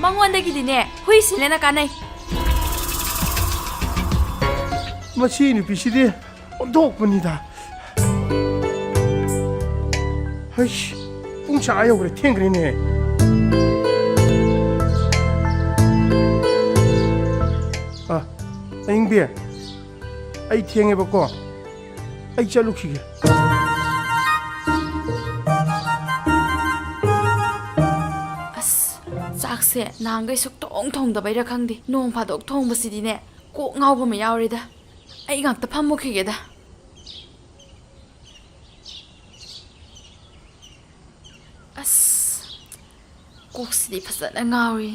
ꯃꯉꯣꯟꯗꯒꯤꯗꯤꯅꯦ ꯍꯨꯏ ꯁꯤꯜꯂꯦꯅ ꯀꯥꯟꯅꯩ꯫ ꯃꯁꯤ ꯅꯨꯄꯤꯁꯤꯗꯤ ꯑꯣꯟꯊꯣꯛꯄꯅꯤꯗ꯫ ꯍꯩꯁ, ꯄꯨꯡ ꯁꯥ ꯌꯧꯈ꯭ꯔꯦ, ꯊꯦꯡꯈ꯭ꯔꯦꯅꯦ꯫ ꯑ, ꯑꯌꯤꯡꯕꯤ, ꯑꯩ ꯊꯦꯡꯉꯦꯕꯀꯣ, ꯑꯩ ꯆꯠꯂꯨꯈꯤꯒꯦ꯫ ꯑꯁ, ꯆꯥꯛꯁꯦ ꯅꯍꯥꯟꯈꯩ ꯁꯨꯛꯊꯣꯡ ꯊꯣꯡꯗꯕꯩꯔꯥ ꯈꯪꯗꯦ, ꯅꯣꯡ ꯐꯥꯗꯣꯛ ꯊꯣꯡꯕꯁꯤꯗꯤꯅꯦ, ꯀꯣꯛ ꯉꯥꯎꯕ ꯑꯃ ꯌꯥꯎꯔꯦꯗ꯫ ꯑꯩ ꯉꯥꯛꯇ ꯐꯝꯃꯨꯈꯤꯒꯦꯗ꯫ ꯑꯁ, ꯀꯣꯛꯁꯤꯗꯤ ꯐꯖꯅ ꯉꯥꯎꯔꯤ꯫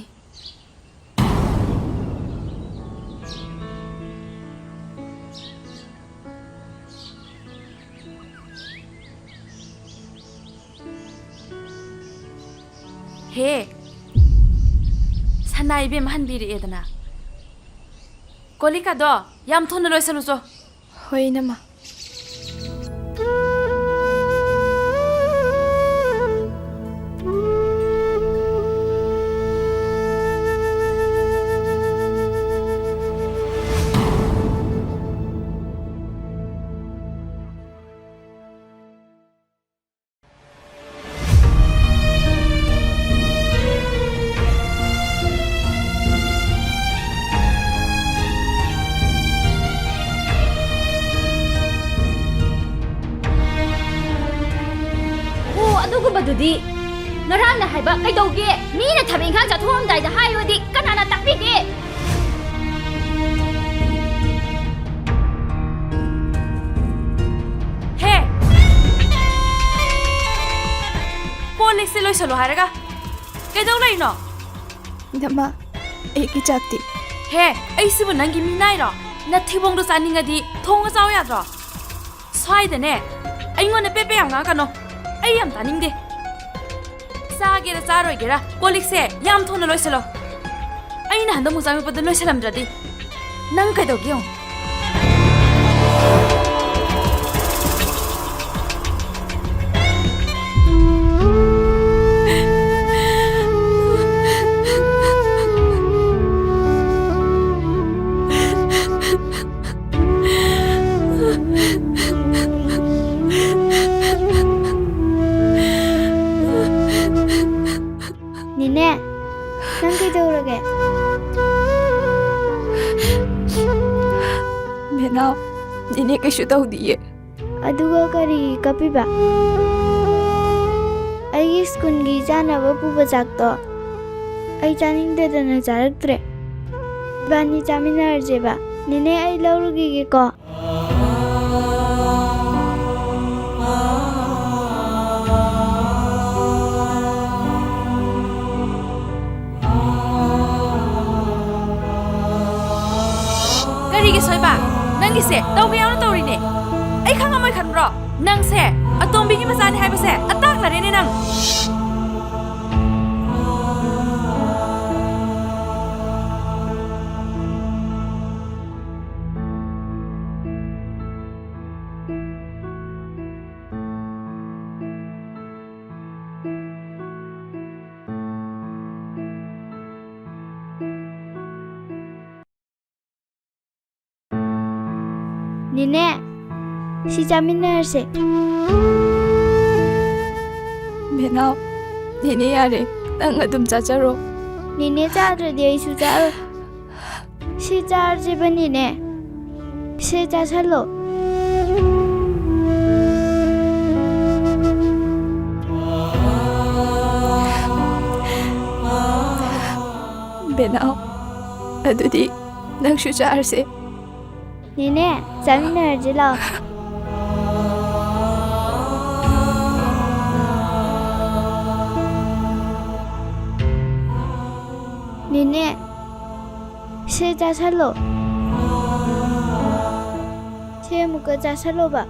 ꯍꯦ, ꯁꯅꯥ ꯏꯕꯦꯝ ꯍꯟꯕꯤꯔꯛꯑꯦꯗꯅ꯫ ꯀꯣꯂꯤꯀꯥꯗꯣ ꯌꯥꯝ ꯊꯨꯅ ꯂꯣꯏꯁꯜꯂꯨꯆꯣ꯫ ꯍꯣꯏ, ꯏꯅꯝꯃ꯫ ꯑꯣ, ꯑꯗꯨꯒꯨꯝꯕꯗꯨꯗꯤ ꯉꯔꯥꯡꯅ ꯍꯥꯏꯕ ꯀꯩꯗꯧꯒꯦ? ꯃꯤꯅ ꯊꯕꯛ ꯏꯪꯈꯥꯡ ꯆꯠꯊꯣꯛꯑꯝꯗꯥꯏꯗ ꯍꯥꯏꯌꯣꯗꯤ ꯀꯅꯥꯅ ꯇꯥꯛꯄꯤꯒꯦ? ꯍꯦ! ꯀꯣꯜ ꯂꯤꯛꯁꯦ ꯂꯣꯏꯁꯜꯂꯨ ꯍꯥꯏꯔꯒ ꯀꯩꯗꯧ ꯂꯩꯅꯣ? ꯏꯅꯝꯃ, ꯑꯩꯒꯤ ꯆꯥꯛꯇꯤ? ꯍꯦ, ꯑꯩꯁꯤꯕꯨ ꯅꯪꯒꯤ ꯃꯤꯅꯥꯏꯔꯣ? ꯅꯊꯤꯕꯣꯡꯗꯣ ꯆꯥꯅꯤꯡꯉꯗꯤ ꯊꯣꯡꯉ ꯆꯥꯎ ꯌꯥꯗ꯭ꯔꯣ? ꯁ꯭ꯋꯥꯏꯗꯅꯦ, ꯑꯩꯉꯣꯟꯗ ꯄꯦꯠ ꯄꯦꯠ ꯌꯥꯝ ꯉꯥꯡꯉꯛꯀꯅꯣ꯫ ꯑꯩ ꯌꯥꯝ ꯇꯥꯅꯤꯡꯗꯦ꯫ ꯆꯥꯒꯦꯔꯥ ꯆꯥꯔꯣꯏꯒꯦꯔꯥ, ꯀꯣꯜ ꯂꯤꯛꯁꯦ ꯌꯥꯝ ꯊꯨꯅ ꯂꯣꯏꯁꯤꯜꯂꯣ꯫ ꯑꯩꯅ ꯍꯟꯗꯛ ꯃꯨꯛ ꯆꯥꯃꯤꯄꯗ ꯂꯣꯏꯁꯜꯂꯝꯗ꯭ꯔꯗꯤ ꯅꯪ ꯀꯩꯗꯧꯒꯦ ꯌꯦꯡꯉꯨ꯫ ꯅꯦꯅꯦ, ꯅꯪ ꯀꯩꯗꯧꯔꯒꯦ? ꯃꯦꯅꯥꯎ, ꯅꯦꯅꯦ ꯀꯩꯁꯨ ꯇꯧꯗꯤꯌꯦ꯫ ꯑꯗꯨꯒ ꯀꯔꯤꯒꯤ ꯀꯞꯄꯤꯕ? ꯑꯩꯒꯤ ꯁ꯭ꯀꯨꯜꯒꯤ ꯆꯥꯅꯕ ꯄꯨꯕ ꯆꯥꯛꯇꯣ ꯑꯩ ꯆꯥꯅꯤꯡꯗꯗꯅ ꯆꯥꯔꯛꯇ꯭ꯔꯦ꯫ ꯏꯕꯥꯅꯤ ꯆꯥꯃꯤꯟꯅꯔꯁꯦꯕ꯫ ꯅꯦꯅꯦ, ꯑꯩ ꯂꯧꯔꯨꯈꯤꯒꯦꯀꯣ꯫ ꯀꯔꯤꯒꯤ ꯁꯣꯏꯕ? ꯅꯪꯒꯤꯁꯦ ꯇꯧꯒꯦ ꯌꯥꯎꯅ ꯇꯧꯔꯤꯅꯦ꯫ ꯑꯩ ꯈꯪꯉꯝꯃꯣꯏ ꯈꯟꯕ꯭ꯔꯣ? ꯅꯪꯁꯦ ꯑꯇꯣꯝꯕꯤꯒꯤ ꯃꯆꯥꯅꯤ ꯍꯥꯏꯕꯁꯦ ꯑꯇꯥꯛꯅꯔꯦꯅꯦ ꯅꯪ꯫ ꯅꯦꯅꯦ, ꯁꯤ ꯆꯥꯃꯤꯟꯅꯔꯁꯦ꯫ ꯃꯦꯅꯥꯎ, ꯅꯦꯅꯦ ꯌꯥꯔꯦ, ꯅꯪ ꯑꯗꯨꯝ ꯆꯥꯖꯔꯣ꯫ ꯅꯦꯅꯦ ꯆꯥꯗ꯭ꯔꯗꯤ ꯑꯩꯁꯨ ꯆꯥꯔꯣꯏ꯫ ꯁꯤ ꯆꯥꯔꯁꯤꯕꯅꯤꯅꯦ꯫ ꯁꯤ ꯆꯥꯁꯜꯂꯣ꯫ ꯕꯦꯅꯥꯎ, ꯑꯗꯨꯗꯤ ꯅꯪꯁꯨ ꯆꯥꯔꯁꯦ꯫ ꯅꯦꯅꯦ, ꯆꯥꯃꯤꯟꯅꯔꯁꯤ ꯂꯥꯛꯑꯣ꯫ ꯅꯦꯅꯦ, ꯁꯦ ꯆꯥꯁꯜꯂꯣ꯫ ꯁꯦ ꯑꯃꯨꯛꯀ ꯆꯥꯁꯜꯂꯣꯕ꯫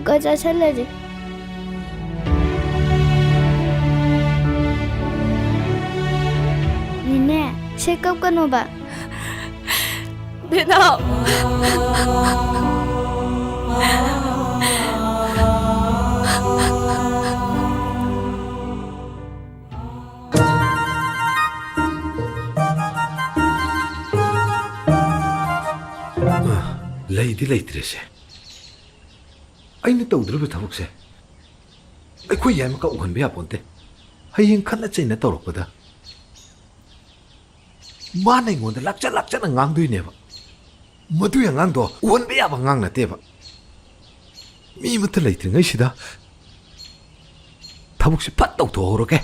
ꯀ ꯆꯥꯁꯜꯂꯁꯦ꯫ ꯅꯦꯅꯦ, ꯁꯦ ꯀꯞꯀꯅꯣꯕ꯫ ꯕꯦꯅꯥꯎ꯫ ꯂꯩꯗꯤ ꯂꯩꯇ꯭ꯔꯦꯁꯦ꯫ ꯑꯩꯅ ꯇꯧꯗ꯭ꯔꯤꯕ ꯊꯕꯛꯁꯦ ꯑꯩꯈꯣꯏ ꯌꯥꯏꯃꯀ ꯎꯍꯟꯕ ꯌꯥꯄꯣꯟꯇꯦ꯫ ꯍꯌꯦꯡ ꯈꯠꯅ ꯆꯩꯅ ꯇꯧꯔꯛꯄꯗ ꯃꯥꯅ ꯑꯩꯉꯣꯟꯗ ꯂꯥꯛꯆ ꯂꯥꯛꯆꯅ ꯉꯥꯡꯗꯣꯏꯅꯦꯕ꯫ ꯃꯗꯨꯒꯤ ꯑꯉꯥꯡꯗꯣ ꯎꯍꯟꯕ ꯌꯥꯕ ꯑꯉꯥꯡ ꯅꯠꯇꯦꯕ꯫ ꯃꯤ ꯑꯃꯠꯇ ꯂꯩꯇ꯭ꯔꯤꯉꯩꯁꯤꯗ ꯊꯕꯛꯁꯦ ꯐꯠ ꯇꯧꯊꯣꯛꯍꯧꯔꯒꯦ꯫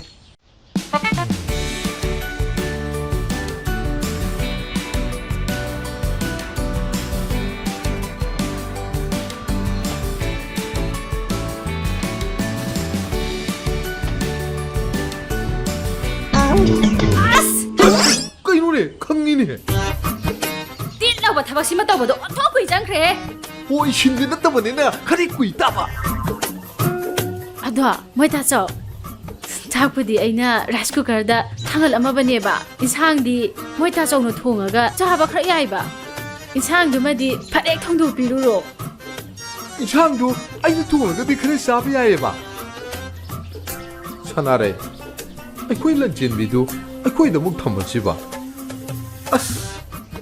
ꯑꯁ! ꯀꯩꯅꯣꯅꯦ? ꯈꯪꯉꯤꯅꯦ꯫ ꯇꯤꯠ ꯂꯧꯕ ꯊꯕꯛꯁꯤꯃ ꯇꯧꯕꯗꯣ ꯑꯣꯟꯊꯣꯛ ꯀꯨꯏ ꯆꯪꯈ꯭ꯔꯦꯍꯦ꯫ ꯍꯣꯏ, ꯁꯤꯟꯕ ꯅꯠꯇꯕꯅꯤꯅ ꯈꯔꯗꯤ ꯀꯨꯏ ꯇꯥꯕ꯫ ꯑꯗꯣ, ꯃꯣꯏ ꯇꯥꯆꯧ, ꯆꯥꯛꯄꯨꯗꯤ ꯑꯩꯅ ꯔꯥꯏꯁ ꯀꯨꯀꯔꯗ ꯊꯥꯡꯒꯠꯂꯝꯃꯕꯅꯦꯕ꯫ ꯏꯟꯁꯥꯡꯗꯤ ꯃꯣꯏ ꯇꯥꯆꯧꯅ ꯊꯣꯡꯉꯒ ꯆꯥꯕ ꯈꯔ ꯌꯥꯏꯕ꯫ ꯏꯟꯁꯥꯡꯗꯨꯃꯗꯤ ꯐꯠ ꯍꯦꯛ ꯊꯣꯡꯗꯣꯛꯄꯤꯔꯨꯔꯣ꯫ ꯏꯟꯁꯥꯡꯗꯨ ꯑꯩꯅ ꯊꯣꯡꯉꯒꯗꯤ ꯈꯔ ꯆꯥꯕ ꯌꯥꯏꯌꯦꯕ꯫ ꯁꯅꯥꯔꯩ, ꯑꯩꯈꯣꯏ ꯂꯟꯆꯦꯟꯕꯤꯗꯨ ꯑꯩꯈꯣꯏꯗ ꯑꯃꯨꯛ ꯊꯝꯃꯁꯤꯕ꯫ ꯑꯁ,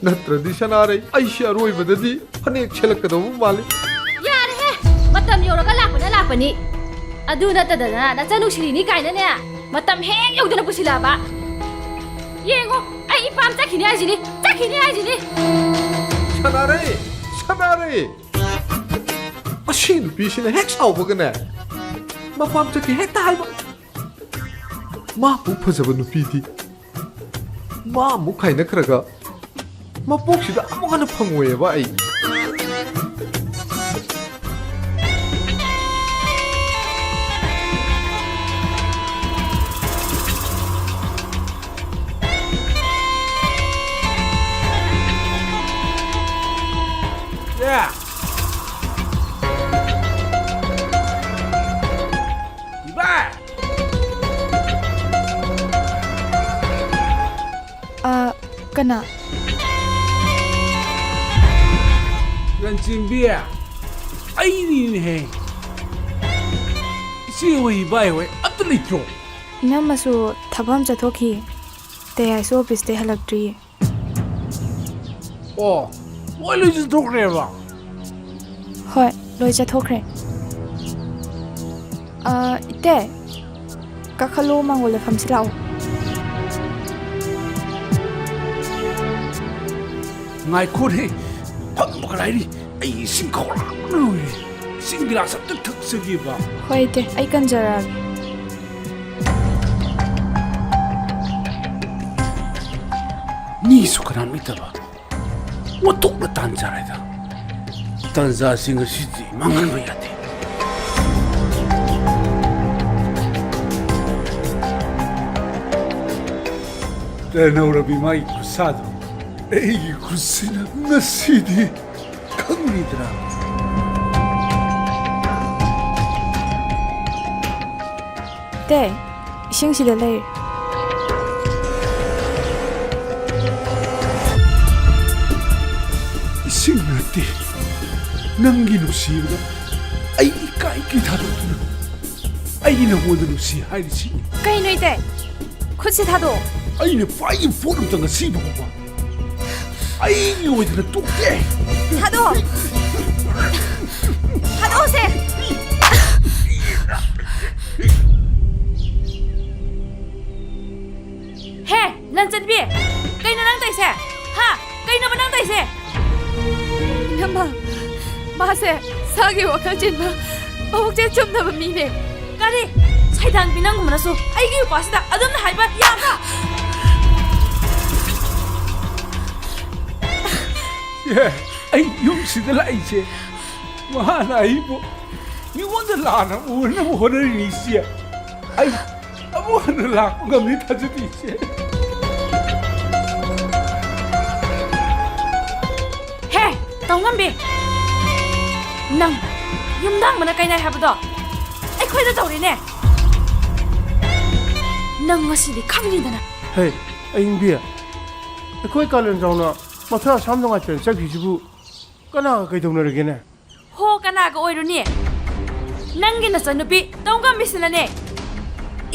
ꯅꯠꯇ꯭ꯔꯗꯤ ꯁꯅꯥꯔꯩ, ꯑꯩꯁꯤ ꯑꯔꯣꯏꯕꯗꯗꯤ ꯐꯅꯦꯛ ꯁꯦꯠꯂꯛꯀꯗꯧꯕ ꯃꯥꯜꯂꯤ꯫ ꯌꯥꯔꯦꯍꯦ! ꯃꯇꯝ ꯌꯧꯔꯒ ꯂꯥꯛꯄꯅ ꯂꯥꯛꯄꯅꯤ꯫ ꯑꯗꯨ ꯅꯠꯇꯗꯅ ꯅꯆꯥꯅꯨ ꯁꯤꯔꯤꯅꯤ ꯀꯥꯏꯅꯅꯦ, ꯃꯇꯝ ꯍꯦꯛ ꯌꯧꯗꯅ ꯄꯨꯁꯤꯜꯂꯛꯑꯕ꯫ ꯌꯦꯡꯉꯣ, ꯑꯩ ꯏꯄꯥꯝ ꯆꯠꯈꯤꯅꯤ ꯍꯥꯏꯁꯤꯅꯤ, ꯆꯠꯈꯤꯅꯤ ꯍꯥꯏꯁꯤꯅꯤ꯫ ꯁꯅꯥꯔꯩ! ꯁꯅꯥꯔꯩ! ꯑꯁꯤ ꯅꯨꯄꯤꯁꯤꯅ ꯍꯦꯛ ꯁꯥꯎꯕꯒꯅꯦ, ꯃꯄꯥꯝ ꯆꯠꯀꯦ ꯍꯦꯛꯇ ꯍꯥꯏꯕ꯫ ꯃꯥ ꯃꯨꯛ ꯐꯖꯕ ꯅꯨꯄꯤꯗꯤ ꯃꯥ ꯑꯃꯨꯛ ꯈꯥꯏꯅꯈ꯭ꯔꯒ ꯃꯄꯣꯛꯁꯤꯗ ꯑꯃꯨꯛ ꯍꯟꯅ ꯐꯪꯉꯣꯏꯌꯦꯕ ꯑꯩ꯫ ꯀꯅꯥ? ꯂꯟꯆꯦꯟꯕꯤ, ꯑꯩꯅꯤꯅꯦꯍꯦ꯫ ꯏꯆꯦ ꯍꯣꯏ, ꯏꯕꯥꯏ ꯍꯣꯏ ꯑꯝꯇ ꯂꯩꯇ꯭ꯔꯣ? ꯏꯅꯝꯃꯁꯨ ꯊꯕꯛ ꯑꯃ ꯆꯠꯊꯣꯛꯈꯤ꯫ ꯇꯌꯥꯏꯁꯨ ꯑꯣꯐꯤꯁꯇꯩ ꯍꯜꯂꯛꯇ꯭ꯔꯤꯌꯦ꯫ ꯑꯣ, ꯃꯣꯏ ꯂꯣꯏ ꯆꯠꯊꯣꯛꯈ꯭ꯔꯦꯕ? ꯍꯣꯏ, ꯂꯣꯏ ꯆꯠꯊꯣꯛꯈ꯭ꯔꯦ꯫ ꯑ, ꯏꯇꯩ, ꯀꯥꯈꯠꯂꯣ, ꯃꯥꯡꯒꯣꯜꯗ ꯐꯝꯁꯤ ꯂꯥꯛꯑꯣ꯫ ꯉꯥꯏꯈꯣꯅꯦ, ꯐꯝꯕ ꯈꯛ ꯉꯥꯏꯔꯤ꯫ ꯑꯩ ꯏꯁꯤꯡ ꯈꯧꯔꯥꯡꯕꯅ ꯂꯣꯏꯔꯦ꯫ ꯏꯁꯤꯡ ꯒꯤꯂꯥꯁ ꯑꯝꯇ ꯊꯛꯆꯒꯦꯕ꯫ ꯍꯣꯏ, ꯏꯇꯩ, ꯑꯩ ꯀꯟꯖꯔꯛꯑꯒꯦ꯫ ꯃꯤꯁꯨ ꯀꯅꯥꯝ ꯂꯩꯇꯕ꯫ ꯑꯣꯟꯊꯣꯛꯅ ꯇꯥꯟ ꯆꯥꯔꯦꯗ꯫ ꯇꯥꯟꯖꯥꯁꯤ ꯉꯁꯤꯗꯤ ꯃꯥꯡꯍꯟꯕ ꯌꯥꯗꯦ꯫ ꯇꯦꯅꯧꯔꯕꯤ ꯃꯥꯒꯤ ꯈꯨꯠꯁꯥꯗꯣ ꯑꯩꯒꯤ ꯈꯨꯠꯁꯤꯅ ꯉꯁꯤꯗꯤ ꯈꯪꯅꯤꯗꯅ꯫ ꯇꯦ, ꯏꯁꯤꯡꯁꯤꯗ ꯂꯩꯔꯦ꯫ ꯏꯁꯤꯡ ꯅꯠꯇꯦ, ꯅꯪꯒꯤ ꯅꯨꯡꯁꯤꯕꯗ ꯑꯩ ꯏꯀꯥꯏ ꯀꯤ ꯊꯥꯗꯣꯛꯇꯨꯅ ꯑꯩꯒꯤ ꯅꯉꯣꯟꯗ ꯅꯨꯡꯁꯤ ꯍꯥꯏꯔꯤꯁꯤꯅꯤ꯫ ꯀꯩꯅꯣ ꯏꯇꯩ? ꯈꯨꯠꯁꯤ ꯊꯥꯗꯣꯛꯑꯣ꯫ ꯑꯩꯅ ꯄꯥꯏꯔꯤꯕ ꯄꯣꯠ ꯑꯝꯇ ꯉꯁꯤ ꯐꯥꯎꯕ ꯑꯩꯒꯤ ꯑꯣꯏꯗꯅ ꯇꯣꯛꯇꯦ꯫ ꯊꯥꯗꯣꯛꯑꯣ꯫ ꯊꯥꯗꯣꯛꯑꯣꯁꯦ꯫ ꯍꯦ, ꯂꯟꯆꯟꯕꯤ! ꯀꯩꯅꯣ ꯅꯪ ꯇꯧꯏꯁꯦ? ꯍꯥ? ꯀꯩꯅꯣꯕ ꯅꯪ ꯇꯧꯏꯁꯦ? ꯏꯅꯝꯃ, ꯃꯥꯁꯦ ꯁꯥꯒꯤ ꯋꯥꯈꯜ ꯆꯦꯟꯕ, ꯃꯕꯨꯛꯆꯦꯜ ꯆꯨꯝꯗꯕ ꯃꯤꯅꯦ꯫ ꯀꯔꯤ? ꯁꯩꯗꯥꯡꯕꯤ ꯅꯪꯒꯨꯝꯕꯅꯁꯨ ꯑꯩꯒꯤ ꯅꯨꯄꯥꯁꯤꯗ ꯑꯗꯨꯝꯅ ꯍꯥꯏꯕ ꯌꯥꯕ꯭ꯔꯥ? ꯑꯦ, ꯑꯩ ꯌꯨꯝꯁꯤꯗ ꯂꯥꯛꯏꯁꯦ ꯃꯍꯥꯛꯅ ꯑꯩꯕꯨ ꯃꯤꯉꯣꯟꯗ ꯂꯥꯟꯅ ꯎꯍꯟꯅꯕ ꯍꯣꯠꯅꯔꯤꯅꯤ, ꯏꯆꯦ꯫ ꯑꯩ ꯑꯃꯨꯛ ꯍꯟꯅ ꯂꯥꯛꯄ ꯉꯝꯅꯤ ꯊꯥꯖꯗꯦ, ꯏꯆꯦ꯫ ꯍꯦ, ꯇꯧꯉꯝꯕꯤ! ꯅꯪ ꯌꯨꯝꯗꯥꯡꯕꯅ ꯀꯩꯅꯥꯏ ꯍꯥꯏꯕꯗꯣ ꯑꯩꯈꯣꯏꯗ ꯇꯧꯔꯤꯅꯦ꯫ ꯅꯪ ꯉꯁꯤꯗꯤ ꯈꯪꯅꯤꯗꯅ꯫ ꯍꯦ, ꯑꯏꯪꯕꯤ, ꯑꯩꯈꯣꯏ ꯀꯥꯂꯦꯟꯖꯥꯎꯅ ꯃꯊꯥ ꯑꯁꯥꯝ ꯅꯨꯡꯉꯥꯏꯇꯅ ꯆꯠꯈꯤꯁꯤꯕꯨ ꯀꯅꯥꯒ ꯀꯩꯗꯧꯅꯔꯒꯦꯅꯦ? ꯍꯣ, ꯀꯅꯥꯒ ꯑꯣꯏꯔꯨꯅꯤ? ꯅꯪꯒꯤ ꯅꯆꯟꯅꯨꯄꯤ ꯇꯧꯉꯝꯕꯤꯁꯤꯅꯅꯦ,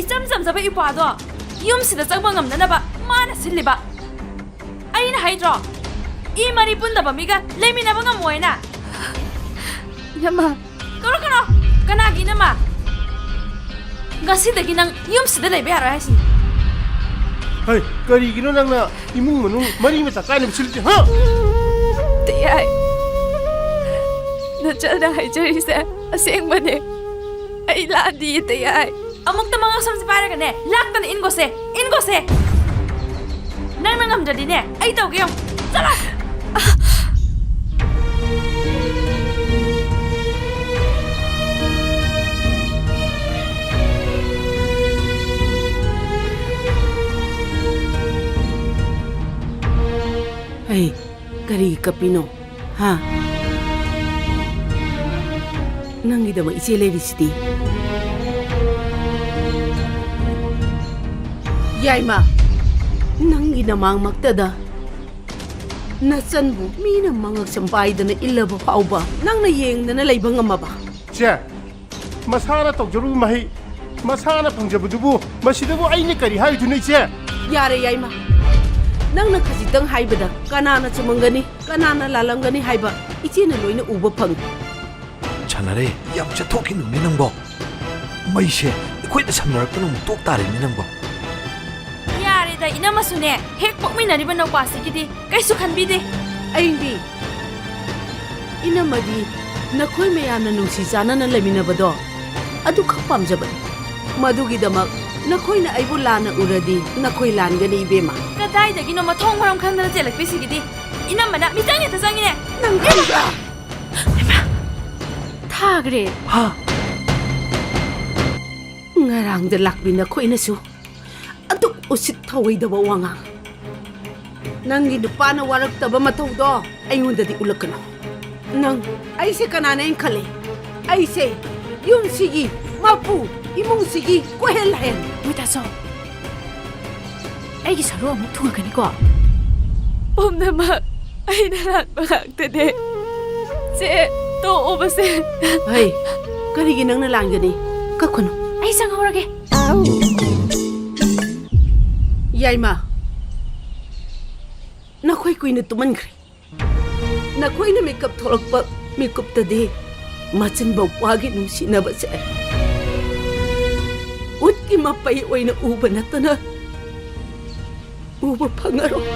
ꯏꯆꯝ ꯆꯝꯖꯕ ꯏꯄ꯭ꯋꯥꯗꯣ ꯌꯨꯝꯁꯤꯗ ꯆꯪꯕ ꯉꯝꯅꯅꯕ ꯃꯥꯅ ꯁꯤꯜꯂꯤꯕ꯫ ꯑꯩꯅ ꯍꯥꯏꯗ꯭ꯔꯣ, ꯏ ꯃꯔꯤ ꯄꯨꯟꯗꯕ ꯃꯤꯒ ꯂꯩꯃꯤꯟꯅꯕ ꯉꯝꯃꯣꯏꯅ? ꯏꯅꯝꯃ꯫ ꯀꯧꯔꯛꯀꯅꯣ! ꯀꯅꯥꯒꯤ ꯏꯅꯝꯃ? ꯉꯁꯤꯗꯒꯤ ꯅꯪ ꯌꯨꯝꯁꯤꯗ ꯂꯩꯕ ꯌꯥꯔꯣꯏ ꯍꯥꯏꯁꯤꯅꯤ꯫ ꯍꯩ, ꯀꯔꯤꯒꯤꯅꯣ ꯅꯪꯅ ꯏꯃꯨꯡ ꯃꯅꯨꯡ ꯃꯔꯤ ꯃꯇꯥ ꯀꯥꯏꯅꯕ ꯁꯤꯜꯂꯤꯁꯦ, ꯍꯥ? ꯇꯌꯥꯏ, ꯅꯆꯟꯅ ꯍꯥꯏꯖꯔꯤꯁꯦ ꯑꯁꯦꯡꯕꯅꯦ꯫ ꯑꯩ ꯂꯥꯟꯗꯤꯌꯦ, ꯇꯌꯥꯏ꯫ ꯑꯃꯨꯛꯇ ꯃꯉꯛꯁꯝꯁꯦ ꯄꯥꯏꯔꯒꯅꯦ, ꯂꯥꯛꯇꯅ ꯏꯟꯒꯣꯁꯦ, ꯏꯟꯒꯣꯁꯦ꯫ ꯅꯪꯅ ꯉꯝꯗ꯭ꯔꯗꯤꯅꯦ, ꯑꯩ ꯇꯧꯒꯦ ꯌꯦꯡꯉꯨ꯫ ꯆꯠꯂꯣ! ꯑꯩ ꯀꯔꯤꯒꯤ ꯀꯞꯄꯤꯅꯣ? ꯍꯥ? ꯅꯪꯒꯤꯗꯃꯛ ꯏꯆꯦ ꯂꯩꯔꯤꯁꯤꯗꯤ꯫ ꯌꯥꯏꯃ, ꯅꯪꯒꯤ ꯅꯃꯥꯡꯃꯛꯇꯗ ꯅꯆꯟꯕꯨ ꯃꯤꯅ ꯃꯉꯛꯁꯝ ꯄꯥꯏꯗꯅ ꯏꯜꯂꯕ ꯐꯥꯎꯕ ꯅꯪꯅ ꯌꯦꯡꯗꯅ ꯂꯩꯕ ꯉꯝꯃꯕ? ꯆꯦ, ꯃꯁꯥꯅ ꯇꯧꯖꯔꯨꯕ ꯃꯍꯩ, ꯃꯁꯥꯅ ꯐꯪꯖꯕꯗꯨꯕꯨ ꯃꯁꯤꯗꯕꯨ ꯑꯩꯅ ꯀꯔꯤ ꯍꯥꯏꯔꯨꯗꯣꯏꯅꯣ, ꯏꯆꯦ? ꯌꯥꯔꯦ, ꯌꯥꯏꯃ꯫ ꯅꯪꯅ ꯈꯖꯤꯛꯇꯪ ꯍꯥꯏꯕꯗ ꯀꯅꯥꯅ ꯆꯨꯝꯃꯝꯒꯅꯤ, ꯀꯅꯥꯅ ꯂꯥꯜꯂꯝꯒꯅꯤ ꯍꯥꯏꯕ ꯏꯆꯦꯅ ꯂꯣꯏꯅ ꯎꯕ ꯐꯪꯏ꯫ ꯁꯥꯟꯅꯔꯦ, ꯌꯥꯝ ꯆꯠꯊꯣꯛꯈꯤꯅꯨꯅꯦ ꯅꯪꯕꯣ꯫ ꯃꯩꯁꯦ ꯑꯩꯈꯣꯏꯗ ꯁꯝꯅꯔꯛꯇꯅ ꯑꯃꯨꯛ ꯇꯣꯛ ꯇꯥꯔꯦꯅꯦ ꯅꯪꯕꯣ꯫ ꯌꯥꯔꯦꯗ, ꯏꯅꯝꯃꯁꯨꯅꯦ, ꯍꯦꯛ ꯄꯣꯛꯃꯤꯟꯅꯔꯤꯕ ꯅꯧꯄꯥꯁꯤꯒꯤꯗꯤ ꯀꯩꯁꯨ ꯈꯟꯕꯤꯗꯦ꯫ ꯑꯩꯗꯤ ꯏꯅꯝꯃꯗꯤ ꯅꯈꯣꯏ ꯃꯌꯥꯝꯅ ꯅꯨꯡꯁꯤ ꯆꯥꯟꯅꯅ ꯂꯩꯃꯤꯟꯅꯕꯗꯣ ꯑꯗꯨꯈꯛ ꯄꯥꯝꯖꯕꯅꯤ꯫ ꯃꯗꯨꯒꯤꯗꯃꯛ ꯅꯈꯣꯏꯅ ꯑꯩꯕꯨ ꯂꯥꯟꯅ ꯎꯔꯗꯤ ꯅꯈꯣꯏ ꯂꯥꯟꯒꯅꯤ, ꯏꯕꯦꯝꯃ꯫ ꯀꯗꯥꯏꯗꯒꯤꯅꯣ ꯃꯊꯣꯡ ꯃꯔꯝ ꯈꯪꯗꯅ ꯆꯦꯜꯂꯛꯄꯤꯁꯤꯒꯤꯗꯤ? ꯏꯅꯝꯃꯅ ꯃꯤꯆꯪ ꯍꯦꯛꯇ ꯆꯪꯉꯤꯅꯦ꯫ ꯅꯪ ꯈꯪꯕ꯭ꯔꯥ? ꯊꯥꯈ꯭ꯔꯦ꯫ ꯍꯥ? ꯉꯔꯥꯡꯗ ꯂꯥꯛꯄꯤ ꯅꯈꯣꯏꯅꯁꯨ ꯑꯗꯨꯛ ꯎꯁꯤꯠ ꯊꯧꯑꯣꯏꯗꯕ ꯋꯥꯉꯥꯡ꯫ ꯅꯪꯒꯤ ꯅꯨꯄꯥꯅ ꯋꯥꯔꯛꯇꯕ ꯃꯇꯧꯗꯣ ꯑꯩꯉꯣꯟꯗꯗꯤ ꯎꯠꯂꯛꯀꯅꯨ꯫ ꯅꯪ ꯑꯩꯁꯦ ꯀꯅꯥꯅꯦꯅ ꯈꯜꯂꯤ? ꯑꯩꯁꯦ ꯌꯨꯝꯁꯤꯒꯤ ꯃꯄꯨ, ꯏꯃꯨꯡꯁꯤꯒꯤ ꯀꯣꯏꯍꯦꯜ ꯂꯥꯏꯍꯦꯜ꯫ ꯃꯣꯏ ꯇꯥꯆꯧ, ꯑꯩꯒꯤ ꯁꯔꯨ ꯑꯃꯨꯛ ꯊꯨꯡꯉꯛꯀꯅꯤꯀꯣ? ꯄꯨꯝꯅꯃꯛ ꯑꯩꯅ ꯂꯥꯟꯕ ꯉꯥꯛꯇꯅꯦ꯫ ꯆꯦ, ꯇꯣꯛꯑꯣꯕꯁꯦ꯫ ꯍꯩ, ꯀꯔꯤꯒꯤ ꯅꯪꯅ ꯂꯥꯟꯒꯅꯤ? ꯀꯛꯈꯨꯅꯨ꯫ ꯑꯩ ꯁꯪꯍꯧꯔꯒꯦ꯫ ꯌꯥꯏꯃ, ꯅꯈꯣꯏ ꯀꯨꯏꯅ ꯇꯨꯝꯃꯟꯈ꯭ꯔꯦ꯫ ꯅꯈꯣꯏꯅ ꯃꯤꯀꯞ ꯊꯣꯛꯂꯛꯄ ꯃꯤꯀꯨꯞꯇꯗꯤ ꯃꯆꯤꯟꯕ ꯋꯥꯒꯤ ꯅꯨꯡꯁꯤꯅꯕꯁꯦ ꯎꯠꯀꯤ ꯃꯄꯩ ꯑꯣꯏꯅ ꯎꯕ ꯅꯠꯇꯅ ꯎꯕ ꯐꯪꯉꯔꯣꯏ꯫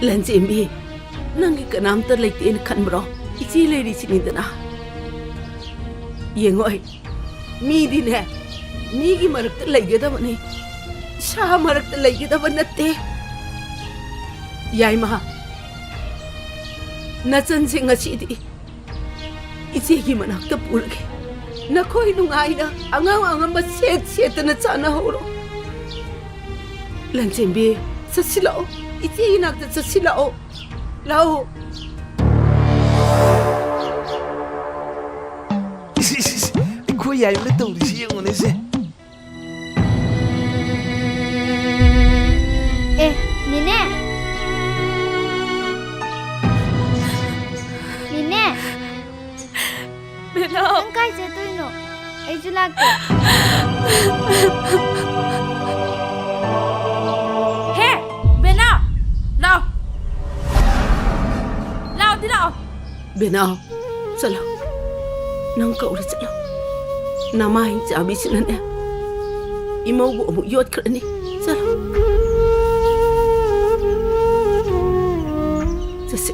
ꯂꯟꯆꯦꯟꯕꯤ, ꯅꯪꯒꯤ ꯀꯅꯥꯝꯇ ꯂꯩꯇꯦꯅ ꯈꯟꯕ꯭ꯔꯣ? ꯏꯆꯦ ꯂꯩꯔꯤꯁꯤꯅꯤꯗꯅ꯫ ꯌꯦꯡꯉꯣ, ꯑꯩ ꯃꯤꯗꯤꯅꯦ, ꯃꯤꯒꯤ ꯃꯔꯛꯇ ꯂꯩꯒꯗꯕꯅꯤ, ꯁꯥ ꯃꯔꯛꯇ ꯂꯩꯒꯗꯕ ꯅꯠꯇꯦ꯫ ꯌꯥꯏꯃ, ꯅꯆꯟꯁꯦ ꯉꯁꯤꯗꯤ ꯏꯆꯦꯒꯤ ꯃꯅꯥꯛꯇ ꯄꯨꯔꯒꯦ꯫ ꯅꯈꯣꯏ ꯅꯨꯡꯉꯥꯏꯅ ꯑꯉꯝ ꯑꯉꯝꯕ ꯁꯦꯠ ꯁꯦꯠꯇꯅ ꯆꯥꯅꯍꯧꯔꯣ꯫ ꯂꯟꯆꯦꯟꯕꯤ, ꯆꯠꯁꯤꯜꯂꯛꯑꯣ꯫ ꯏꯆꯦꯒꯤ ꯅꯥꯛꯇ ꯆꯠꯁꯤꯜꯂꯛꯑꯣ꯫ ꯂꯥꯛꯑꯣ꯫ ꯏꯁ, ꯏꯁ, ꯏꯁ, ꯑꯩꯈꯣꯏ ꯌꯥꯏꯃꯅ ꯇꯧꯔꯤꯁꯤ ꯌꯦꯡꯉꯨꯅꯦ ꯁꯦ꯫ ꯑꯦ, ꯅꯦꯅꯦ꯫ ꯅꯦꯅꯦ꯫ ꯕꯦꯅꯥꯎ꯫ ꯅꯪ ꯀꯥꯏ ꯆꯠꯇꯣꯏꯅꯣ? ꯑꯩꯁꯨ ꯂꯥꯛꯀꯦ꯫ ꯍꯦ, ꯕꯦꯅꯥꯎ, ꯂꯥꯎ꯫ ꯂꯥꯎꯗꯤ ꯂꯥꯎ꯫ ꯕꯦꯅꯥꯎ, ꯆꯠꯂꯣ꯫ ꯅꯪ ꯀꯧꯔ ꯆꯠꯂꯣ꯫ ꯅꯃꯥ ꯍꯤꯡꯆꯥꯕꯤꯁꯤꯅꯅꯦ, ꯏꯃꯧꯕꯨ ꯑꯃꯨꯛ ꯌꯣꯠꯈ꯭ꯔꯅꯤ꯫ ꯆꯠꯂꯣ꯫ ꯆꯠꯁꯤ꯫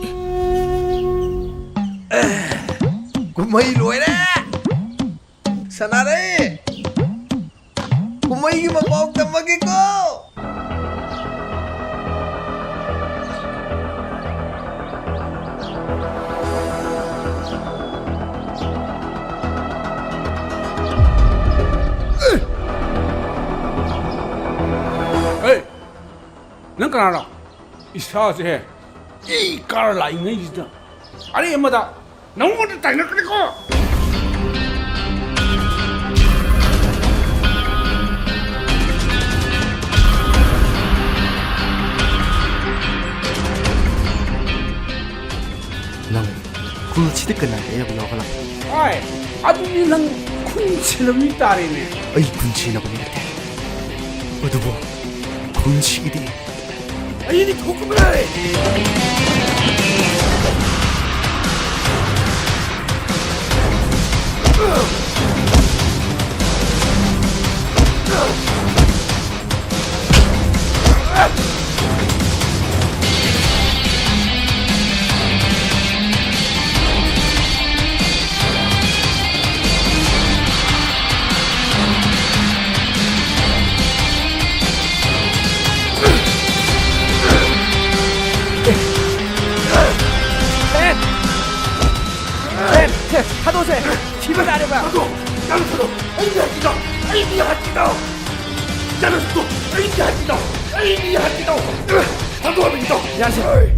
ꯀꯨꯝꯍꯩ ꯂꯣꯏꯔꯦ꯫ ꯁꯅꯥꯔꯩ, ꯀꯨꯝꯍꯩꯒꯤ ꯃꯄꯥꯎ ꯇꯝꯃꯒꯦꯀꯣ꯫ ꯍꯦ! ꯅꯪ ꯀꯅꯥꯅꯣ? ꯏꯁꯥꯁꯦ ꯏ ꯀꯥꯔ ꯂꯥꯛꯏꯉꯩꯁꯤꯗ ꯑꯔꯦꯝꯕꯗ ꯅꯪꯉꯣꯟꯗ ꯇꯥꯏꯅꯔꯛꯀꯅꯤꯀꯣ! ꯁꯤꯗ ꯀꯅꯥꯒꯤ ꯑꯌꯥꯕ ꯌꯥꯎꯍꯜꯂꯛꯄ? ꯍꯣꯏ, ꯑꯗꯨꯗꯤ ꯅꯪ ꯈꯨꯟ ꯁꯤꯟꯅꯕ ꯃꯤ ꯇꯥꯔꯦꯅꯦ꯫ ꯑꯩ ꯈꯨꯟ ꯁꯤꯟꯅꯕ ꯃꯤ ꯅꯠꯇꯦ꯫ ꯑꯗꯨꯕꯨ ꯈꯨꯟꯁꯤꯒꯤꯗꯤ ꯑꯩꯗꯤ ꯊꯣꯛꯄ ꯌꯥꯏ꯫ ꯊꯥꯗꯣꯛꯁꯦ꯫ ꯁꯤꯕ ꯇꯥꯔꯦꯕ꯫ ꯊꯥꯗꯣꯛ! ꯌꯥꯝ ꯊꯥꯗꯣꯛ! ꯑꯩ ꯃꯤ ꯍꯥꯠꯈꯤꯗꯧ! ꯑꯩ ꯃꯤ ꯍꯥꯠꯈꯤꯗꯧ! ꯌꯥꯝ ꯊꯥꯗꯣꯛ! ꯑꯩ ꯃꯤ ꯍꯥꯠꯈꯤꯗꯧ! ꯑꯩ ꯃꯤ ꯍꯥꯠꯈꯤꯗꯧ! ꯊꯥꯗꯣꯛꯑꯕ ꯏꯇꯥꯎ! ꯌꯥꯔꯦꯁꯦ꯫